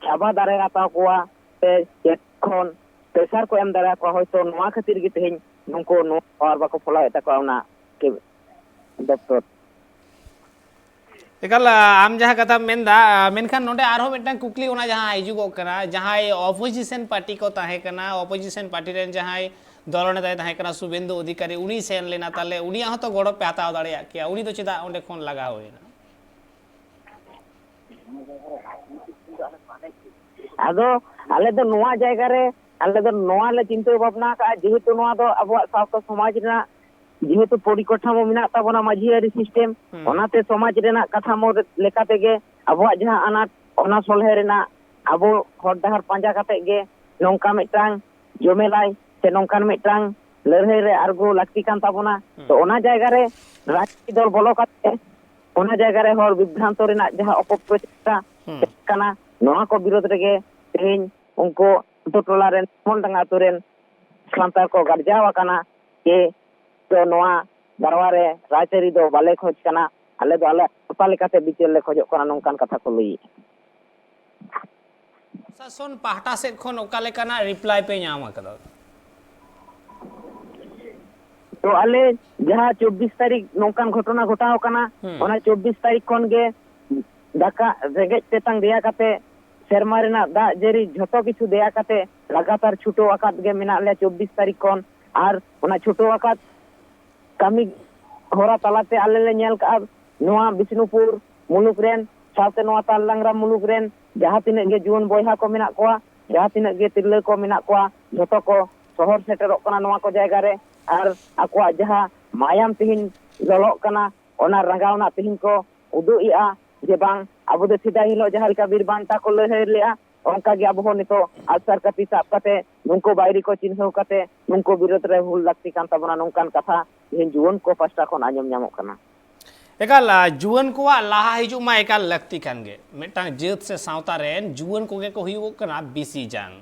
ᱪᱟᱵᱟ ᱫᱟᱲᱮᱭᱟᱛᱟ ᱠᱚᱣᱟ ᱥᱮ ᱪᱮᱫ ᱠᱷᱚᱱ ᱯᱨᱮᱥᱟᱨ ᱠᱚ ᱮᱢ ᱫᱟᱲᱮᱭᱟᱠᱚᱣᱟ, ᱦᱚᱭᱛᱳ ᱱᱚᱣᱟ ᱠᱷᱟᱹᱛᱤᱨ ᱜᱮ ᱛᱮᱦᱮᱧ ᱱᱩᱠᱩ ᱱᱚᱣᱟ ᱯᱟᱣᱟᱨ ᱵᱟᱠᱚ ᱯᱷᱚᱞᱟᱣᱮᱫ ᱛᱟᱠᱚᱣᱟ ᱚᱱᱟ ᱠᱮ-, ᱫᱚᱯᱛᱚᱨ᱾ ᱮᱠᱟᱞ, ᱟᱢ ᱡᱟᱦᱟᱸ ᱠᱟᱛᱷᱟᱢ ᱢᱮᱱᱫᱟ, ᱢᱮᱱᱠᱷᱟᱱ ᱱᱚᱰᱮ ᱟᱨᱦᱚᱸ ᱢᱤᱫᱴᱟᱝ ᱠᱩᱠᱞᱤ ᱚᱱᱟ ᱡᱟᱦᱟᱸ ᱦᱤᱡᱩᱜᱚᱜ ᱠᱟᱱᱟ, ᱡᱟᱦᱟᱸᱭ ᱚᱯᱳᱡᱤᱥᱚᱱ ᱯᱟᱨᱴᱤ ᱠᱚ ᱛᱟᱦᱮᱸ ᱠᱟᱱᱟ, ᱚᱯᱳᱡᱤᱥᱚᱱ ᱯᱟᱨᱴᱤ ᱨᱮᱱ ᱡᱟᱦᱟᱸᱭ ᱫᱚᱞ ᱱᱮᱛᱟᱭ ᱛᱟᱦᱮᱸ ᱠᱟᱱᱟ ᱥᱩᱵᱮᱱᱫᱩ ᱚᱫᱷᱤᱠᱟᱨᱤ, ᱩᱱᱤ ᱥᱮᱱ ᱞᱮᱱᱟ, ᱛᱟᱦᱞᱮ ᱩᱱᱤᱭᱟᱜ ᱦᱚᱸᱛᱚ ᱜᱚᱲᱚ ᱯᱮ ᱦᱟᱛᱟᱣ ᱫᱟᱲᱮᱭᱟᱜ ᱠᱮᱭᱟ, ᱩᱱᱤ ᱫᱚ ᱪᱮᱫᱟᱜ ᱚᱸᱰᱮ ᱠᱷᱚᱱ ᱞᱟᱜᱟ ᱦᱩᱭᱮᱱᱟ? ᱟᱫᱚ ᱟᱞᱮ ᱫᱚ ᱱᱚᱣᱟ ᱡᱟᱭᱜᱟ ᱨᱮ, ᱟᱞᱮ ᱫᱚ ᱱᱚᱣᱟ ᱞᱮ ᱪᱤᱱᱛᱟᱹ ᱵᱷᱟᱵᱽᱱᱟ ᱟᱠᱟᱫᱼᱟ, ᱡᱮᱦᱮᱛᱩ ᱱᱚᱣᱟ ᱫᱚ ᱟᱵᱚᱣᱟᱜ ᱥᱟᱶᱛᱟ ᱥᱚᱢᱟᱡᱽ ᱨᱮᱱᱟᱜ ᱡᱮᱦᱮᱛᱩ ᱯᱚᱨᱤᱠᱟᱴᱷᱟᱢᱳ ᱢᱮᱱᱟᱜ ᱛᱟᱵᱚᱱᱟ, ᱢᱟᱹᱡᱷᱤ ᱟᱹᱨᱤ ᱥᱤᱥᱴᱮᱢ, ᱦᱩᱸ᱾ ᱚᱱᱟᱛᱮ ᱥᱚᱢᱟᱡᱽ ᱨᱮᱱᱟᱜ ᱠᱟᱛᱷᱟᱢᱳ ᱞᱮᱠᱟ ᱛᱮᱜᱮ ᱟᱵᱚᱣᱟᱜ ᱡᱟᱦᱟᱸ ᱟᱱᱟᱴ, ᱚᱱᱟ ᱥᱚᱞᱦᱮ ᱨᱮᱱᱟᱜ ᱟᱵᱚ ᱦᱚᱨ ᱰᱟᱦᱟᱨ ᱯᱟᱸᱡᱟ ᱠᱟᱛᱮ ᱜᱮ ᱱᱚᱝᱠᱟ ᱢᱤᱫᱴᱟᱝ ᱡᱚᱢᱮᱞᱟᱭ ᱥᱮ ᱱᱚᱝᱠᱟᱱ ᱢᱤᱫᱴᱟᱝ ᱞᱟᱹᱲᱦᱟᱹᱭ ᱨᱮ ᱟᱬᱜᱚ ᱞᱟᱹᱠᱛᱤ ᱠᱟᱱ ᱛᱟᱵᱚᱱᱟ᱾ ᱦᱩᱸ᱾ ᱛᱚ ᱚᱱᱟ ᱡᱟᱭᱜᱟ ᱨᱮ ᱨᱟᱡᱽᱱᱤᱛᱤ ᱫᱚᱞ ᱵᱚᱞᱚ ᱠᱟᱛᱮ ᱚᱱᱟ ᱡᱟᱭᱜᱟ ᱨᱮ ᱦᱚᱲ ᱵᱤᱵᱷᱨᱟᱱᱛᱚ ᱨᱮᱱᱟᱜ ᱡᱟᱦᱟᱸ ᱚᱯᱚᱯᱨᱚᱪᱟᱨ ᱦᱩᱸ᱾ ᱠᱟᱱᱟ, ᱱᱚᱣᱟ ᱠᱚ ᱵᱤᱨᱳᱫᱷ ᱨᱮᱜᱮ ᱛᱮᱦᱮᱧ ᱩᱱᱠᱩ ᱟᱛᱳ ᱴᱚᱞᱟ ᱨᱮᱱ ᱥᱤᱢᱚᱞ ᱰᱟᱸᱜᱟ ᱟᱛᱳ ᱨᱮᱱ ᱥᱟᱱᱛᱟᱲ ᱠᱚ ᱜᱟᱨᱡᱟᱣ ᱟᱠᱟᱱᱟ ᱡᱮ ᱫᱚ ᱱᱚᱣᱟ ᱫᱟᱨᱣᱟ ᱨᱮ ᱨᱟᱡᱽᱟᱹᱨᱤ ᱫᱚ ᱵᱟᱞᱮ ᱠᱷᱚᱡᱽ ᱠᱟᱱᱟ, ᱟᱞᱮ ᱫᱚ ᱟᱞᱮ ᱥᱟᱶᱛᱟ ᱞᱮᱠᱟᱛᱮ ᱵᱤᱪᱟᱹᱨ ᱞᱮ ᱠᱷᱚᱡᱚᱜ ᱠᱟᱱᱟ, ᱱᱚᱝᱠᱟᱱ ᱠᱟᱛᱷᱟ ᱠᱚ ᱞᱟᱹᱭᱮᱫᱼᱟ᱾ ᱯᱨᱚᱥᱟᱥᱚᱱ ᱯᱟᱦᱴᱟ ᱥᱮᱫ ᱠᱷᱚᱱ ᱚᱠᱟ ᱞᱮᱠᱟᱱᱟᱜ ᱨᱤᱯᱞᱟᱭ ᱯᱮ ᱧᱟᱢ ᱟᱠᱟᱫᱟ? ᱛᱚ ᱟᱞᱮ ᱡᱟᱦᱟᱸ ᱪᱚᱵᱵᱤᱥ ᱛᱟᱹᱨᱤᱠᱷ ᱱᱚᱝᱠᱟᱱ ᱜᱷᱚᱴᱚᱱᱟ ᱜᱷᱚᱴᱟᱣ ᱠᱟᱱᱟ, ᱦᱩᱸ᱾ ᱚᱱᱟ ᱪᱚᱵᱵᱤᱥ ᱛᱟᱹᱨᱤᱠᱷ ᱠᱷᱚᱱ ᱜᱮ ᱫᱟᱠᱟ ᱨᱮᱸᱜᱮᱡ ᱛᱮᱛᱟᱝ ᱫᱮᱭᱟ ᱠᱟᱛᱮ, ᱥᱮᱨᱢᱟ ᱨᱮᱱᱟᱜ ᱫᱟᱜ ᱡᱟᱹᱲᱤ ᱡᱷᱚᱛᱚ ᱠᱤᱪᱷᱩ ᱫᱮᱭᱟ ᱠᱟᱛᱮ ᱞᱟᱜᱟᱛᱟᱨ ᱪᱷᱩᱴᱟᱹᱣ ᱟᱠᱟᱫ ᱜᱮ ᱢᱮᱱᱟᱜ ᱞᱮᱭᱟ ᱪᱚᱵᱵᱤᱥ ᱛᱟᱹᱨᱤᱠᱷ ᱠᱷᱚᱱ᱾ ᱟᱨ ᱚᱱᱟ ᱪᱷᱩᱴᱟᱹᱣ ᱟᱠᱟᱫ ᱠᱟᱹᱢᱤ ᱦᱚᱨᱟ ᱛᱟᱞᱟᱛᱮ ᱟᱞᱮ ᱞᱮ ᱧᱮᱞ ᱠᱟᱜᱼᱟ, ᱱᱚᱣᱟ ᱵᱤᱥᱱᱩᱯᱩᱨ ᱢᱩᱞᱩᱠ ᱨᱮᱱ ᱥᱟᱶᱛᱮ ᱱᱚᱣᱟ ᱛᱟᱞᱰᱟᱝᱨᱟ ᱢᱩᱞᱩᱠ ᱨᱮᱱ ᱡᱟᱦᱟᱸ ᱛᱤᱱᱟᱹᱜ ᱜᱮ ᱡᱩᱣᱟᱹᱱ ᱵᱚᱭᱦᱟ ᱠᱚ ᱢᱮᱱᱟᱜ ᱠᱚᱣᱟ, ᱡᱟᱦᱟᱸ ᱛᱤᱱᱟᱹᱜ ᱜᱮ ᱛᱤᱨᱞᱟᱹ ᱠᱚ ᱢᱮᱱᱟᱜ ᱠᱚᱣᱟ, ᱡᱷᱚᱛᱚ ᱠᱚ ᱥᱚᱦᱚᱨ ᱥᱮᱴᱮᱨᱚᱜ ᱠᱟᱱᱟ ᱱᱚᱣᱟ ᱠᱚ ᱡᱟᱭᱜᱟ ᱨᱮ᱾ ᱟᱨ ᱟᱠᱚᱣᱟᱜ ᱡᱟᱦᱟᱸ ᱢᱟᱭᱟᱢ ᱛᱮᱦᱮᱧ ᱞᱚᱞᱚᱜ ᱠᱟᱱᱟ, ᱚᱱᱟ ᱨᱟᱸᱜᱟᱣᱱᱟ ᱛᱮᱦᱮᱧ ᱠᱚ ᱩᱫᱩᱜ ᱮᱜᱼᱟ ᱡᱮ ᱵᱟᱝ, ᱟᱵᱚ ᱫᱚ ᱥᱮᱫᱟᱭ ᱦᱤᱞᱳᱜ ᱡᱟᱦᱟᱸ ᱞᱮᱠᱟ ᱵᱤᱨ ᱵᱟᱱᱴᱟ ᱠᱚ ᱞᱟᱹᱲᱦᱟᱹᱭ ᱞᱮᱜᱼᱟ, ᱚᱱᱠᱟ ᱜᱮ ᱟᱵᱚ ᱦᱚᱸ ᱱᱤᱛᱚᱜ ᱟᱜᱼᱥᱟᱨ ᱠᱟᱹᱯᱤ ᱥᱟᱵ ᱠᱟᱛᱮ ᱱᱩᱠᱩ ᱵᱟᱹᱭᱨᱤ ᱠᱚ ᱪᱤᱱᱦᱟᱹᱣ ᱠᱟᱛᱮ ᱱᱩᱠᱩ ᱵᱤᱨᱳᱫᱷ ᱨᱮ ᱦᱩᱞ ᱞᱟᱹᱠᱛᱤ ᱠᱟᱱ ᱛᱟᱵᱚᱱᱟ, ᱱᱚᱝᱠᱟᱱ ᱠᱟᱛᱷᱟ ᱛᱮᱦᱮᱧ ᱡᱩᱣᱟᱹᱱ ᱠᱚ ᱯᱟᱥᱴᱟ ᱠᱷᱚᱱ ᱟᱸᱡᱚᱢ ᱧᱟᱢᱚᱜ ᱠᱟᱱᱟ᱾ ᱮᱠᱟᱞ, ᱟ, ᱡᱩᱣᱟᱹᱱ ᱠᱚᱣᱟᱜ ᱞᱟᱦᱟ ᱦᱤᱡᱩᱜ ᱢᱟ ᱮᱠᱟᱞ ᱞᱟᱹᱠᱛᱤ ᱠᱟᱱ ᱜᱮ᱾ ᱢᱤᱫᱴᱟᱝ ᱡᱟᱹᱛ ᱥᱮ ᱥᱟᱶᱛᱟ ᱨᱮᱱ ᱡᱩᱣᱟᱹᱱ ᱠᱚᱜᱮ ᱠᱚ ᱦᱩᱭᱩᱜᱚᱜ ᱠᱟᱱᱟ ᱵᱮᱥᱤ ᱡᱟᱝ᱾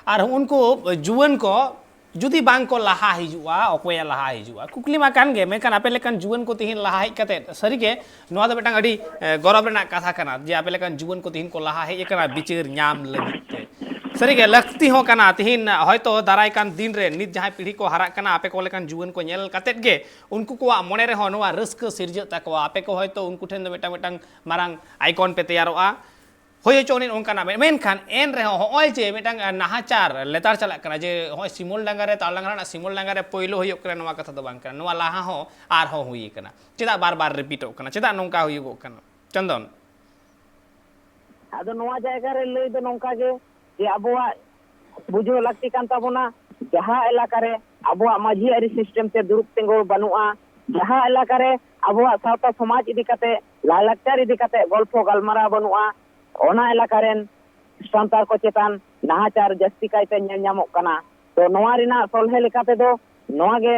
ᱟᱨ ᱩᱱᱠᱩ ᱡᱩᱣᱟᱹᱱ ᱠᱚ ᱡᱩᱫᱤ ᱵᱟᱝ ᱠᱚ ᱞᱟᱦᱟ ᱦᱤᱡᱩᱜᱼᱟ, ᱚᱠᱚᱭᱮ ᱞᱟᱦᱟ ᱦᱤᱡᱩᱜᱼᱟ? ᱠᱩᱠᱞᱤ ᱢᱟ ᱠᱟᱱ ᱜᱮ, ᱢᱮᱱᱠᱷᱟᱱ ᱟᱯᱮ ᱞᱮᱠᱟᱱ ᱡᱩᱣᱟᱹᱱ ᱠᱚ ᱛᱮᱦᱮᱧ ᱞᱟᱦᱟ ᱦᱮᱡ ᱠᱟᱛᱮ, ᱥᱟᱹᱨᱤᱜᱮ ᱱᱚᱣᱟ ᱫᱚ ᱢᱤᱫᱴᱟᱝ ᱟᱹᱰᱤ, ᱮ, ᱜᱚᱨᱚᱵᱽ ᱨᱮᱱᱟᱜ ᱠᱟᱛᱷᱟ ᱠᱟᱱᱟ ᱡᱮ ᱟᱯᱮ ᱞᱮᱠᱟᱱ ᱡᱩᱣᱟᱹᱱ ᱠᱚ ᱛᱮᱦᱮᱧ ᱠᱚ ᱞᱟᱦᱟ ᱦᱮᱡ ᱟᱠᱟᱱᱟ ᱵᱤᱪᱟᱹᱨ ᱧᱟᱢ ᱞᱟᱹᱜᱤᱫ ᱛᱮ᱾ ᱥᱟᱹᱨᱤᱜᱮ ᱞᱟᱹᱠᱛᱤ ᱦᱚᱸ ᱠᱟᱱᱟ᱾ ᱛᱮᱦᱮᱧ ᱦᱚᱭᱛᱳ ᱫᱟᱨᱟᱭ ᱠᱟᱱ ᱫᱤᱱ ᱨᱮ ᱱᱤᱛ ᱡᱟᱦᱟᱸᱭ ᱯᱤᱲᱦᱤ ᱠᱚ ᱦᱟᱨᱟᱜ ᱠᱟᱱᱟ, ᱟᱯᱮ ᱠᱚ ᱞᱮᱠᱟᱱ ᱡᱩᱣᱟᱹᱱ ᱠᱚ ᱧᱮᱞ ᱠᱟᱛᱮᱫ ᱜᱮ ᱩᱱᱠᱩ ᱠᱚᱣᱟᱜ ᱢᱚᱱᱮ ᱨᱮᱦᱚᱸ ᱱᱚᱣᱟ ᱨᱟᱹᱥᱠᱟᱹ ᱥᱤᱨᱡᱟᱹᱜ ᱛᱟᱠᱚᱣᱟ᱾ ᱟᱯᱮ ᱠᱚ ᱦᱚᱭᱛᱳ ᱩᱱᱠᱩ ᱴᱷᱮᱱ ᱫᱚ ᱢᱤᱫᱴᱟᱝ, ᱢᱤᱫᱴᱟᱝ ᱢᱟᱨᱟᱝ icon ᱯᱮ ᱛᱮᱭᱟᱨᱚᱜᱼᱟ᱾ ᱦᱩᱭ ᱦᱚᱪᱚ ᱩᱱᱤ ᱚᱱᱠᱟᱱᱟᱜ ᱢᱮ-, ᱢᱮᱱᱠᱷᱟᱱ ᱮᱱ ᱨᱮᱦᱚᱸ ᱦᱚᱸᱜᱼᱚᱭ ᱡᱮ ᱢᱤᱫᱴᱟᱝ, ᱟ, ᱱᱟᱦᱟᱪᱟᱨ ᱞᱮᱛᱟᱲ ᱪᱟᱞᱟᱜ ᱠᱟᱱᱟ, ᱡᱮ ᱦᱚᱸᱜᱼᱚᱭ ᱥᱤᱢᱚᱞ ᱰᱟᱸᱜᱟ ᱨᱮ, ᱛᱟᱞᱰᱟᱝᱜᱟ ᱨᱮᱱᱟᱜ ᱥᱤᱢᱚᱞ ᱰᱟᱸᱜᱟ ᱨᱮ ᱯᱳᱭᱞᱳ ᱦᱩᱭᱩᱜ ᱠᱟᱱᱟ, ᱱᱚᱣᱟ ᱠᱟᱛᱷᱟ ᱫᱚ ᱵᱟᱝ ᱠᱟᱱᱟ, ᱱᱚᱣᱟ ᱞᱟᱦᱟ ᱦᱚᱸ ᱟᱨᱦᱚᱸ ᱦᱩᱭ ᱠᱟᱱᱟ᱾ ᱪᱮᱫᱟᱜ ᱵᱟᱨ ᱵᱟᱨ ᱨᱤᱯᱤᱴᱚᱜ ᱠᱟᱱᱟ? ᱪᱮᱫᱟᱜ ᱱᱚᱝᱠᱟ ᱦᱩᱭᱩᱜᱚᱜ ᱠᱟᱱᱟ, ᱪᱚᱱᱫᱚᱱ? ᱟᱫᱚ ᱱᱚᱣᱟ ᱡᱟᱭᱜᱟ ᱨᱮ ᱞᱟᱹᱭ ᱫᱚ ᱱᱚᱝᱠᱟ ᱜᱮ, ᱡᱮ ᱟᱵᱚᱣᱟᱜ ᱵᱩᱡᱷᱟᱹᱣ ᱞᱟᱹᱠᱛᱤ ᱠᱟᱱ ᱛᱟᱵᱚᱱᱟ, ᱡᱟᱦᱟᱸ ᱮᱞᱟᱠᱟ ᱨᱮ ᱟᱵᱚᱣᱟᱜ ᱢᱟᱹᱡᱷᱤ ᱟᱹᱨᱤ system ᱛᱮ ᱫᱩᱲᱩᱵ ᱛᱤᱸᱜᱩ ᱵᱟᱹᱱᱩᱜᱼᱟ, ᱡᱟᱦᱟᱸ ᱮᱞᱟᱠᱟ ᱨᱮ ᱟᱵᱚᱣᱟᱜ ᱥᱟᱶᱛᱟ ᱥᱚᱢᱟᱡᱽ ᱤᱫᱤ ᱠᱟᱛᱮ, ᱞᱟᱭᱼᱞᱟᱠᱪᱟᱨ ᱤᱫᱤ ᱠᱟᱛᱮ ᱜᱚᱞᱯᱷᱚ ᱜᱟᱞᱢᱟᱨᱟᱣ ᱵᱟᱹᱱᱩᱜᱼᱟ, ᱚᱱᱟ ᱮᱞᱟᱠᱟ ᱨᱮᱱ ᱥᱟᱱᱛᱟᱲ ᱠᱚ ᱪᱮᱛᱟᱱ ᱱᱟᱦᱟᱪᱟᱨ ᱡᱟᱹᱥᱛᱤ ᱠᱟᱭᱛᱮ ᱧᱮᱞ ᱧᱟᱢᱚᱜ ᱠᱟᱱᱟ᱾ ᱛᱚ ᱱᱚᱣᱟ ᱨᱮᱱᱟᱜ ᱥᱚᱞᱦᱮ ᱞᱮᱠᱟ ᱛᱮᱫᱚ ᱱᱚᱣᱟ ᱜᱮ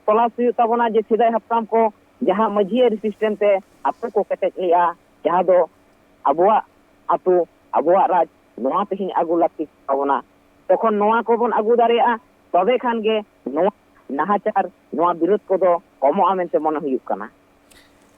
ᱛᱚᱞᱟᱥ ᱦᱩᱭᱩᱜ ᱛᱟᱵᱚᱱᱟ ᱡᱮ ᱥᱮᱫᱟᱭ ᱦᱟᱯᱲᱟᱢ ᱠᱚ ᱡᱟᱦᱟᱸ ᱢᱟᱹᱡᱷᱤᱭᱟᱹᱨᱤ ᱥᱤᱥᱴᱮᱢ ᱛᱮ ᱟᱛᱳ ᱠᱚ ᱠᱮᱴᱮᱡ ᱞᱮᱜᱼᱟ, ᱡᱟᱦᱟᱸ ᱫᱚ ᱟᱵᱚᱣᱟᱜ ᱟᱛᱳ, ᱟᱵᱚᱣᱟᱜ ᱨᱟᱡᱽ, ᱱᱚᱣᱟ ᱛᱮᱦᱮᱧ ᱟᱹᱜᱩ ᱞᱟᱹᱠᱛᱤ ᱛᱟᱵᱚᱱᱟ᱾ ᱛᱚᱠᱷᱚᱱ ᱱᱚᱣᱟ ᱠᱚᱵᱚᱱ ᱟᱹᱜᱩ ᱫᱟᱲᱮᱭᱟᱜᱼᱟ, ᱛᱚᱵᱮ ᱠᱷᱟᱱ ᱜᱮ ᱱᱚᱣᱟ ᱱᱟᱦᱟᱪᱟᱨ, ᱱᱚᱣᱟ ᱵᱤᱨᱳᱫ ᱠᱚᱫᱚ ᱠᱚᱢᱚᱜᱼᱟ ᱢᱮᱱᱛᱮ ᱢᱚᱱᱮ ᱦᱩᱭᱩᱜ ᱠᱟᱱᱟ᱾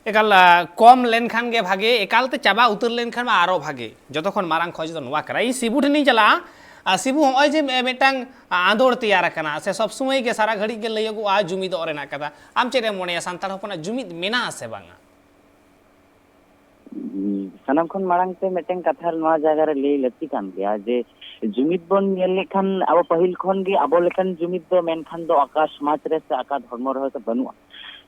ᱮᱠᱟᱞ ᱟ, ᱠᱚᱢ ᱞᱮᱱᱠᱷᱟᱱ ᱜᱮ ᱵᱷᱟᱜᱮ, ᱮᱠᱟᱞ ᱛᱮ ᱪᱟᱵᱟ ᱩᱛᱟᱹᱨ ᱞᱮᱱᱠᱷᱟᱱ ᱢᱟ ᱟᱨᱚ ᱵᱷᱟᱜᱮ᱾ ᱡᱚᱛᱚ ᱠᱷᱚᱱ ᱢᱟᱨᱟᱝ ᱠᱷᱚᱡᱽ ᱫᱚ ᱱᱚᱣᱟ ᱠᱟᱱᱟ᱾ ᱤᱧ ᱥᱤᱵᱩ ᱴᱷᱮᱱᱤᱧ ᱪᱟᱞᱟᱜᱼᱟ᱾ ᱟᱨ ᱥᱤᱵᱩ, ᱦᱚᱸᱜᱼᱚᱭ ᱡᱮ ᱢᱤᱫᱴᱟᱝ ᱟᱸᱫᱳᱲ ᱛᱮᱭᱟᱨ ᱟᱠᱟᱱᱟ ᱥᱮ ᱥᱚᱵ ᱥᱚᱢᱚᱭ ᱜᱮ ᱥᱟᱨᱟ ᱜᱷᱟᱹᱲᱤᱡ ᱜᱮ ᱞᱟᱹᱭᱚᱜᱚᱜᱼᱟ ᱡᱩᱢᱤᱫᱚᱜ ᱨᱮᱱᱟᱜ ᱠᱟᱛᱷᱟ, ᱟᱢ ᱪᱮᱫ ᱮᱢ ᱢᱚᱱᱮᱭᱟ, ᱥᱟᱱᱛᱟᱲ ᱦᱚᱯᱚᱱᱟᱜ ᱡᱩᱢᱤᱫ ᱢᱮᱱᱟᱜᱼᱟ ᱥᱮ ᱵᱟᱝᱟ? ᱥᱟᱱᱟᱢ ᱠᱷᱚᱱ ᱢᱟᱲᱟᱝ ᱛᱮ ᱢᱤᱫᱴᱮᱱ ᱠᱟᱛᱷᱟ ᱱᱚᱣᱟ ᱡᱟᱭᱜᱟ ᱨᱮ ᱞᱟᱹᱭ ᱞᱟᱹᱠᱛᱤ ᱠᱟᱱ ᱜᱮᱭᱟ ᱡᱮ ᱡᱩᱢᱤᱫ ᱵᱚᱱ ᱧᱮᱞ ᱞᱮᱠᱷᱟᱱ ᱟᱵᱚ ᱯᱟᱹᱦᱤᱞ ᱠᱷᱚᱱ ᱜᱮ ᱟᱵᱚ ᱞᱮᱠᱟᱱ ᱡᱩᱢᱤᱫ ᱫᱚ ᱢᱮᱱᱠᱷᱟᱱ ᱫᱚ ᱚᱠᱟ ᱥᱚᱢᱟᱡᱽ ᱨᱮ ᱥᱮ ᱚᱠᱟ ᱫᱷᱚᱨᱢᱚ ᱨᱮᱦᱚᱸ ᱥᱮ ᱵᱟᱹᱱᱩᱜᱼᱟ᱾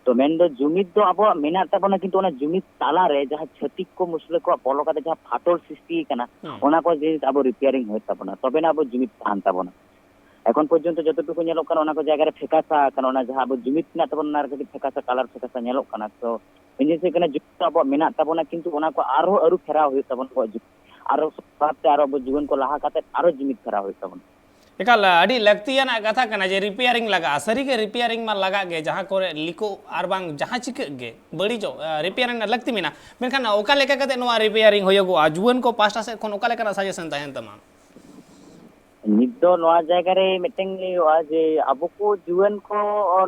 ᱛᱚ ᱢᱮᱱᱫᱚ ᱡᱩᱢᱤᱫ ᱫᱚ ᱟᱵᱚᱣᱟᱜ ᱢᱮᱱᱟᱜ ᱛᱟᱵᱚᱱᱟ, ᱠᱤᱱᱛᱩ ᱚᱱᱟ ᱡᱩᱢᱤᱫ ᱛᱟᱞᱟᱨᱮ ᱡᱟᱦᱟᱸ ᱪᱷᱟᱹᱛᱤᱠ ᱠᱚ ᱢᱩᱥᱞᱟᱹ ᱠᱚᱣᱟᱜ ᱵᱚᱞᱚ ᱠᱟᱛᱮ ᱡᱟᱦᱟᱸ ᱯᱷᱟᱴᱚᱞ ᱥᱨᱤᱥᱴᱤ ᱠᱟᱱᱟ, ᱚᱱᱟ ᱠᱚ ᱡᱤᱱᱤᱥ ᱟᱵᱚ ᱨᱤᱯᱮᱭᱟᱨᱤᱝ ᱦᱩᱭᱩᱜ ᱛᱟᱵᱚᱱᱟ, ᱛᱚᱵᱮᱱᱟ ᱟᱵᱚ ᱡᱩᱢᱤᱫ ᱛᱟᱦᱮᱱ ᱛᱟᱵᱚᱱᱟ᱾ ᱮᱠᱷᱚᱱ ᱯᱚᱨᱡᱚᱱᱛᱚ ᱡᱚᱛᱚᱴᱩᱠᱩ ᱧᱮᱞᱚᱜ ᱠᱟᱱᱟ, ᱚᱱᱟ ᱠᱚ ᱡᱟᱭᱜᱟ ᱨᱮ ᱯᱷᱮᱠᱟᱥᱟ ᱟᱠᱟᱱᱟ, ᱚᱱᱟ ᱡᱟᱦᱟᱸ ᱟᱵᱚ ᱡᱩᱢᱤᱫ ᱢᱮᱱᱟᱜ ᱛᱟᱵᱚᱱᱟ, ᱚᱱᱟ ᱨᱮ ᱠᱟᱹᱴᱤᱡ ᱯᱷᱮᱠᱟᱥᱟ ᱠᱟᱞᱟᱨ ᱯᱷᱮᱠᱟᱥᱟ ᱧᱮᱞᱚᱜ ᱠᱟᱱᱟ᱾ ᱛᱚ ᱤᱧ ᱦᱩᱭᱩᱜ ᱠᱟᱱᱟ ᱡᱩᱢᱤᱫ ᱫᱚ ᱟᱵᱚᱣᱟᱜ ᱢᱮᱱᱟᱜ ᱛᱟᱵᱚᱱᱟ, ᱠᱤᱱᱛᱩ ᱚᱱᱟ ᱠᱚ ᱟᱨᱦᱚᱸ ᱟᱹᱨᱩ ᱯᱷᱮᱨᱟᱣ ᱦᱩᱭᱩᱜ ᱛᱟᱵᱚᱱᱟ, ᱟᱵᱚᱣᱟᱜ ᱡᱩᱢᱤᱫ ᱟᱨᱚ ᱵᱷᱟᱵᱛᱮ ᱟᱨᱚ ᱟᱵᱚ ᱡᱩᱣᱟᱹᱱ ᱠᱚ ᱞᱟᱦᱟ ᱠᱟᱛᱮ ᱟᱨᱚ ᱡᱩᱢᱤᱫ ᱯᱷᱮᱨᱟᱣ ᱦᱩᱭᱩᱜ ᱛᱟᱵᱚᱱᱟ᱾ ᱮᱠᱟᱞ ᱟᱹᱰᱤ ᱞᱟᱹᱠᱛᱤᱭᱟᱱᱟᱜ ᱠᱟᱛᱷᱟ ᱠᱟᱱᱟ ᱡᱮ ᱨᱤᱯᱮᱭᱟᱨᱤᱝ ᱞᱟᱜᱟᱜᱼᱟ᱾ ᱥᱟᱹᱨᱤᱜᱮ ᱨᱤᱯᱮᱭᱟᱨᱤᱝ ᱢᱟ ᱞᱟᱜᱟᱜ ᱜᱮ, ᱡᱟᱦᱟᱸ ᱠᱚᱨᱮ ᱞᱤᱠᱚᱜ ᱟᱨ ᱵᱟᱝ ᱡᱟᱦᱟᱸ ᱪᱤᱠᱟᱹᱜ ᱜᱮ ᱵᱟᱹᱲᱤᱡᱚᱜ, ᱨᱤᱯᱮᱭᱟᱨᱤᱝ ᱨᱮᱱᱟᱜ ᱞᱟᱹᱠᱛᱤ ᱢᱮᱱᱟᱜᱼᱟ᱾ ᱢᱮᱱᱠᱷᱟᱱ ᱚᱠᱟ ᱞᱮᱠᱟ ᱠᱟᱛᱮ ᱱᱚᱣᱟ ᱨᱤᱯᱮᱭᱟᱨᱤᱝ ᱦᱩᱭᱩᱜᱚᱜᱼᱟ? ᱡᱩᱣᱟᱹᱱ ᱠᱚ ᱯᱟᱦᱴᱟ ᱥᱮᱫ ᱠᱷᱚᱱ ᱚᱠᱟ ᱞᱮᱠᱟᱱᱟᱜ ᱥᱟᱡᱮᱥᱚᱱ ᱛᱟᱦᱮᱱ ᱛᱟᱢᱟ? ᱱᱤᱛ ᱫᱚ ᱱᱚᱣᱟ ᱡᱟᱭᱜᱟ ᱨᱮ ᱢᱤᱫᱴᱮᱱ ᱞᱟᱹᱭᱚᱜᱼᱟ ᱡᱮ ᱟᱵᱚ ᱠᱚ ᱡᱩᱣᱟᱹᱱ ᱠᱚ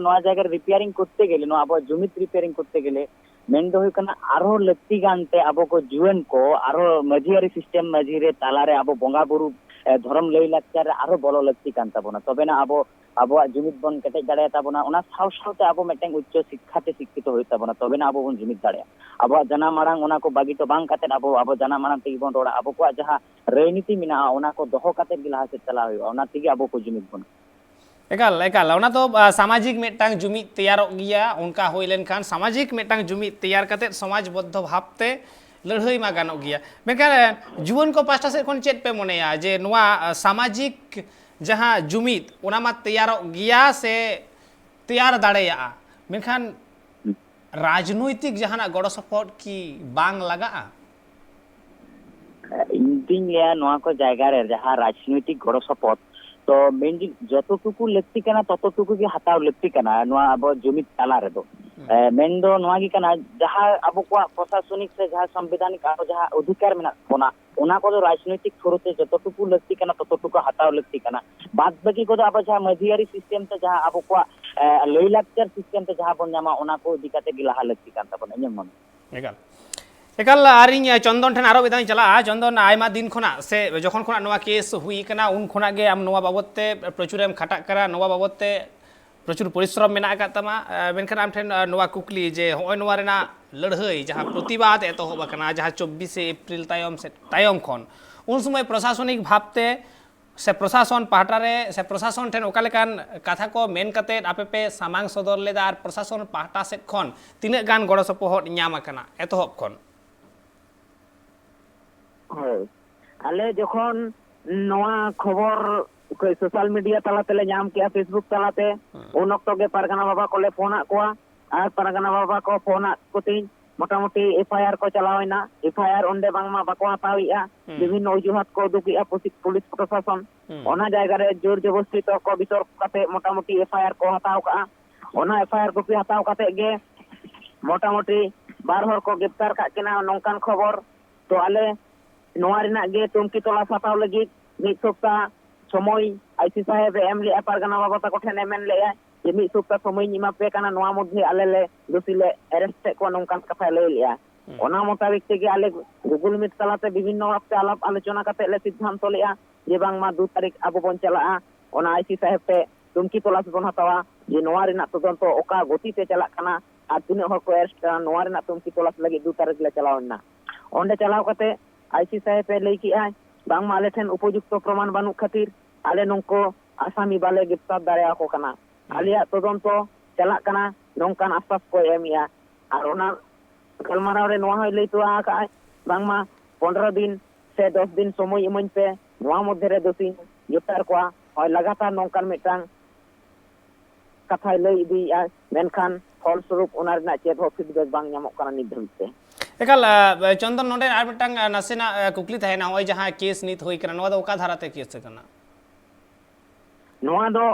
ᱱᱚᱣᱟ ᱡᱟᱭᱜᱟ ᱨᱮ ᱨᱤᱯᱮᱭᱟᱨᱤᱝ ᱠᱚᱨᱛᱮ ᱜᱮᱞᱮ, ᱱᱚᱣᱟ ᱟᱵᱚᱣᱟᱜ ᱡᱩᱢᱤᱫ ᱨᱤᱯᱮᱭᱟᱨᱤᱝ ᱠᱚᱨᱛᱮ ᱜᱮᱞᱮ ᱢᱮᱱ ᱫᱚ ᱦᱩᱭᱩᱜ ᱠᱟᱱᱟ ᱟᱨᱦᱚᱸ ᱞᱟᱹᱠᱛᱤ ᱜᱟᱱᱛᱮ ᱟᱵᱚ ᱠᱚ ᱡᱩᱣᱟᱹᱱ ᱠᱚ ᱟᱨᱦᱚᱸ ᱢᱟᱹᱡᱷᱤᱭᱟᱹᱨᱤ ᱥᱤᱥᱴᱮᱢ, ᱢᱟᱹᱡᱷᱤ ᱨᱮ ᱛᱟᱞᱟᱨᱮ ᱟᱵᱚ ᱵᱚᱸᱜᱟ ᱵᱩᱨᱩ, ᱮ, ᱫᱷᱚᱨᱚᱢ ᱞᱟᱹᱭ ᱞᱟᱠᱪᱟᱨ ᱨᱮ ᱟᱨᱦᱚᱸ ᱵᱚᱞᱚ ᱞᱟᱹᱠᱛᱤ ᱠᱟᱱ ᱛᱟᱵᱚᱱᱟ, ᱛᱚᱵᱮᱱᱟ ᱟᱵᱚ ᱟᱵᱚᱣᱟᱜ ᱡᱩᱢᱤᱫ ᱵᱚᱱ ᱠᱮᱴᱮᱡ ᱫᱟᱲᱮᱭᱟᱛᱟ ᱵᱚᱱᱟ᱾ ᱚᱱᱟ ᱥᱟᱶ ᱥᱟᱶᱛᱮ ᱟᱵᱚ ᱢᱤᱫᱴᱮᱱ ᱩᱪᱪᱚ ᱥᱤᱠᱠᱷᱟ ᱛᱮ ᱥᱤᱠᱠᱷᱤᱛᱚ ᱦᱩᱭᱩᱜ ᱛᱟᱵᱚᱱᱟ, ᱛᱚᱵᱮᱱᱟ ᱟᱵᱚ ᱵᱚᱱ ᱡᱩᱢᱤᱫ ᱫᱟᱲᱮᱭᱟᱜᱼᱟ᱾ ᱟᱵᱚᱣᱟᱜ ᱡᱟᱱᱟᱢ ᱟᱲᱟᱝ ᱚᱱᱟ ᱠᱚ ᱵᱟᱹᱜᱤ ᱴᱚ ᱵᱟᱝ ᱠᱟᱛᱮᱫ ᱟᱵᱚ ᱟᱵᱚ ᱡᱟᱱᱟᱢ ᱟᱲᱟᱝ ᱛᱮᱜᱮ ᱵᱚᱱ ᱨᱚᱲᱟ᱾ ᱟᱵᱚ ᱠᱚᱣᱟᱜ ᱡᱟᱦᱟᱸ ᱨᱟᱡᱽᱱᱤᱛᱤ ᱢᱮᱱᱟᱜᱼᱟ, ᱚᱱᱟ ᱠᱚ ᱫᱚᱦᱚ ᱠᱟᱛᱮᱫ ᱜᱮ ᱞᱟᱦᱟ ᱥᱮᱫ ᱪᱟᱞᱟᱣ ᱦᱩᱭᱩᱜᱼᱟ, ᱚᱱᱟ ᱛᱮᱜᱮ ᱟᱵᱚ ᱠᱚ ᱡᱩᱢᱤᱫ ᱵᱚᱱᱟ᱾ ᱮᱠᱟᱞ ᱮᱠᱟᱞ, ᱚᱱᱟ ᱫᱚ ᱟ, ᱥᱟᱢᱟᱡᱤᱠ ᱢᱤᱫᱴᱟᱝ ᱡᱩᱢᱤᱫ ᱛᱮᱭᱟᱨᱚᱜ ᱜᱮᱭᱟ᱾ ᱚᱱᱠᱟ ᱦᱩᱭ ᱞᱮᱱᱠᱷᱟᱱ ᱥᱟᱢᱟᱡᱤᱠ ᱢᱤᱫᱴᱟᱝ ᱡᱩᱢᱤᱫ ᱛᱮᱭᱟᱨ ᱠᱟᱛᱮᱫ ᱥᱚᱢᱟᱡᱽ ᱵᱚᱫᱽᱫᱷᱚ ᱵᱷᱟᱵᱽᱛᱮ ᱞᱟᱹᱲᱦᱟᱹᱭ ᱢᱟ ᱜᱟᱱᱚᱜ ᱜᱮᱭᱟ᱾ ᱢᱮᱱᱠᱷᱟᱱ ᱟ, ᱡᱩᱣᱟᱹᱱ ᱠᱚ ᱯᱟᱦᱴᱟ ᱥᱮᱫ ᱠᱷᱚᱱ ᱪᱮᱫ ᱯᱮ ᱢᱚᱱᱮᱭᱟ ᱡᱮ ᱱᱚᱣᱟ ᱟ, ᱥᱟᱢᱟᱡᱤᱠ ᱡᱟᱦᱟᱸ ᱡᱩᱢᱤᱫ, ᱚᱱᱟ ᱢᱟ ᱛᱮᱭᱟᱨᱚᱜ ᱜᱮᱭᱟ ᱥᱮ ᱛᱮᱭᱟᱨ ᱫᱟᱲᱮᱭᱟᱜᱼᱟ, ᱢᱮᱱᱠᱷᱟᱱ ᱨᱟᱡᱽᱱᱳᱭᱛᱤᱠ ᱡᱟᱦᱟᱱᱟᱜ ᱜᱚᱲᱚ ᱥᱚᱯᱚᱦᱚᱫ ᱠᱤ ᱵᱟᱝ ᱞᱟᱜᱟᱜᱼᱟ? ᱤᱧ ᱫᱩᱧ ᱞᱟᱹᱭᱟ ᱱᱚᱣᱟ ᱠᱚ ᱡᱟᱭᱜᱟ ᱨᱮ ᱡᱟᱦᱟᱸ ᱨᱟᱡᱽᱱᱳᱭᱛᱤᱠ ᱜᱚᱲᱚ ᱥᱚᱯᱚᱦᱚᱫ, ᱛᱚ ᱢᱮᱱᱫᱟᱹᱧ, ᱡᱚᱛᱚ ᱴᱩᱠᱩ ᱞᱟᱹᱠᱛᱤ ᱠᱟᱱᱟ, ᱛᱚᱛᱚ ᱴᱩᱠᱩ ᱜᱮ ᱦᱟᱛᱟᱣ ᱞᱟᱹᱠᱛᱤ ᱠᱟᱱᱟ ᱱᱚᱣᱟ ᱟᱵᱚ ᱡᱩᱢᱤᱫ ᱛᱟᱞᱟ ᱨᱮᱫᱚ᱾ ᱦᱩᱸ᱾ ᱮ, ᱢᱮᱱᱫᱚ ᱱᱚᱣᱟ ᱜᱮ ᱠᱟᱱᱟ, ᱡᱟᱦᱟᱸ ᱟᱵᱚ ᱠᱚᱣᱟᱜ ᱯᱨᱚᱥᱟᱥᱚᱱᱤᱠ ᱥᱮ ᱡᱟᱦᱟᱸ ᱥᱚᱝᱵᱤᱫᱷᱟᱱᱤᱠ ᱟᱵᱚ ᱡᱟᱦᱟᱸ ᱚᱫᱷᱤᱠᱟᱨ ᱢᱮᱱᱟᱜ ᱛᱟᱵᱚᱱᱟ, ᱚᱱᱟ ᱠᱚᱫᱚ ᱨᱟᱡᱽᱱᱳᱭᱛᱤᱠ ᱛᱷᱚᱨᱩ ᱛᱮ ᱡᱚᱛᱚ ᱴᱩᱠᱩ ᱞᱟᱹᱠᱛᱤ ᱠᱟᱱᱟ, ᱛᱚᱛᱚ ᱴᱩᱠᱩ ᱦᱟᱛᱟᱣ ᱞᱟᱹᱠᱛᱤ ᱠᱟᱱᱟ᱾ ᱵᱟᱫ ᱵᱟᱹᱠᱤ ᱠᱚᱫᱚ ᱟᱵᱚ ᱡᱟᱦᱟᱸ ᱢᱟᱹᱡᱷᱤᱭᱟᱹᱨᱤ ᱥᱤᱥᱴᱮᱢ ᱛᱮ ᱡᱟᱦᱟᱸ ᱟᱵᱚ ᱠᱚᱣᱟᱜ, ᱮ, ᱞᱟᱹᱭ ᱞᱟᱠᱪᱟᱨ ᱥᱤᱥᱴᱮᱢ ᱛᱮ ᱡᱟᱦᱟᱸ ᱵᱚᱱ ᱧᱟᱢᱟ, ᱚᱱᱟ ᱠᱚ ᱤᱫᱤ ᱠᱟᱛᱮ ᱜᱮ ᱞᱟᱦᱟ ᱞᱟᱹᱠᱛᱤ ᱠᱟᱱ ᱛᱟᱵᱚᱱᱟ, ᱤᱧᱟᱹᱜ ᱢᱚᱱᱮ᱾ ᱮᱠᱟᱞ᱾ ᱮᱠᱟᱞ, ᱟᱨ ᱤᱧ ᱪᱚᱱᱫᱚᱱ ᱴᱷᱮᱱ ᱟᱨᱚ ᱢᱤᱫ ᱫᱷᱟᱣ ᱤᱧ ᱪᱟᱞᱟᱜᱼᱟ᱾ ᱪᱚᱱᱫᱚᱱ, ᱟᱭᱢᱟ ᱫᱤᱱ ᱠᱷᱚᱱᱟᱜ ᱥᱮ ᱡᱚᱠᱷᱚᱱ ᱠᱷᱚᱱᱟᱜ ᱱᱚᱣᱟ ᱠᱮᱥ ᱦᱩᱭ ᱠᱟᱱᱟ, ᱩᱱ ᱠᱷᱚᱱᱟᱜ ᱜᱮ ᱟᱢ ᱱᱚᱣᱟ ᱵᱟᱵᱚᱫ ᱛᱮ ᱯᱨᱚᱪᱩᱨᱮᱢ ᱠᱷᱟᱴᱟᱜ ᱠᱟᱱᱟ, ᱱᱚᱣᱟ ᱵᱟᱵᱚᱫ ᱛᱮ ᱯᱨᱚᱪᱩᱨ ᱯᱚᱨᱤᱥᱨᱚᱢ ᱢᱮᱱᱟᱜ ᱟᱠᱟᱫ ᱛᱟᱢᱟ᱾ ᱮ, ᱢᱮᱱᱠᱷᱟᱱ ᱟᱢ ᱴᱷᱮᱱ, ᱮ, ᱱᱚᱣᱟ ᱠᱩᱠᱞᱤ ᱡᱮ ᱦᱚᱸᱜᱼᱚᱭ ᱱᱚᱣᱟ ᱨᱮᱱᱟᱜ ᱞᱟᱹᱲᱦᱟᱹᱭ ᱡᱟᱦᱟᱸ ᱯᱨᱚᱛᱤᱵᱟᱫ ᱮᱛᱚᱦᱚᱵ ᱟᱠᱟᱱᱟ, ᱡᱟᱦᱟᱸ ᱪᱚᱵᱵᱤᱥᱮ ᱮᱯᱨᱤᱞ ᱛᱟᱭᱚᱢ ᱥᱮ ᱛᱟᱭᱚᱢ ᱠᱷᱚᱱ, ᱩᱱ ᱥᱚᱢᱚᱭ ᱯᱨᱚᱥᱟᱥᱚᱱᱤᱠ ᱵᱷᱟᱵᱽᱛᱮ ᱥᱮ ᱯᱨᱚᱥᱟᱥᱚᱱ ᱯᱟᱦᱴᱟ ᱨᱮ ᱥᱮ ᱯᱨᱚᱥᱟᱥᱚᱱ ᱴᱷᱮᱱ ᱚᱠᱟ ᱞᱮᱠᱟᱱ ᱠᱟᱛᱷᱟ ᱠᱚ ᱢᱮᱱ ᱠᱟᱛᱮᱫ ᱟᱯᱮ ᱯᱮ ᱥᱟᱢᱟᱝ ᱥᱚᱫᱚᱨ ᱞᱮᱫᱟ ᱟᱨ ᱯᱨᱚᱥᱟᱥᱚᱱ ᱯᱟᱦᱴᱟ ᱥᱮᱫ ᱠᱷᱚᱱ ᱛᱤᱱᱟᱹᱜ ᱜᱟᱱ ᱜᱚᱲᱚ ᱥᱚᱯᱚᱦᱚᱫ ᱧᱟᱢ ᱟᱠᱟᱱᱟ ᱮᱛᱚᱦᱚᱵ ᱠᱷᱚᱱ? ᱦᱳᱭ, ᱟᱞᱮ ᱡᱚᱠᱷᱚᱱ ᱱᱚᱣᱟ ᱠᱷᱚᱵᱚᱨ ᱥᱳᱥᱟᱞ ᱢᱤᱰᱤᱭᱟ ᱛᱟᱞᱟ ᱛᱮᱞᱮ ᱧᱟᱢ ᱠᱮᱜᱼᱟ, Facebook ᱛᱟᱞᱟᱛᱮ, ᱦᱮᱸ᱾ ᱩᱱ ᱚᱠᱛᱚ ᱜᱮ ᱯᱟᱨᱜᱟᱱᱟ ᱵᱟᱵᱟ ᱠᱚᱞᱮ ᱯᱷᱳᱱ ᱟᱫ ᱠᱚᱣᱟ᱾ ᱟᱨ ᱯᱟᱨᱜᱟᱱᱟ ᱵᱟᱵᱟ ᱠᱚ ᱯᱷᱳᱱ ᱟᱫ ᱠᱚ ᱛᱤᱧ ᱢᱚᱴᱟᱢᱩᱴᱤ ᱮᱯᱷ ᱟᱭ ᱟᱨ ᱠᱚ ᱪᱟᱞᱟᱣ ᱮᱱᱟ᱾ ᱮᱯᱷ ᱟᱭ ᱟᱨ ᱚᱸᱰᱮ ᱵᱟᱝᱢᱟ ᱵᱟᱠᱚ ᱦᱟᱛᱟᱣᱮᱫᱼᱟ, ᱦᱩᱸ᱾ ᱵᱤᱵᱷᱤᱱᱱᱚ ᱚᱡᱩᱦᱟᱛ ᱠᱚ ᱩᱫᱩᱜᱮᱫᱼᱟ ᱯᱩᱥᱤ-, ᱯᱩᱞᱤᱥ ᱯᱨᱚᱥᱟᱥᱚᱱ᱾ ᱦᱩᱸ᱾ ᱚᱱᱟ ᱡᱟᱭᱜᱟ ᱨᱮ ᱡᱳᱨ ᱡᱚᱵᱚᱥᱛᱤ ᱛᱚᱨᱠᱚ ᱵᱤᱛᱚᱨᱠᱚ ᱠᱟᱛᱮ ᱢᱚᱴᱟᱢᱩᱴᱤ ᱮᱯᱷ ᱟᱭ ᱟᱨ ᱠᱚ ᱦᱟᱛᱟᱣ ᱠᱟᱜᱼᱟ᱾ ᱚᱱᱟ ᱮᱯᱷ ᱟᱭ ᱟᱨ ᱠᱚᱯᱤ ᱦᱟᱛᱟᱣ ᱠᱟᱛᱮ ᱜᱮ ᱢᱚᱴᱟᱢᱩᱴᱤ ᱵᱟᱨ ᱦᱚᱲ ᱠᱚ ᱜᱨᱮᱯᱛᱟᱨ ᱠᱟᱜ ᱠᱤᱱᱟ, ᱱᱚᱝᱠᱟᱱ ᱠᱷᱚᱵᱚᱨ᱾ ᱛᱚ ᱟᱞᱮ ᱱᱚᱣᱟ ᱨᱮᱱᱟᱜ ᱜᱮ ᱛᱩᱱᱠᱷᱤ ᱛᱚᱞᱟᱥ ᱦᱟᱛᱟᱣ ᱞᱟᱹᱜᱤᱫ ᱢᱤᱫ ᱥᱚᱯᱛᱟ ᱥᱚᱢᱚᱭ ᱟᱭ ᱥᱤ ᱥᱟᱦᱮᱵ ᱮ ᱮᱢ ᱞᱮᱜᱼᱟ, ᱯᱟᱨᱜᱟᱱᱟ ᱵᱟᱵᱟ ᱛᱟᱠᱚ ᱴᱷᱮᱱ ᱮ ᱢᱮᱱ ᱞᱮᱜᱼᱟ ᱡᱮ ᱢᱤᱫ ᱥᱚᱯᱛᱟ ᱥᱚᱢᱚᱭ ᱤᱧ ᱮᱢᱟ ᱯᱮ ᱠᱟᱱᱟ, ᱱᱚᱣᱟ ᱢᱚᱫᱽᱫᱷᱮ ᱟᱞᱮ ᱞᱮ ᱫᱳᱥᱤ ᱞᱮ ᱮᱨᱮᱥᱴ ᱮᱫ ᱠᱚᱣᱟ, ᱱᱚᱝᱠᱟᱱ ᱠᱟᱛᱷᱟᱭ ᱞᱟᱹᱭ ᱞᱮᱜᱼᱟ᱾ ᱦᱩᱸ᱾ ᱚᱱᱟ ᱢᱚᱛᱟᱵᱤᱠ ᱛᱮᱜᱮ ᱟᱞᱮ ᱜᱩᱜᱩᱞ ᱢᱤᱴ ᱛᱟᱞᱟᱛᱮ ᱵᱤᱵᱷᱤᱱᱱᱚ ᱵᱷᱟᱵᱛᱮ ᱟᱞᱟᱯ ᱟᱞᱳᱪᱚᱱᱟ ᱠᱟᱛᱮ ᱞᱮ ᱥᱤᱫᱽᱫᱷᱟᱱᱛᱚ ᱞᱮᱜᱼᱟ ᱡᱮ ᱵᱟᱝᱢᱟ ᱫᱩ ᱛᱟᱹᱨᱤᱠᱷ ᱟᱵᱚ ᱵᱚᱱ ᱪᱟᱞᱟᱜᱼᱟ, ᱚᱱᱟ ᱟᱭ ᱥᱤ ᱥᱟᱦᱮᱵ ᱴᱷᱮᱱ ᱛᱩᱱᱠᱷᱤ ᱛᱚᱞᱟᱥ ᱵᱚᱱ ᱦᱟᱛᱟᱣᱟ ᱡᱮ ᱱᱚᱣᱟ ᱨᱮᱱᱟᱜ ᱛᱚᱫᱚᱱᱛᱚ ᱚᱠᱟ ᱜᱚᱛᱤ ᱛᱮ ᱪᱟᱞᱟᱜ ᱠᱟᱱᱟ ᱟᱨ ᱛᱤᱱᱟᱹᱜ ᱦᱚᱲ ᱠᱚ ᱮᱨᱮᱥᱴ ᱠᱟᱱᱟ, ᱱᱚᱣᱟ ᱨᱮᱱᱟᱜ ᱛᱩᱱᱠᱷᱤ ᱛᱚᱞᱟᱥ ᱞᱟᱹᱜᱤᱫ ᱫᱩ ᱛᱟᱹᱨᱤᱠᱷ ᱞᱮ ᱪᱟᱞᱟᱣ ᱞᱮᱱᱟ᱾ ᱚᱸᱰᱮ ᱪᱟᱞᱟᱣ ᱠᱟᱛᱮ ᱟᱭ ᱥᱤ ᱥᱟᱦᱮᱵ ᱮ ᱞᱟᱹᱭ ᱠᱮᱜᱼᱟ, ᱵᱟᱝᱢᱟ ᱟᱞᱮ ᱴᱷᱮᱱ ᱩᱯᱚᱡᱩᱠᱛᱚ ᱯᱨᱚᱢᱟᱱ ᱵᱟᱹᱱᱩᱜ ᱠᱷᱟᱹᱛᱤᱨ ᱟᱞᱮ ᱱᱩᱠᱩ ᱟᱥᱟᱢᱤ ᱵᱟᱞᱮ ᱜᱨᱮᱯᱛᱟᱨ ᱫᱟᱲᱮᱭᱟᱠᱚ ᱠᱟᱱᱟ, ᱦᱩᱸ᱾ ᱟᱞᱮᱭᱟᱜ ᱛᱚᱫᱚᱱᱛᱚ ᱪᱟᱞᱟᱜ ᱠᱟᱱᱟ, ᱱᱚᱝᱠᱟᱱ ᱟᱥᱥᱟᱥ ᱠᱚᱭ ᱮᱢᱮᱜᱼᱟ᱾ ᱟᱨ ᱚᱱᱟ ᱜᱟᱞᱢᱟᱨᱟᱣ ᱨᱮ ᱱᱚᱣᱟ ᱦᱚᱸᱭ ᱞᱟᱹᱭ ᱦᱚᱴᱚ ᱟᱠᱟᱫᱼᱟᱭ, ᱵᱟᱝᱢᱟ ᱯᱚᱱᱨᱚ ᱫᱤᱱ ᱥᱮ ᱫᱚᱥ ᱫᱤᱱ ᱥᱚᱢᱚᱭ ᱤᱢᱟᱹᱧ ᱯᱮ, ᱱᱚᱣᱟ ᱢᱚᱫᱽᱫᱷᱮ ᱨᱮ ᱫᱳᱥᱤᱧ ᱜᱨᱮᱯᱛᱟᱨ ᱠᱚᱣᱟ᱾ ᱦᱳᱭ, ᱞᱟᱜᱟᱛᱟᱨ ᱱᱚᱝᱠᱟᱱ ᱢᱤᱫᱴᱟᱝ ᱠᱟᱛᱷᱟᱭ ᱞᱟᱹᱭ ᱤᱫᱤᱭᱮᱫᱼᱟ, ᱢᱮᱱᱠᱷᱟᱱ ᱯᱷᱚᱞᱥᱚᱨᱩᱯ ᱚᱱᱟ ᱨᱮᱱᱟᱜ ᱪᱮᱫ ᱦᱚᱸ ᱯᱷᱤᱰᱵᱮᱠ ᱵᱟᱝ ᱧᱟᱢᱚᱜ ᱠᱟᱱᱟ ᱱᱤᱛ ᱫᱷᱟᱹᱵᱤᱡ ᱛᱮ᱾ ᱮᱠᱟᱞ, ᱟᱸ, ᱪᱚᱱᱫᱚᱱ, ᱱᱚᱰᱮ ᱟᱨ ᱢᱤᱫᱴᱟᱝ, ᱟᱸ, ᱱᱟᱥᱮᱱᱟᱜ, ᱟᱸ, ᱠᱩᱠᱞᱤ ᱛᱟᱦᱮᱱᱟ, ᱱᱚᱜᱼᱚᱭ ᱡᱟᱦᱟᱸ ᱠᱮᱥ ᱱᱤᱛ ᱦᱩᱭ ᱠᱟᱱᱟ, ᱱᱚᱣᱟ ᱫᱚ ᱚᱠᱟ ᱫᱷᱟᱨᱟᱛᱮ ᱠᱮᱥ ᱠᱟᱱᱟ? ᱱᱚᱣᱟ ᱫᱚ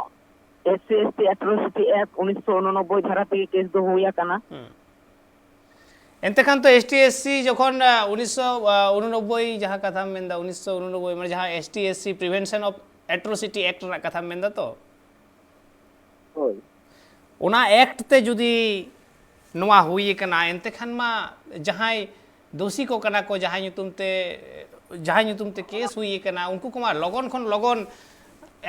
S C S T Atrocity Act ᱩᱱᱤᱥᱥᱚ ᱩᱱᱚᱱᱚᱵᱵᱳᱭ ᱫᱷᱟᱨᱟ ᱛᱮᱜᱮ ᱠᱮᱥ ᱫᱚ ᱦᱩᱭ ᱟᱠᱟᱱᱟ᱾ ᱮᱱᱛᱮ ᱠᱷᱟᱱ ᱛᱚ S T S C ᱡᱚᱠᱷᱚᱱ ᱩᱱᱤᱥᱥᱚ ᱩᱱᱚᱱᱚᱵᱵᱳᱭ ᱡᱟᱦᱟᱸ ᱠᱟᱛᱷᱟᱢ ᱢᱮᱱᱫᱟ, ᱩᱱᱤᱥᱥᱚ ᱩᱱᱚᱱᱚᱵᱵᱳᱭ ᱢᱟᱱᱮ ᱡᱟᱦᱟᱸ S T S C Prevention of Atrocity Act ᱨᱮᱱᱟᱜ ᱠᱟᱛᱷᱟᱢ ᱢᱮᱱᱫᱟ ᱛᱚ, ᱦᱳᱭ᱾ ᱚᱱᱟ ᱮᱠᱴ ᱛᱮ ᱡᱩᱫᱤ ᱱᱚᱣᱟ ᱦᱩᱭ ᱟᱠᱟᱱᱟ, ᱮᱱᱛᱮ ᱠᱷᱟᱱ ᱢᱟ ᱡᱟᱦᱟᱸᱭ ᱫᱳᱥᱤ ᱠᱚ ᱠᱟᱱᱟ ᱠᱚ, ᱡᱟᱦᱟᱸᱭ ᱧᱩᱛᱩᱢ ᱛᱮ ᱡᱟᱦᱟᱸᱭ ᱧᱩᱛᱩᱢ ᱛᱮ ᱠᱮᱥ ᱦᱩᱭ ᱟᱠᱟᱱᱟ, ᱩᱱᱠᱩ ᱠᱚᱢᱟ ᱞᱚᱜᱚᱱ ᱠᱷᱚᱱ ᱞᱚᱜᱚᱱ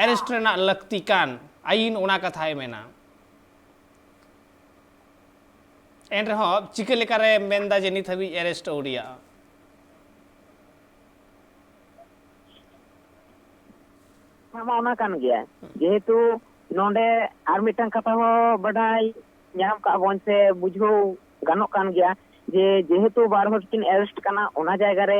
ᱮᱨᱮᱥᱴ ᱨᱮᱱᱟᱜ ᱞᱟᱹᱠᱛᱤ ᱠᱟᱱ, ᱟᱹᱭᱤᱱ ᱚᱱᱟ ᱠᱟᱛᱷᱟᱭ ᱢᱮᱱᱟ᱾ ᱮᱱ ᱨᱮᱦᱚᱸ ᱪᱤᱠᱟᱹ ᱞᱮᱠᱟᱨᱮ ᱢᱮᱱᱫᱟ ᱡᱮ ᱱᱤᱛ ᱦᱟᱹᱵᱤᱡ ᱮᱨᱮᱥᱴ ᱟᱹᱣᱨᱤᱭᱟᱜᱼᱟ? ᱠᱟᱛᱷᱟ ᱢᱟ ᱚᱱᱟ ᱠᱟᱱ ᱜᱮᱭᱟ, ᱡᱮᱦᱮᱛᱩ ᱱᱚᱰᱮ ᱟᱨ ᱢᱤᱫᱴᱟᱝ ᱠᱟᱛᱷᱟ ᱦᱚᱸ ᱵᱟᱰᱟᱭ ᱧᱟᱢ ᱠᱟᱜ ᱵᱚᱱ ᱥᱮ ᱵᱩᱡᱷᱟᱹᱣ ᱜᱟᱱᱚᱜ ᱠᱟᱱ ᱜᱮᱭᱟ ᱡᱮ ᱡᱮᱦᱮᱛᱩ ᱵᱟᱨ ᱦᱚᱲ ᱠᱤᱱ ᱮᱨᱮᱥᱴ ᱠᱟᱱᱟ, ᱚᱱᱟ ᱡᱟᱭᱜᱟ ᱨᱮ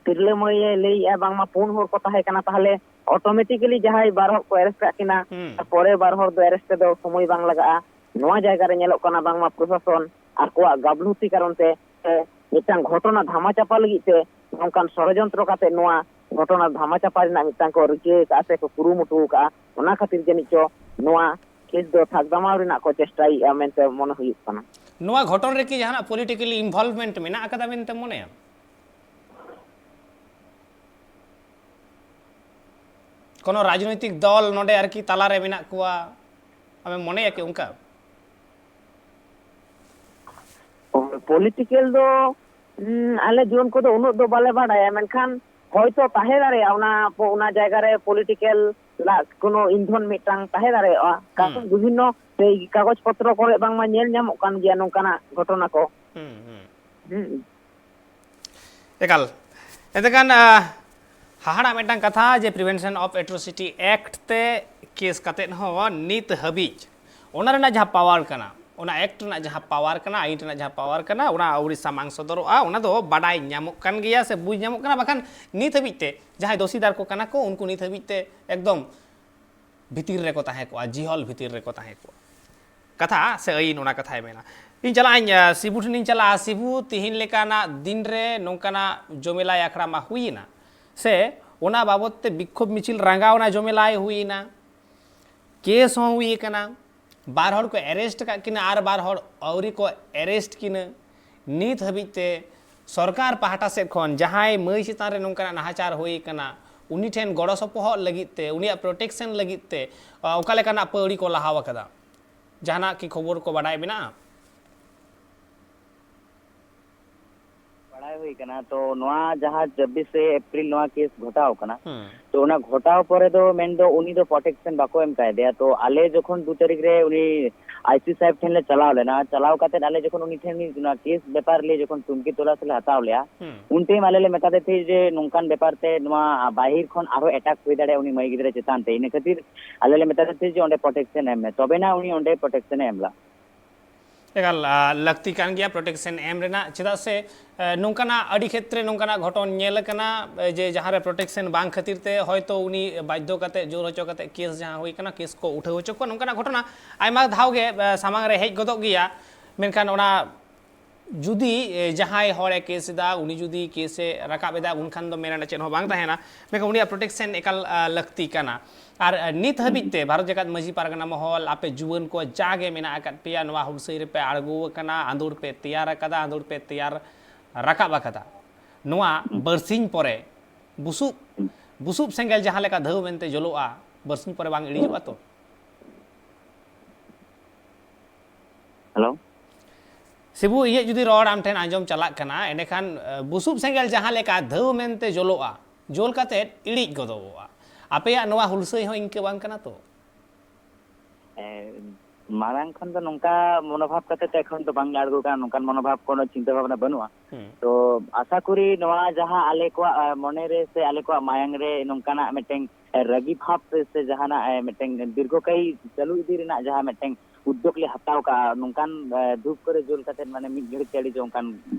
ᱛᱤᱨᱞᱟᱹ ᱢᱟᱹᱭᱮ ᱞᱟᱹᱭᱮᱜᱼᱟ ᱵᱟᱝᱢᱟ ᱯᱩᱱ ᱦᱚᱲ ᱠᱚ ᱛᱟᱦᱮᱸ ᱠᱟᱱᱟ, ᱛᱟᱦᱚᱞᱮ ᱚᱴᱳᱢᱮᱴᱤᱠᱟᱞᱤ ᱡᱟᱦᱟᱸᱭ ᱵᱟᱨ ᱦᱚᱲ ᱠᱚ ᱮᱨᱮᱥᱴ ᱠᱟᱜ ᱠᱤᱱᱟ, ᱦᱩᱸ᱾ ᱯᱚᱨᱮ ᱵᱟᱨ ᱦᱚᱲ ᱫᱚ ᱮᱨᱮᱥᱴ ᱛᱮᱫᱚ ᱥᱚᱢᱚᱭ ᱵᱟᱝ ᱞᱟᱜᱟᱜᱼᱟ᱾ ᱱᱚᱣᱟ ᱡᱟᱭᱜᱟ ᱨᱮ ᱧᱮᱞᱚᱜ ᱠᱟᱱᱟ ᱵᱟᱝᱢᱟ ᱯᱨᱚᱥᱟᱥᱚᱱ ᱟᱠᱚᱣᱟᱜ ᱜᱟᱵᱞᱩᱛᱤ ᱠᱟᱨᱚᱱ ᱛᱮ ᱥᱮ ᱢᱤᱫᱴᱟᱝ ᱜᱷᱚᱴᱚᱱᱟ ᱫᱷᱟᱢᱟ ᱪᱟᱯᱟ ᱞᱟᱹᱜᱤᱫ ᱛᱮ ᱱᱚᱝᱠᱟᱱ ᱥᱚᱲᱚᱡᱚᱱᱛᱨᱚ ᱠᱟᱛᱮ ᱱᱚᱣᱟ ᱜᱷᱚᱴᱚᱱᱟ ᱫᱷᱟᱢᱟ ᱪᱟᱯᱟ ᱨᱮᱱᱟᱜ ᱢᱤᱫᱴᱟᱝ ᱠᱚ ᱨᱤᱠᱟᱹ ᱟᱠᱟᱫᱼᱟ ᱥᱮ ᱠᱚ ᱠᱩᱨᱩᱢᱩᱴᱩ ᱟᱠᱟᱫᱼᱟ᱾ ᱚᱱᱟ ᱠᱷᱟᱹᱛᱤᱨ ᱡᱟᱹᱱᱤᱡ ᱪᱚ ᱱᱚᱣᱟ ᱠᱮᱥ ᱫᱚ ᱛᱷᱟᱠ ᱫᱟᱢᱟᱣ ᱨᱮᱱᱟᱜ ᱠᱚ ᱪᱮᱥᱴᱟᱭᱮᱫᱼᱟ ᱢᱮᱱᱛᱮ ᱢᱚᱱᱮ ᱦᱩᱭᱩᱜ ᱠᱟᱱᱟ᱾ ᱱᱚᱣᱟ ᱜᱷᱚᱴᱚᱱ ᱨᱮᱠᱤ ᱡᱟᱦᱟᱱᱟᱜ ᱯᱚᱞᱤᱴᱤᱠᱟᱞ ᱤᱱᱵᱷᱚᱞᱵᱷᱢᱮᱱᱴ ᱢᱮᱱᱟᱜ ᱟᱠᱟᱫᱟ ᱢᱮᱱᱛᱮ ᱢᱚᱱᱮᱭᱟ? ᱠᱳᱱᱳ ᱨᱟᱡᱽᱱᱳᱭᱛᱤᱠ ᱫᱚᱞ ᱱᱚᱰᱮ ᱟᱨᱠᱤ ᱛᱟᱞᱟᱨᱮ ᱢᱮᱱᱟᱜ ᱠᱚᱣᱟ, ᱟᱢᱮᱢ ᱢᱚᱱᱮᱭᱟ ᱠᱤ ᱚᱱᱠᱟ? ᱯᱚᱞᱤᱴᱤᱠᱟᱞ ᱫᱚ ᱩᱸ, ᱟᱞᱮ ᱡᱩᱣᱟᱹᱱ ᱠᱚᱫᱚ ᱩᱱᱟᱹᱜ ᱫᱚ ᱵᱟᱞᱮ ᱵᱟᱲᱟᱭᱟ, ᱢᱮᱱᱠᱷᱟᱱ ᱦᱚᱭᱛᱚ ᱛᱟᱦᱮᱸ ᱫᱟᱲᱮᱭᱟᱜᱼᱟ ᱚᱱᱟ ᱚᱱᱟ ᱡᱟᱭᱜᱟ ᱨᱮ ᱯᱚᱞᱤᱴᱤᱠᱟᱞ ᱞᱟ-, ᱠᱳᱱᱳ ᱤᱱᱫᱷᱚᱱ ᱢᱤᱫᱴᱟᱝ ᱛᱟᱦᱮᱸ ᱫᱟᱲᱮᱭᱟᱜᱼᱟ᱾ ᱠᱟᱨᱚᱱ ᱵᱤᱵᱷᱤᱱᱱᱚ ᱥᱮ ᱠᱟᱜᱚᱡᱽ ᱯᱚᱛᱨᱚ ᱠᱚᱨᱮ ᱵᱟᱝᱢᱟ ᱧᱮᱞ ᱧᱟᱢᱚᱜ ᱠᱟᱱ ᱜᱮᱭᱟ ᱱᱚᱝᱠᱟᱱᱟᱜ ᱜᱷᱚᱴᱚᱱᱟ ᱠᱚ᱾ ᱦᱩᱸ, ᱦᱩᱸ᱾ ᱦᱩᱸ᱾ ᱮᱠᱟᱞ᱾ ᱮᱱᱛᱮᱠᱷᱟᱱ, ᱟ, ᱦᱟᱦᱟᱲᱟᱜ ᱢᱤᱫᱴᱟᱝ ᱠᱟᱛᱷᱟ ᱡᱮ Prevention of Atrocity Act ᱛᱮ ᱠᱮᱥ ᱠᱟᱛᱮᱫ ᱦᱚᱸ ᱱᱤᱛ ᱦᱟᱹᱵᱤᱡ ᱚᱱᱟ ᱨᱮᱱᱟᱜ ᱡᱟᱦᱟᱸ ᱯᱟᱣᱟᱨ ᱠᱟᱱᱟ, ᱚᱱᱟ ᱮᱠᱴ ᱨᱮᱱᱟᱜ ᱡᱟᱦᱟᱸ ᱯᱟᱣᱟᱨ ᱠᱟᱱᱟ, ᱟᱹᱭᱤᱱ ᱨᱮᱱᱟᱜ ᱡᱟᱦᱟᱸ ᱯᱟᱣᱟᱨ ᱠᱟᱱᱟ, ᱚᱱᱟ ᱟᱹᱣᱨᱤ ᱥᱟᱢᱟᱝ ᱥᱚᱫᱚᱨᱚᱜᱼᱟ᱾ ᱚᱱᱟ ᱫᱚ ᱵᱟᱰᱟᱭ ᱧᱟᱢᱚᱜ ᱠᱟᱱ ᱜᱮᱭᱟ ᱥᱮ ᱵᱩᱡᱽ ᱧᱟᱢᱚᱜ ᱠᱟᱱᱟ, ᱵᱟᱠᱷᱟᱱ ᱱᱤᱛ ᱦᱟᱹᱵᱤᱡ ᱛᱮ ᱡᱟᱦᱟᱸᱭ ᱫᱳᱥᱤᱫᱟᱨ ᱠᱚ ᱠᱟᱱᱟ ᱠᱚ, ᱩᱱᱠᱩ ᱱᱤᱛ ᱦᱟᱹᱵᱤᱡ ᱛᱮ ᱮᱠᱫᱚᱢ ᱵᱷᱤᱛᱤᱨ ᱨᱮᱠᱚ ᱛᱟᱦᱮᱸ ᱠᱚᱜᱼᱟ, ᱡᱤᱦᱚᱞ ᱵᱷᱤᱛᱤᱨ ᱨᱮᱠᱚ ᱛᱟᱦᱮᱸ ᱠᱚᱜᱼᱟ᱾ ᱠᱟᱛᱷᱟ ᱥᱮ ᱟᱹᱭᱤᱱ ᱚᱱᱟ ᱠᱟᱛᱷᱟᱭ ᱢᱮᱱᱟ᱾ ᱤᱧ ᱪᱟᱞᱟᱜ ᱟᱹᱧ, ᱟ, ᱥᱤᱵᱩ ᱴᱷᱮᱱᱤᱧ ᱪᱟᱞᱟᱜᱼᱟ᱾ ᱥᱤᱵᱩ, ᱛᱤᱦᱤᱧ ᱞᱮᱠᱟᱱᱟᱜ ᱫᱤᱱ ᱨᱮ ᱱᱚᱝᱠᱟᱱᱟᱜ ᱡᱚᱢᱮᱞᱟᱭ ᱟᱠᱷᱲᱟ ᱢᱟ ᱦᱩᱭᱮᱱᱟ, ᱥᱮ ᱚᱱᱟ ᱵᱟᱵᱚᱛ ᱛᱮ ᱵᱤᱠᱠᱷᱳᱵ ᱢᱤᱪᱷᱤᱞ ᱨᱟᱸᱜᱟᱣᱱᱟ, ᱡᱚᱢᱮᱞᱟᱭ ᱦᱩᱭᱮᱱᱟ, ᱠᱮᱥ ᱦᱚᱸ ᱦᱩᱭ ᱟᱠᱟᱱᱟ, ᱵᱟᱨ ᱦᱚᱲ ᱠᱚ ᱮᱨᱮᱥᱴ ᱟᱠᱟᱫ ᱠᱤᱱᱟ ᱟᱨ ᱵᱟᱨ ᱦᱚᱲ ᱟᱹᱣᱨᱤ ᱠᱚ ᱮᱨᱮᱥᱴ ᱠᱤᱱᱟ᱾ ᱱᱤᱛ ᱦᱟᱹᱵᱤᱡ ᱛᱮ ᱥᱚᱨᱠᱟᱨ ᱯᱟᱦᱴᱟ ᱥᱮᱫ ᱠᱷᱚᱱ ᱡᱟᱦᱟᱸᱭ ᱢᱟᱹᱭ ᱪᱮᱛᱟᱱ ᱨᱮ ᱱᱚᱝᱠᱟᱱᱟᱜ ᱱᱟᱦᱟᱪᱟᱨ ᱦᱩᱭ ᱟᱠᱟᱱᱟ, ᱩᱱᱤ ᱴᱷᱮᱱ ᱜᱚᱲᱚ ᱥᱚᱯᱚᱦᱚᱫ ᱞᱟᱹᱜᱤᱫ ᱛᱮ, ᱩᱱᱤᱭᱟᱜ ᱯᱨᱚᱴᱮᱠᱥᱚᱱ ᱞᱟᱹᱜᱤᱫ ᱛᱮ, ᱚᱠᱟ ᱞᱮᱠᱟᱱᱟᱜ ᱯᱟᱹᱣᱲᱤ ᱠᱚ ᱞᱟᱦᱟᱣ ᱟᱠᱟᱫᱟ? ᱡᱟᱦᱟᱱᱟᱜ ᱠᱤ ᱠᱷᱚᱵᱚᱨ ᱠᱚ ᱵᱟᱰᱟᱭ ᱢᱮᱱᱟᱜᱼᱟ? ᱵᱟᱲᱟᱭ ᱦᱩᱭ ᱠᱟᱱᱟ᱾ ᱛᱚ, ᱱᱚᱣᱟ ᱡᱟᱦᱟᱸ ᱪᱚᱵᱵᱤᱥᱮ ᱮᱯᱨᱤᱞ ᱱᱚᱣᱟ ᱠᱮᱥ ᱜᱷᱚᱴᱟᱣ ᱠᱟᱱᱟ, ᱦᱩᱸ᱾ ᱛᱚ, ᱚᱱᱟ ᱜᱷᱚᱴᱟᱣ ᱯᱚᱨᱮ ᱫᱚ ᱢᱮᱱᱫᱚ ᱩᱱᱤ ᱫᱚ ᱯᱨᱚᱴᱮᱠᱥᱚᱱ ᱵᱟᱠᱚ ᱮᱢ ᱠᱟᱭ ᱫᱮᱭᱟ᱾ ᱛᱚ, ᱟᱞᱮ ᱡᱚᱠᱷᱚᱱ ᱫᱩ ᱛᱟᱹᱨᱤᱠᱷ ᱨᱮ ᱩᱱᱤ ᱟᱭᱥᱤ ᱥᱟᱦᱮᱵᱽ ᱴᱷᱮᱱ ᱞᱮ ᱪᱟᱞᱟᱣ ᱞᱮᱱᱟ, ᱪᱟᱞᱟᱣ ᱠᱟᱛᱮᱫ ᱟᱞᱮ ᱡᱚᱠᱷᱚᱱ ᱩᱱᱤ ᱴᱷᱮᱱ ᱱᱚᱣᱟ ᱠᱮᱥ ᱵᱮᱯᱟᱨ ᱞᱟᱹᱭ ᱡᱚᱠᱷᱚᱱ ᱛᱩᱱᱠᱷᱤ ᱛᱚᱞᱟᱥ ᱞᱮ ᱦᱟᱛᱟᱣ ᱞᱮᱜᱼᱟ, ᱦᱩᱸ᱾ ᱩᱱ ᱴᱟᱭᱤᱢ ᱟᱞᱮ ᱞᱮ ᱢᱮᱛᱟ ᱫᱮ ᱛᱟᱦᱮᱸᱫ ᱡᱮ ᱱᱚᱝᱠᱟᱱ ᱵᱮᱯᱟᱨ ᱛᱮ ᱱᱚᱣᱟ ᱵᱟᱦᱤᱨ ᱠᱷᱚᱱ ᱟᱨᱦᱚᱸ ᱮᱴᱟᱠ ᱦᱩᱭ ᱫᱟᱲᱮᱭᱟᱜᱼᱟ ᱩᱱᱤ ᱢᱟᱹᱭ ᱜᱤᱫᱽᱨᱟᱹ ᱪᱮᱛᱟᱱ ᱛᱮ, ᱤᱱᱟᱹ ᱠᱷᱟᱹᱛᱤᱨ ᱟᱞᱮ ᱞᱮ ᱢᱮᱛᱟ ᱫᱮ ᱛᱟᱦᱮᱸᱫ ᱡᱮ ᱚᱸᱰᱮ ᱯᱨᱚᱴᱮᱠᱥᱚᱱ ᱮᱢ ᱢᱮ, ᱛᱚᱵᱮᱱᱟ ᱩᱱᱤ ᱚᱸᱰᱮ ᱯᱨᱚᱴᱮᱠᱥᱚᱱᱮ ᱮᱢ ᱞᱮᱫᱟ᱾ ᱮᱠᱟᱞ, ᱟ, ᱞᱟᱹᱠᱛᱤ ᱠᱟᱱ ᱜᱮᱭᱟ ᱯᱨᱚᱴᱮᱠᱥᱚᱱ ᱮᱢ ᱨᱮᱱᱟᱜ, ᱪᱮᱫᱟᱜ ᱥᱮ, ᱮ, ᱱᱚᱝᱠᱟᱱᱟᱜ ᱟᱹᱰᱤ ᱠᱷᱮᱛᱨᱮ ᱱᱚᱝᱠᱟᱱᱟᱜ ᱜᱷᱚᱴᱚᱱ ᱧᱮᱞ ᱟᱠᱟᱱᱟ, ᱮ, ᱡᱮ ᱡᱟᱦᱟᱸ ᱨᱮ ᱯᱨᱚᱴᱮᱠᱥᱚᱱ ᱵᱟᱝ ᱠᱷᱟᱹᱛᱤᱨ ᱛᱮ ᱦᱚᱭᱛᱳ ᱩᱱᱤ ᱵᱟᱫᱽᱫᱷᱚ ᱠᱟᱛᱮ, ᱡᱳᱨ ᱦᱚᱪᱚ ᱠᱟᱛᱮ ᱠᱮᱥ ᱡᱟᱦᱟᱸ ᱦᱩᱭ ᱟᱠᱟᱱᱟ, ᱠᱮᱥ ᱠᱚ ᱩᱴᱷᱟᱹᱣ ᱦᱚᱪᱚ ᱠᱚᱣᱟ, ᱱᱚᱝᱠᱟᱱᱟᱜ ᱜᱷᱚᱴᱚᱱᱟ ᱟᱭᱢᱟ ᱫᱷᱟᱣ ᱜᱮ, ᱮ, ᱥᱟᱢᱟᱝ ᱨᱮ ᱦᱮᱡ ᱜᱚᱫᱚᱜ ᱜᱮᱭᱟ᱾ ᱢᱮᱱᱠᱷᱟᱱ ᱚᱱᱟ ᱡᱩᱫᱤ, ᱮ, ᱡᱟᱦᱟᱸᱭ ᱦᱚᱲᱮ ᱠᱮᱥ ᱮᱫᱟ, ᱩᱱᱤ ᱡᱩᱫᱤ ᱠᱮᱥ ᱮ ᱨᱟᱠᱟᱵ ᱮᱫᱟ, ᱩᱱᱠᱷᱟᱱ ᱫᱚ ᱢᱮᱱ ᱨᱮᱱᱟᱜ ᱪᱮᱫ ᱦᱚᱸ ᱵᱟᱝ ᱛᱟᱦᱮᱱᱟ᱾ ᱢᱮᱱᱠᱷᱟᱱ ᱩᱱᱤᱭᱟᱜ ᱯᱨᱚᱴᱮᱠᱥᱚᱱ ᱮᱠᱟᱞ, ᱟ, ᱞᱟᱹᱠᱛᱤ ᱠᱟᱱᱟ᱾ ᱟᱨ, ᱟ, ᱱᱤᱛ ᱦᱟᱹᱵᱤᱡ ᱛᱮ ᱵᱷᱟᱨᱚᱛ ᱡᱟᱠᱟᱛ ᱢᱟᱹᱡᱷᱤ ᱯᱟᱨᱜᱟᱱᱟ ᱢᱚᱦᱚᱞ, ᱟᱯᱮ ᱡᱩᱣᱟᱹᱱ ᱠᱚ ᱡᱟᱜᱮ ᱢᱮᱱᱟᱜ ᱟᱠᱟᱫ ᱯᱮᱭᱟ, ᱱᱚᱣᱟ ᱦᱩᱞᱥᱟᱹᱭ ᱨᱮᱯᱮ ᱟᱬᱜᱚ ᱟᱠᱟᱱᱟ, ᱟᱸᱫᱳᱲ ᱯᱮ ᱛᱮᱭᱟᱨ ᱟᱠᱟᱫᱟ, ᱟᱸᱫᱳᱲ ᱯᱮ ᱛᱮᱭᱟᱨ ᱨᱟᱠᱟᱵ ᱟᱠᱟᱫᱟ᱾ ᱱᱚᱣᱟ ᱵᱟᱨᱥᱤᱧ ᱯᱚᱨᱮ ᱵᱩᱥᱩᱵ, ᱵᱩᱥᱩᱵ ᱥᱮᱸᱜᱮᱞ ᱡᱟᱦᱟᱸ ᱞᱮᱠᱟ ᱫᱷᱟᱹᱣ ᱢᱮᱱᱛᱮ ᱡᱚᱞᱚᱜᱼᱟ, ᱵᱟᱨᱥᱤᱧ ᱯᱚᱨᱮ ᱵᱟᱝ ᱤᱲᱤᱡᱚᱜᱼᱟ ᱛᱚ? ᱦᱮᱞᱳ? ᱥᱤᱵᱩ, ᱤᱧᱟᱹᱜ ᱡᱩᱫᱤ ᱨᱚᱲ ᱟᱢ ᱴᱷᱮᱱ ᱟᱸᱡᱚᱢ ᱪᱟᱞᱟᱜ ᱠᱟᱱᱟ, ᱮᱸᱰᱮᱠᱷᱟᱱ, ᱮ, ᱵᱩᱥᱩᱵ ᱥᱮᱸᱜᱮᱞ ᱡᱟᱦᱟᱸ ᱞᱮᱠᱟ ᱫᱷᱟᱹᱣ ᱢᱮᱱᱛᱮ ᱡᱚᱞᱚᱜᱼᱟ, ᱡᱳᱞ ᱠᱟᱛᱮᱫ ᱤᱲᱤᱡ ᱜᱚᱫᱚᱜᱚᱜᱼᱟ᱾ ᱟᱯᱮᱭᱟᱜ ᱱᱚᱣᱟ ᱦᱩᱞᱥᱟᱹᱭ ᱦᱚᱸ ᱤᱱᱠᱟᱹ ᱵᱟᱝ ᱠᱟᱱᱟ ᱛᱚ? ᱮ, ᱢᱟᱲᱟᱝ ᱠᱷᱚᱱ ᱫᱚ ᱱᱚᱝᱠᱟ ᱢᱚᱱᱳᱵᱷᱟᱵ ᱠᱟᱛᱮ ᱛᱚ ᱮᱠᱷᱚᱱ ᱫᱚ ᱵᱟᱝᱞᱮ ᱟᱬᱜᱚ ᱠᱟᱱᱟ, ᱱᱚᱝᱠᱟᱱ ᱢᱚᱱᱳᱵᱷᱟᱵ ᱠᱳᱱᱳ ᱪᱤᱱᱛᱟᱹ ᱵᱷᱟᱵᱱᱟ ᱵᱟᱹᱱᱩᱜᱼᱟ᱾ ᱦᱩᱸ᱾ ᱛᱚ ᱟᱥᱟ ᱠᱚᱨᱤ ᱱᱚᱣᱟ ᱡᱟᱦᱟᱸ ᱟᱞᱮ ᱠᱚᱣᱟᱜ, ᱮ, ᱢᱚᱱᱮ ᱨᱮ ᱥᱮ ᱟᱞᱮ ᱠᱚᱣᱟᱜ ᱢᱟᱭᱟᱝ ᱨᱮ ᱱᱚᱝᱠᱟᱱᱟᱜ ᱢᱤᱫᱴᱮᱱ, ᱮ, ᱨᱟᱹᱜᱤ ᱵᱷᱟᱵ ᱥᱮ, ᱥᱮ ᱡᱟᱦᱟᱱᱟᱜ, ᱮ, ᱢᱤᱫᱴᱮᱱ ᱫᱤᱨᱜᱷᱚᱠᱟᱭᱤ ᱪᱟᱹᱞᱩ ᱤᱫᱤ ᱨᱮᱱᱟᱜ ᱡᱟᱦᱟᱸ ᱢᱤᱫᱴᱮᱱ ᱩᱫᱽᱫᱳᱜᱽ ᱞᱮ ᱦᱟᱛᱟᱣ ᱠᱟᱜᱼᱟ, ᱱᱚᱝᱠᱟᱱ, ᱮ, ᱫᱷᱩᱯ ᱠᱚᱨᱮ ᱡᱩᱞ ᱠᱟᱛᱮᱫ ᱢᱟᱱᱮ ᱢᱤᱫ ᱜᱷᱟᱹᱲᱤᱡ ᱛᱮ ᱟᱹᱰᱤ ᱡᱮ ᱚᱱᱠᱟᱱ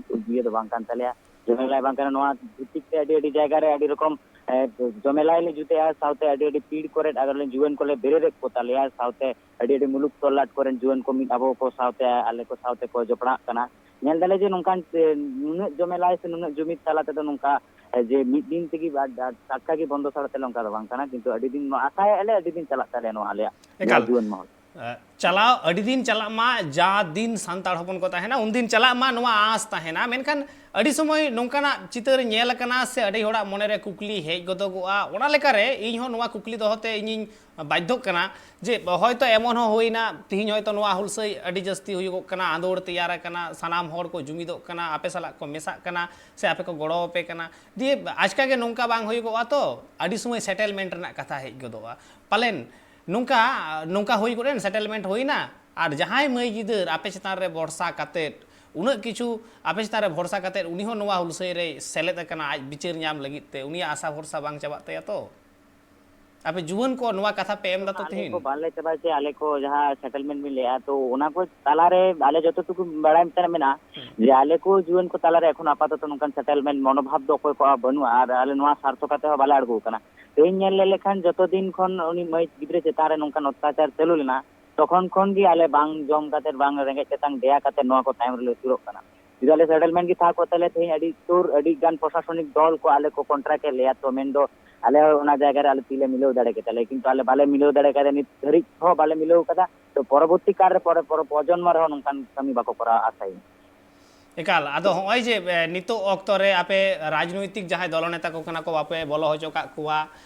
ᱤᱭᱟᱹ ᱫᱚ ᱵᱟᱝ ᱠᱟᱱ ᱛᱟᱞᱮᱭᱟ, ᱡᱷᱟᱢᱮᱞᱟ ᱵᱟᱝ ᱠᱟᱱᱟ᱾ ᱱᱚᱣᱟ ᱵᱷᱤᱛᱤᱨ ᱛᱮ ᱟᱹᱰᱤ ᱟᱹᱰᱤ ᱡᱟᱭᱜᱟ ᱨᱮ ᱟᱹᱰᱤ ᱨᱚᱠᱚᱢ, ᱮ, ᱡᱷᱟᱢᱮᱞᱟᱭ ᱞᱮ ᱡᱩᱛᱮᱜᱼᱟ, ᱥᱟᱶᱛᱮ ᱟᱹᱰᱤ ᱟᱹᱰᱤ ᱯᱤᱲ ᱠᱚᱨᱮᱫ ᱟᱨ ᱟᱞᱮ ᱡᱩᱣᱟᱹᱱ ᱠᱚᱞᱮ ᱵᱮᱨᱮᱫ ᱮᱫ ᱠᱚ ᱛᱟᱞᱮᱭᱟ, ᱥᱟᱶᱛᱮ ᱟᱹᱰᱤ ᱟᱹᱰᱤ ᱢᱩᱞᱩᱠ ᱛᱚᱞᱞᱟᱴ ᱠᱚᱨᱮᱱ ᱡᱩᱣᱟᱹᱱ ᱠᱚ ᱢᱤᱫ ᱟᱵᱚ ᱠᱚ ᱥᱟᱶᱛᱮ ᱟᱞᱮ ᱠᱚ ᱥᱟᱶᱛᱮ ᱠᱚ ᱡᱚᱯᱲᱟᱜ ᱠᱟᱱᱟ᱾ ᱧᱮᱞ ᱫᱟᱞᱮ ᱡᱮ ᱱᱚᱝᱠᱟᱱ, ᱮ, ᱱᱩᱱᱟᱹᱜ ᱡᱷᱟᱢᱮᱞᱟᱭ ᱥᱮ ᱱᱩᱱᱟᱹᱜ ᱡᱩᱢᱤᱫ ᱛᱟᱞᱟ ᱛᱮᱫᱚ ᱱᱚᱝᱠᱟ ᱡᱮ ᱢᱤᱫ ᱫᱤᱱ ᱛᱮᱜᱮ ᱟᱨ ᱟᱨ ᱴᱟᱴᱠᱟ ᱜᱮ ᱵᱚᱱᱫᱚ ᱥᱟᱲᱚᱜ ᱛᱟᱞᱮ, ᱚᱱᱠᱟ ᱫᱚ ᱵᱟᱝ ᱠᱟᱱᱟ, ᱠᱤᱱᱛᱩ ᱟᱹᱰᱤ ᱫᱤᱱ ᱱᱚᱣᱟ ᱟᱥᱟᱭᱮᱫ ᱞᱮ ᱟᱹᱰᱤ ᱫᱤᱱ ᱪᱟᱞᱟᱜ ᱛᱟᱞᱮᱭᱟ ᱱᱚᱣᱟ ᱟᱞᱮᱭᱟᱜ ᱮᱠᱟᱞ᱾ ᱡᱩᱣᱟᱹᱱ ᱢᱚᱦᱚᱞ᱾ ᱪᱟᱞᱟᱣ ᱟᱹᱰᱤ ᱫᱤᱱ ᱪᱟᱞᱟᱜ ᱢᱟ, ᱡᱟ ᱫᱤᱱ ᱥᱟᱱᱛᱟᱲ ᱦᱚᱯᱚᱱ ᱠᱚ ᱛᱟᱦᱮᱱᱟ, ᱩᱱᱫᱤᱱ ᱪᱟᱞᱟᱜ ᱢᱟ, ᱱᱚᱣᱟ ᱟᱸᱥ ᱛᱟᱦᱮᱱᱟ᱾ ᱢᱮᱱᱠᱷᱟᱱ ᱟᱹᱰᱤ ᱥᱚᱢᱚᱭ ᱱᱚᱝᱠᱟᱱᱟᱜ ᱪᱤᱛᱟᱹᱨ ᱧᱮᱞ ᱟᱠᱟᱱᱟ ᱥᱮ ᱟᱹᱰᱤ ᱦᱚᱲᱟᱜ ᱢᱚᱱᱮᱨᱮ ᱠᱩᱠᱞᱤ ᱦᱮᱡ ᱜᱚᱫᱚᱜᱚᱜᱼᱟ᱾ ᱚᱱᱟ ᱞᱮᱠᱟᱨᱮ ᱤᱧ ᱦᱚᱸ ᱱᱚᱣᱟ ᱠᱩᱠᱞᱤ ᱫᱚᱦᱚᱛᱮ ᱤᱧᱤᱧ ᱵᱟᱫᱽᱫᱷᱚᱜ ᱠᱟᱱᱟ ᱡᱮ ᱦᱚᱭᱛᱳ ᱮᱢᱚᱱ ᱦᱚᱸ ᱦᱩᱭᱱᱟ, ᱛᱤᱦᱤᱧ ᱦᱚᱭᱛᱳ ᱱᱚᱣᱟ ᱦᱩᱞᱥᱟᱹᱭ ᱟᱹᱰᱤ ᱡᱟᱹᱥᱛᱤ ᱦᱩᱭᱩᱜᱚᱜ ᱠᱟᱱᱟ, ᱟᱸᱫᱳᱲ ᱛᱮᱭᱟᱨ ᱟᱠᱟᱱᱟ, ᱥᱟᱱᱟᱢ ᱦᱚᱲ ᱠᱚ ᱡᱩᱢᱤᱫᱚᱜ ᱠᱟᱱᱟ, ᱟᱯᱮ ᱥᱟᱞᱟᱜ ᱠᱚ ᱢᱮᱥᱟᱜ ᱠᱟᱱᱟ ᱥᱮ ᱟᱯᱮ ᱠᱚ ᱜᱚᱲᱚ ᱟᱯᱮ ᱠᱟᱱᱟ, ᱫᱤᱭᱮ ᱟᱪᱠᱟ ᱜᱮ ᱱᱚᱝᱠᱟ ᱵᱟᱝ ᱦᱩᱭᱩᱜᱚᱜᱼᱟ ᱛᱚ, ᱟᱹᱰᱤ ᱥᱚᱢᱚᱭ ᱥᱮᱴᱮᱞᱢᱮᱱᱴ ᱨᱮᱱᱟᱜ ᱠᱟᱛᱷᱟ ᱦᱮᱡ ᱜᱚᱫᱚᱜᱼᱟ᱾ ᱯᱟᱞᱮᱱ ᱱᱚᱝᱠᱟ, ᱱᱚᱝᱠᱟ ᱦᱩᱭ ᱜᱚᱫ ᱮᱱ, ᱥᱮᱴᱮᱞᱢᱮᱱᱴ ᱦᱩᱭᱱᱟ, ᱟᱨ ᱡᱟᱦᱟᱸᱭ ᱢᱟᱹᱭ ᱜᱤᱫᱟᱹᱨ ᱟᱯᱮ ᱪᱮᱛᱟᱱ ᱨᱮ ᱵᱷᱚᱨᱥᱟ ᱠᱟᱛᱮᱫ, ᱩᱱᱟᱹᱜ ᱠᱤᱪᱷᱩ ᱟᱯᱮ ᱪᱮᱛᱟᱱ ᱨᱮ ᱵᱷᱚᱨᱥᱟ ᱠᱟᱛᱮᱫ, ᱩᱱᱤ ᱦᱚᱸ ᱱᱚᱣᱟ ᱦᱩᱞᱥᱟᱹᱭ ᱨᱮᱭ ᱥᱮᱞᱮᱫ ᱟᱠᱟᱱᱟ ᱟᱡ ᱵᱤᱪᱟᱹᱨ ᱧᱟᱢ ᱞᱟᱹᱜᱤᱫ ᱛᱮ, ᱩᱱᱤᱭᱟᱜ ᱟᱥᱟ ᱵᱷᱚᱨᱥᱟ ᱵᱟᱝ ᱪᱟᱵᱟᱜ ᱛᱟᱭᱟ ᱛᱚ? ᱟᱯᱮ ᱡᱩᱣᱟᱹᱱ ᱠᱚ ᱱᱚᱣᱟ ᱠᱟᱛᱷᱟ ᱯᱮ ᱮᱢ ᱫᱟᱛᱚ ᱟᱞᱮ ᱠᱚ ᱛᱤᱦᱤᱧ? ᱵᱟᱞᱮ ᱪᱟᱵᱟᱭ ᱪᱮ, ᱟᱞᱮ ᱠᱚ ᱡᱟᱦᱟᱸ ᱥᱮᱴᱮᱞᱢᱮᱱᱴ ᱵᱤᱱ ᱞᱟᱹᱭᱟ, ᱛᱚ ᱚᱱᱟ ᱠᱚ ᱛᱟᱞᱟᱨᱮ ᱟᱞᱮ ᱡᱚᱛᱚ ᱴᱩᱠᱩ ᱵᱟᱲᱟᱭ ᱢᱮᱱᱟᱜᱼᱟ ᱦᱩᱸ᱾ ᱡᱮ ᱟᱞᱮ ᱠᱚ ᱡᱩᱣᱟᱹᱱ ᱠᱚ ᱛᱟᱞᱟᱨᱮ ᱮᱠᱷᱚᱱ ᱟᱯᱟᱛᱚᱛᱚ ᱱᱚᱝᱠᱟᱱ ᱥᱮᱴᱮᱞᱢᱮᱱᱴ ᱢᱚᱱᱳᱵᱷᱟᱵ ᱫᱚ ᱚᱠᱚᱭ ᱠᱚᱣᱟᱜ ᱵᱟᱹᱱᱩᱜᱼᱟ, ᱟᱨ ᱟᱞᱮ ᱱᱚᱣᱟ ᱥᱟᱨᱛᱷᱚ ᱠᱟᱛᱮ ᱦᱚᱸ ᱵᱟᱞᱮ ᱟᱬᱜᱚ ᱟᱠᱟᱱᱟ᱾ ᱛᱮᱦᱮᱧ ᱧᱮᱞ ᱞᱮ ᱞᱮᱠᱷᱟᱱ ᱡᱚᱛᱚ ᱫᱤᱱ ᱠᱷᱚᱱ ᱩᱱᱤ ᱢᱟᱹᱭ ᱜᱤᱫᱽᱨᱟᱹ ᱪᱮᱛᱟᱱ ᱨᱮ ᱱᱚᱝᱠᱟᱱ ᱚᱛᱛᱟᱪᱟᱨ ᱪᱟᱹᱞᱩ ᱞᱮᱱᱟ, ᱛᱚᱠᱷᱚᱱ ᱠᱷᱚᱱ ᱜᱮ ᱟᱞᱮ ᱵᱟᱝ ᱡᱚᱢ ᱠᱟᱛᱮ, ᱵᱟᱝ ᱨᱮᱸᱜᱮᱡ ᱛᱮᱛᱟᱝ ᱫᱮᱭᱟ ᱠᱟᱛᱮ ᱱᱚᱣᱟ ᱠᱚ ᱛᱟᱭᱚᱢ ᱨᱮᱞᱮ ᱟᱹᱪᱩᱨᱚᱜ ᱠᱟᱱᱟ᱾ ᱡᱩᱫᱤ ᱟᱞᱮ ᱥᱮᱴᱮᱞᱢᱮᱱᱴ ᱜᱮ ᱛᱟᱦᱮᱸ ᱠᱚᱜ ᱛᱟᱞᱮ, ᱛᱮᱦᱮᱧ ᱟᱹᱰᱤ ᱥᱩᱨ, ᱟᱹᱰᱤ ᱜᱟᱱ ᱯᱨᱚᱥᱟᱥᱚᱱᱤᱠ ᱫᱚᱞ ᱠᱚ ᱟᱞᱮ ᱠᱚ ᱠᱚᱱᱴᱨᱟᱠᱴ ᱮᱫ ᱞᱮᱭᱟ, ᱛᱚ ᱢᱮᱱᱫᱚ ᱟᱞᱮ ᱦᱚᱸ ᱚᱱᱟ ᱡᱟᱭᱜᱟ ᱨᱮ ᱟᱞᱮ ᱛᱤ ᱞᱮ ᱢᱤᱞᱟᱹᱣ ᱫᱟᱲᱮ ᱠᱮᱛᱟ ᱞᱮ, ᱠᱤᱱᱛᱩ ᱟᱞᱮ ᱵᱟᱞᱮ ᱢᱤᱞᱟᱹᱣ ᱫᱟᱲᱮ ᱠᱟᱫᱟ, ᱱᱤᱛ ᱫᱷᱟᱹᱨᱤᱡ ᱦᱚᱸ ᱵᱟᱞᱮ ᱢᱤᱞᱟᱹᱣ ᱠᱟᱫᱟ᱾ ᱛᱚ ᱯᱚᱨᱚᱵᱚᱨᱛᱤ ᱠᱟᱞ ᱨᱮ, ᱯᱚᱨᱮ, ᱯᱚᱨᱮ ᱯᱨᱚᱡᱚᱱᱢᱚ ᱨᱮᱦᱚᱸ ᱱᱚᱝᱠᱟᱱ ᱠᱟᱹᱢᱤ ᱵᱟᱠᱚ ᱠᱚᱨᱟᱣᱟ, ᱟᱥᱟᱭᱟᱹᱧ᱾ ᱮᱠᱟᱞ᱾ ᱟᱫᱚ ᱦᱚᱸᱜᱼᱚᱭ ᱡᱮ, ᱮ, ᱱᱤᱛᱚᱜ ᱚᱠᱛᱚ ᱨᱮ ᱟᱯᱮ ᱨᱟᱡᱽᱱᱳᱭᱛᱤᱠ ᱡᱟᱦᱟᱸᱭ ᱫᱚᱞᱚ ᱱᱮᱛᱟ ᱠᱚ ᱠᱟᱱᱟ ᱠᱚ, ᱵᱟᱯᱮ ᱵᱚᱞᱚ ᱦᱚᱪᱚ ᱠᱟᱜ ᱠᱚᱣᱟ,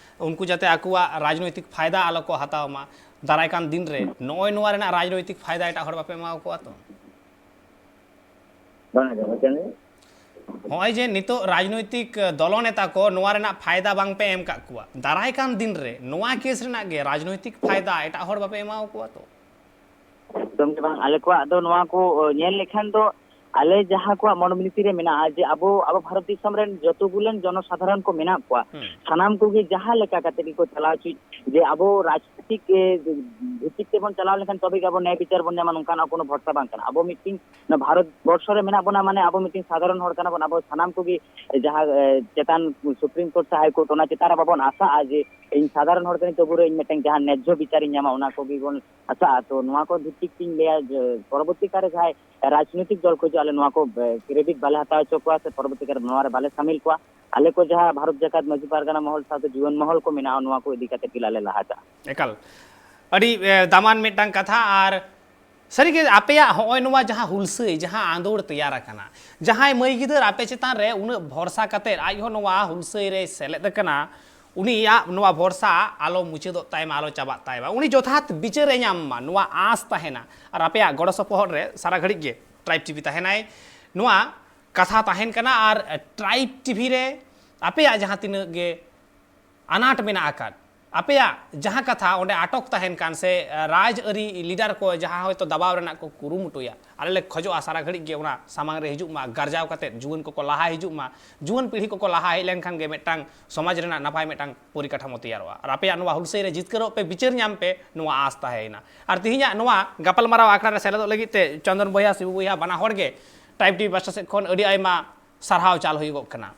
ᱩᱱᱠᱩ ᱡᱟᱛᱮ ᱟᱠᱚᱣᱟᱜ ᱨᱟᱡᱽᱱᱳᱭᱛᱤᱠ ᱯᱷᱟᱭᱫᱟ ᱟᱞᱚ ᱠᱚ ᱦᱟᱛᱟᱣ ᱢᱟ, ᱫᱟᱨᱟᱭ ᱠᱟᱱ ᱫᱤᱱ ᱨᱮ ᱦᱩᱸ᱾ ᱱᱚᱜᱼᱚᱭ ᱱᱚᱣᱟ ᱨᱮᱱᱟᱜ ᱨᱟᱡᱽᱱᱳᱭᱛᱤᱠ ᱯᱷᱟᱭᱫᱟ ᱮᱴᱟᱜ ᱦᱚᱲ ᱵᱟᱯᱮ ᱮᱢᱟ ᱠᱚᱣᱟ ᱛᱚ? ᱵᱟᱝ ᱟᱸᱡᱚᱢᱚᱜ ᱠᱟᱱᱟ᱾ ᱦᱚᱸᱜᱼᱚᱭ ᱡᱮ ᱱᱤᱛᱚᱜ ᱨᱟᱡᱽᱱᱳᱭᱛᱤᱠ ᱫᱚᱞᱚ ᱱᱮᱛᱟ ᱠᱚ ᱱᱚᱣᱟ ᱨᱮᱱᱟᱜ ᱯᱷᱟᱭᱫᱟ ᱵᱟᱝ ᱯᱮ ᱮᱢ ᱠᱟᱜ ᱠᱚᱣᱟ, ᱫᱟᱨᱟᱭ ᱠᱟᱱ ᱫᱤᱱ ᱨᱮ ᱱᱚᱣᱟ ᱠᱮᱥ ᱨᱮᱱᱟᱜ ᱜᱮ ᱨᱟᱡᱽᱱᱳᱭᱛᱤᱠ ᱯᱷᱟᱭᱫᱟ ᱮᱴᱟᱜ ᱦᱚᱲ ᱵᱟᱯᱮ ᱮᱢᱟ ᱠᱚᱣᱟ ᱛᱚ? ᱮᱠᱫᱚᱢ ᱜᱮ ᱵᱟᱝ, ᱟᱞᱮ ᱠᱚᱣᱟᱜ ᱫᱚ ᱱᱚᱣᱟ ᱠᱚ, ᱚ, ᱧᱮᱞ ᱞᱮᱠᱷᱟᱱ ᱫᱚ ᱟᱞᱮ ᱡᱟᱦᱟᱸ ᱠᱚᱣᱟᱜ ᱢᱚᱱᱳᱵᱤᱞᱤᱛᱤ ᱨᱮ ᱢᱮᱱᱟᱜᱼᱟ ᱡᱮ ᱟᱵᱚ, ᱟᱵᱚ ᱵᱷᱟᱨᱚᱛ ᱫᱤᱥᱚᱢ ᱨᱮᱱ ᱡᱚᱛᱚ ᱜᱩᱞᱟᱹᱱ ᱡᱚᱱᱚᱥᱟᱫᱷᱟᱨᱚᱱ ᱠᱚ ᱢᱮᱱᱟᱜ ᱠᱚᱣᱟ, ᱦᱩᱸ᱾ ᱥᱟᱱᱟᱢ ᱠᱚᱜᱮ ᱡᱟᱦᱟᱸ ᱞᱮᱠᱟ ᱠᱟᱛᱮ ᱜᱮᱠᱚ ᱪᱟᱞᱟᱣ ᱦᱚᱪᱚᱭᱮᱫ, ᱡᱮ ᱟᱵᱚ ᱨᱟᱡᱽᱱᱤᱛᱤᱠ ᱮ, ᱵᱷᱤᱛᱤᱠ ᱛᱮᱵᱚᱱ ᱪᱟᱞᱟᱣ ᱞᱮᱱᱠᱷᱟᱱ ᱛᱚᱵᱮ ᱜᱮ ᱟᱵᱚ ᱱᱮᱭᱟᱭ ᱵᱤᱪᱟᱨ ᱵᱚᱱ ᱧᱟᱢᱟ, ᱱᱚᱝᱠᱟᱱᱟᱜ ᱠᱳᱱᱳ ᱵᱷᱚᱨᱥᱟ ᱵᱟᱝ ᱠᱟᱱᱟ᱾ ᱟᱵᱚ ᱢᱤᱫᱴᱤᱱ ᱱᱚᱣᱟ ᱵᱷᱟᱨᱚᱛ ᱵᱚᱨᱥᱚ ᱨᱮ ᱢᱮᱱᱟᱜ ᱵᱚᱱᱟ, ᱢᱟᱱᱮ ᱟᱵᱚ ᱢᱤᱫᱴᱤᱱ ᱥᱟᱫᱷᱟᱨᱚᱱ ᱦᱚᱲ ᱠᱟᱱᱟ ᱵᱚᱱ᱾ ᱟᱵᱚ ᱥᱟᱱᱟᱢ ᱠᱚᱜᱮ ᱡᱟᱦᱟᱸ ᱮ, ᱪᱮᱛᱟᱱ ᱥᱩᱯᱨᱤᱢ ᱠᱳᱨᱴ ᱥᱮ ᱦᱟᱭ ᱠᱳᱨᱴ, ᱚᱱᱟ ᱪᱮᱛᱟᱱ ᱨᱮ ᱵᱟᱵᱚᱱ ᱟᱥᱟᱜᱼᱟ ᱡᱮ ᱤᱧ ᱥᱟᱫᱷᱟᱨᱚᱱ ᱦᱚᱲ ᱠᱟᱹᱱᱟᱹᱧ, ᱛᱚᱵᱩ ᱨᱮ ᱤᱧ ᱢᱤᱫᱴᱟᱝ ᱡᱟᱦᱟᱸ ᱱᱮᱡᱽᱡᱷᱚ ᱵᱤᱪᱟᱨᱤᱧ ᱧᱟᱢᱟ, ᱚᱱᱟ ᱠᱚᱜᱮ ᱵᱚᱱ ᱟᱥᱟᱜᱼᱟ᱾ ᱛᱚ ᱱᱚᱣᱟ ᱠᱚ ᱵᱷᱤᱛᱤᱠ ᱛᱤᱧ ᱞᱟᱹᱭᱟ ᱡᱮ ᱯᱚᱨᱚᱵᱚᱨᱛᱤ ᱠᱟᱞ ᱨᱮ ᱡᱟᱦᱟᱸᱭ ᱨᱟᱡᱽᱱᱤᱛᱤᱠ ᱫᱚᱞ ᱠᱚ ᱦᱤᱡᱩᱜᱼᱟ, ᱟᱞᱮ ᱱᱚᱣᱟ ᱠᱚ ᱮ, ᱠᱨᱮᱰᱤᱴ ᱵᱟᱞᱮ ᱦᱟᱛᱟᱣ ᱦᱚᱪᱚ ᱠᱚᱣᱟ ᱥᱮ ᱯᱚᱨᱚᱵᱚᱨᱛᱤ ᱠᱟᱞ ᱨᱮ ᱱᱚᱣᱟ ᱨᱮ ᱵᱟᱞᱮ ᱥᱟᱢᱤᱞ ᱠᱚᱣᱟ᱾ ᱟᱞᱮ ᱠᱚ ᱡᱟᱦᱟᱸ ᱵᱷᱟᱨᱚᱛ ᱡᱟᱠᱟᱛ ᱢᱟᱹᱡᱷᱤ ᱯᱟᱨᱜᱟᱱᱟ ᱢᱚᱦᱚᱞ ᱥᱟᱶᱛᱮ ᱡᱩᱣᱟᱹᱱ ᱢᱚᱦᱚᱞ ᱠᱚ ᱢᱮᱱᱟᱜᱼᱟ, ᱱᱚᱣᱟ ᱠᱚ ᱤᱫᱤ ᱠᱟᱛᱮ ᱜᱮ ᱟᱞᱮ ᱞᱟᱦᱟ ᱪᱟᱜᱼᱟ᱾ ᱮᱠᱟᱞ᱾ ᱟᱹᱰᱤ, ᱮ, ᱫᱟᱢᱟᱱ ᱢᱤᱫᱴᱟᱝ ᱠᱟᱛᱷᱟ᱾ ᱟᱨ ᱥᱟᱹᱨᱤᱜᱮ ᱟᱯᱮᱭᱟᱜ ᱦᱚᱸᱜᱼᱚᱭ ᱱᱚᱣᱟ ᱡᱟᱦᱟᱸ ᱦᱩᱞᱥᱟᱹᱭ, ᱡᱟᱦᱟᱸ ᱟᱸᱫᱳᱲ ᱛᱮᱭᱟᱨ ᱟᱠᱟᱱᱟ, ᱡᱟᱦᱟᱸᱭ ᱢᱟᱹᱭ ᱜᱤᱫᱟᱹᱨ ᱟᱯᱮ ᱪᱮᱛᱟᱱ ᱨᱮ ᱩᱱᱟᱹᱜ ᱵᱷᱚᱨᱥᱟ ᱠᱟᱛᱮ ᱟᱡ ᱦᱚᱸ ᱱᱚᱣᱟ ᱦᱩᱞᱥᱟᱹᱭ ᱨᱮᱭ ᱥᱮᱞᱮᱫ ᱟᱠᱟᱱᱟ, ᱩᱱᱤᱭᱟᱜ ᱱᱚᱣᱟ ᱵᱷᱚᱨᱥᱟ ᱟᱞᱚ ᱢᱩᱪᱟᱹᱫᱚᱜ ᱛᱟᱭ ᱢᱟ, ᱟᱞᱚ ᱪᱟᱵᱟᱜ ᱛᱟᱭ ᱢᱟ, ᱩᱱᱤ ᱡᱚᱛᱷᱟᱛ ᱵᱤᱪᱟᱹᱨᱮ ᱧᱟᱢ ᱢᱟ, ᱱᱚᱣᱟ ᱟᱸᱥ ᱛᱟᱦᱮᱱᱟ᱾ ᱟᱨ ᱟᱯᱮᱭᱟᱜ ᱜᱚᱲᱚ ᱥᱚᱯᱚᱦᱚᱫ ᱨᱮ ᱥᱟᱨᱟ ᱜᱷᱟᱹᱲᱤᱡ ᱜᱮ ᱴᱨᱟᱭᱤᱵᱽ ᱴᱤᱵᱷᱤ ᱛᱟᱦᱮᱱᱟᱭ, ᱱᱚᱣᱟ ᱠᱟᱛᱷᱟ ᱛᱟᱦᱮᱱ ᱠᱟᱱᱟ᱾ ᱟᱨ ᱴᱨᱟᱭᱤᱵᱽ ᱴᱤᱵᱷᱤ ᱨᱮ ᱟᱯᱮᱭᱟᱜ ᱡᱟᱦᱟᱸ ᱛᱤᱱᱟᱹᱜ ᱜᱮ ᱟᱱᱟᱴ ᱢᱮᱱᱟᱜ ᱟᱠᱟᱫ, ᱟᱯᱮᱭᱟᱜ ᱡᱟᱦᱟᱸ ᱠᱟᱛᱷᱟ ᱚᱸᱰᱮ ᱟᱴᱚᱠ ᱛᱟᱦᱮᱱ ᱠᱟᱱ ᱥᱮ, ᱮ, ᱨᱟᱡᱽ ᱟᱹᱨᱤ ᱞᱤᱰᱟᱨ ᱠᱚ ᱡᱟᱦᱟᱸ ᱦᱚᱭᱛᱳ ᱫᱟᱵᱟᱣ ᱨᱮᱱᱟᱜ ᱠᱚ ᱠᱩᱨᱩᱢᱩᱴᱩᱭᱟ, ᱟᱞᱮ ᱞᱮ ᱠᱷᱚᱡᱚᱜᱼᱟ ᱥᱟᱨᱟ ᱜᱷᱟᱹᱲᱤᱡ ᱜᱮ ᱚᱱᱟ ᱥᱟᱢᱟᱝ ᱨᱮ ᱦᱤᱡᱩᱜ ᱢᱟ, ᱜᱟᱨᱡᱟᱣ ᱠᱟᱛᱮᱫ ᱡᱩᱣᱟᱹᱱ ᱠᱚᱠᱚ ᱞᱟᱦᱟ ᱦᱤᱡᱩᱜ ᱢᱟ᱾ ᱡᱩᱣᱟᱹᱱ ᱯᱤᱲᱦᱤ ᱠᱚᱠᱚ ᱞᱟᱦᱟ ᱦᱮᱡ ᱞᱮᱱᱠᱷᱟᱱ ᱜᱮ ᱢᱤᱫᱴᱟᱝ ᱥᱚᱢᱟᱡᱽ ᱨᱮᱱᱟᱜ ᱱᱟᱯᱟᱭ ᱢᱤᱫᱴᱟᱝ ᱯᱚᱨᱤᱠᱟᱴᱷᱟᱢᱳ ᱛᱮᱭᱟᱨᱚᱜᱼᱟ᱾ ᱟᱨ ᱟᱯᱮᱭᱟᱜ ᱱᱚᱣᱟ ᱦᱩᱞᱥᱟᱹᱭ ᱨᱮ ᱡᱤᱛᱠᱟᱹᱨᱚᱜ ᱯᱮ, ᱵᱤᱪᱟᱹᱨ ᱧᱟᱢ ᱯᱮ, ᱱᱚᱣᱟ ᱟᱸᱥ ᱛᱟᱦᱮᱸᱭᱮᱱᱟ᱾ ᱟᱨ ᱛᱮᱦᱮᱧᱟᱜ ᱱᱚᱣᱟ ᱜᱟᱯᱟᱞᱢᱟᱨᱟᱣ ᱟᱠᱷᱲᱟ ᱨᱮ ᱥᱮᱞᱮᱫᱚᱜ ᱞᱟᱹᱜᱤᱫ ᱛᱮ ᱪᱚᱱᱫᱚᱱ ᱵᱚᱭᱦᱟ, ᱥᱤᱵᱩ ᱵᱚᱭᱦᱟ, ᱵᱟᱱᱟ ᱦᱚᱲ ᱜᱮ ᱴᱨᱟᱭᱤᱵᱽ ᱴᱤᱵᱷᱤ ᱯᱟᱦᱴᱟ ᱥᱮᱫ ᱠᱷᱚᱱ ᱟᱹᱰᱤ ᱟᱭᱢᱟ ᱥᱟᱨᱦᱟᱣ ᱪᱟᱞ ᱦᱩᱭᱩᱜᱚᱜ ᱠᱟᱱᱟ᱾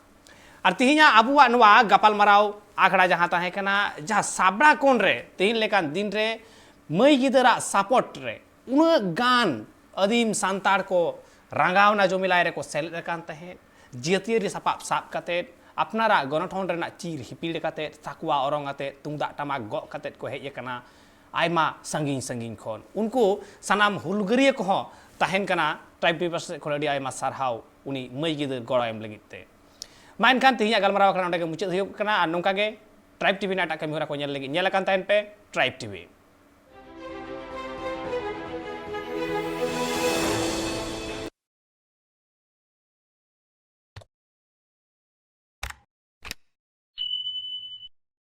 ᱟᱨ ᱛᱮᱦᱮᱧᱟᱜ ᱟᱵᱚᱣᱟᱜ ᱱᱚᱣᱟ ᱜᱟᱯᱟᱞᱢᱟᱨᱟᱣ ᱟᱠᱷᱲᱟ ᱡᱟᱦᱟᱸ ᱛᱟᱦᱮᱸ ᱠᱟᱱᱟ, ᱡᱟᱦᱟᱸ ᱥᱟᱵᱲᱟ ᱠᱚᱬ ᱨᱮ ᱛᱮᱦᱮᱧ ᱞᱮᱠᱟᱱ ᱫᱤᱱ ᱨᱮ ᱢᱟᱹᱭ ᱜᱤᱫᱟᱹᱨᱟᱜ ᱥᱟᱯᱳᱨᱴ ᱨᱮ ᱩᱱᱟᱹᱜ ᱜᱟᱱ ᱟᱹᱫᱤᱢ ᱥᱟᱱᱛᱟᱲ ᱠᱚ ᱨᱟᱸᱜᱟᱣᱱᱟ ᱡᱚᱢᱮᱞᱟᱭ ᱨᱮᱠᱚ ᱥᱮᱞᱮᱫ ᱟᱠᱟᱱ ᱛᱟᱦᱮᱸᱫ, ᱡᱟᱹᱛᱤᱭᱟᱹᱨᱤ ᱥᱟᱯᱟᱵ ᱥᱟᱵ ᱠᱟᱛᱮᱫ, ᱟᱯᱱᱟᱨᱟᱜ ᱜᱚᱱᱚᱴᱷᱚᱱ ᱨᱮᱱᱟᱜ ᱪᱤᱨ ᱦᱤᱯᱤᱲ ᱠᱟᱛᱮᱫ, ᱥᱟᱠᱣᱟ ᱚᱨᱚᱝ ᱟᱛᱮᱫ, ᱛᱩᱢᱫᱟᱜ ᱴᱟᱢᱟᱠ ᱜᱚᱜ ᱠᱟᱛᱮᱫ ᱠᱚ ᱦᱮᱡ ᱟᱠᱟᱱᱟ ᱟᱭᱢᱟ ᱥᱟᱺᱜᱤᱧ ᱥᱟᱺᱜᱤᱧ ᱠᱷᱚᱱ᱾ ᱩᱱᱠᱩ ᱥᱟᱱᱟᱢ ᱦᱩᱞᱜᱟᱹᱨᱤᱭᱟᱹ ᱠᱚᱦᱚᱸ ᱛᱟᱦᱮᱱ ᱠᱟᱱᱟ ᱴᱨᱟᱭᱤᱵᱽ ᱴᱤᱵᱷᱤ ᱯᱟᱦᱴᱟ ᱥᱮᱫ ᱠᱷᱚᱱ ᱟᱹᱰᱤ ᱟᱭᱢᱟ ᱥᱟᱨᱦᱟᱣ ᱩᱱᱤ ᱢᱟᱹᱭ ᱜᱤᱫᱟᱹᱨ ᱜᱚᱲᱚ ᱮᱢ ᱞᱟᱹᱜᱤᱫ ᱛᱮ᱾ ᱢᱟ ᱮᱱᱠᱷᱟᱱ ᱛᱮᱦᱮᱧᱟᱜ ᱜᱟᱞᱢᱟᱨᱟᱣ ᱟᱠᱷᱲᱟ ᱱᱚᱸᱰᱮ ᱜᱮ ᱢᱩᱪᱟᱹᱫ ᱦᱩᱭᱩᱜ ᱠᱟᱱᱟ᱾ ᱟᱨ ᱱᱚᱝᱠᱟ ᱜᱮ ᱴᱨᱟᱭᱤᱵᱽ ᱴᱤᱵᱷᱤ ᱨᱮᱱᱟᱜ ᱮᱴᱟᱜ ᱠᱟᱹᱢᱤ ᱦᱚᱨᱟ ᱠᱚ ᱧᱮᱞ ᱞᱟᱹᱜᱤᱫ ᱧᱮᱞ ᱟᱠᱟᱱ ᱛᱟᱦᱮᱱ ᱯᱮ ᱴᱨᱟᱭᱤᱵᱽ ᱴᱤᱵᱷᱤ᱾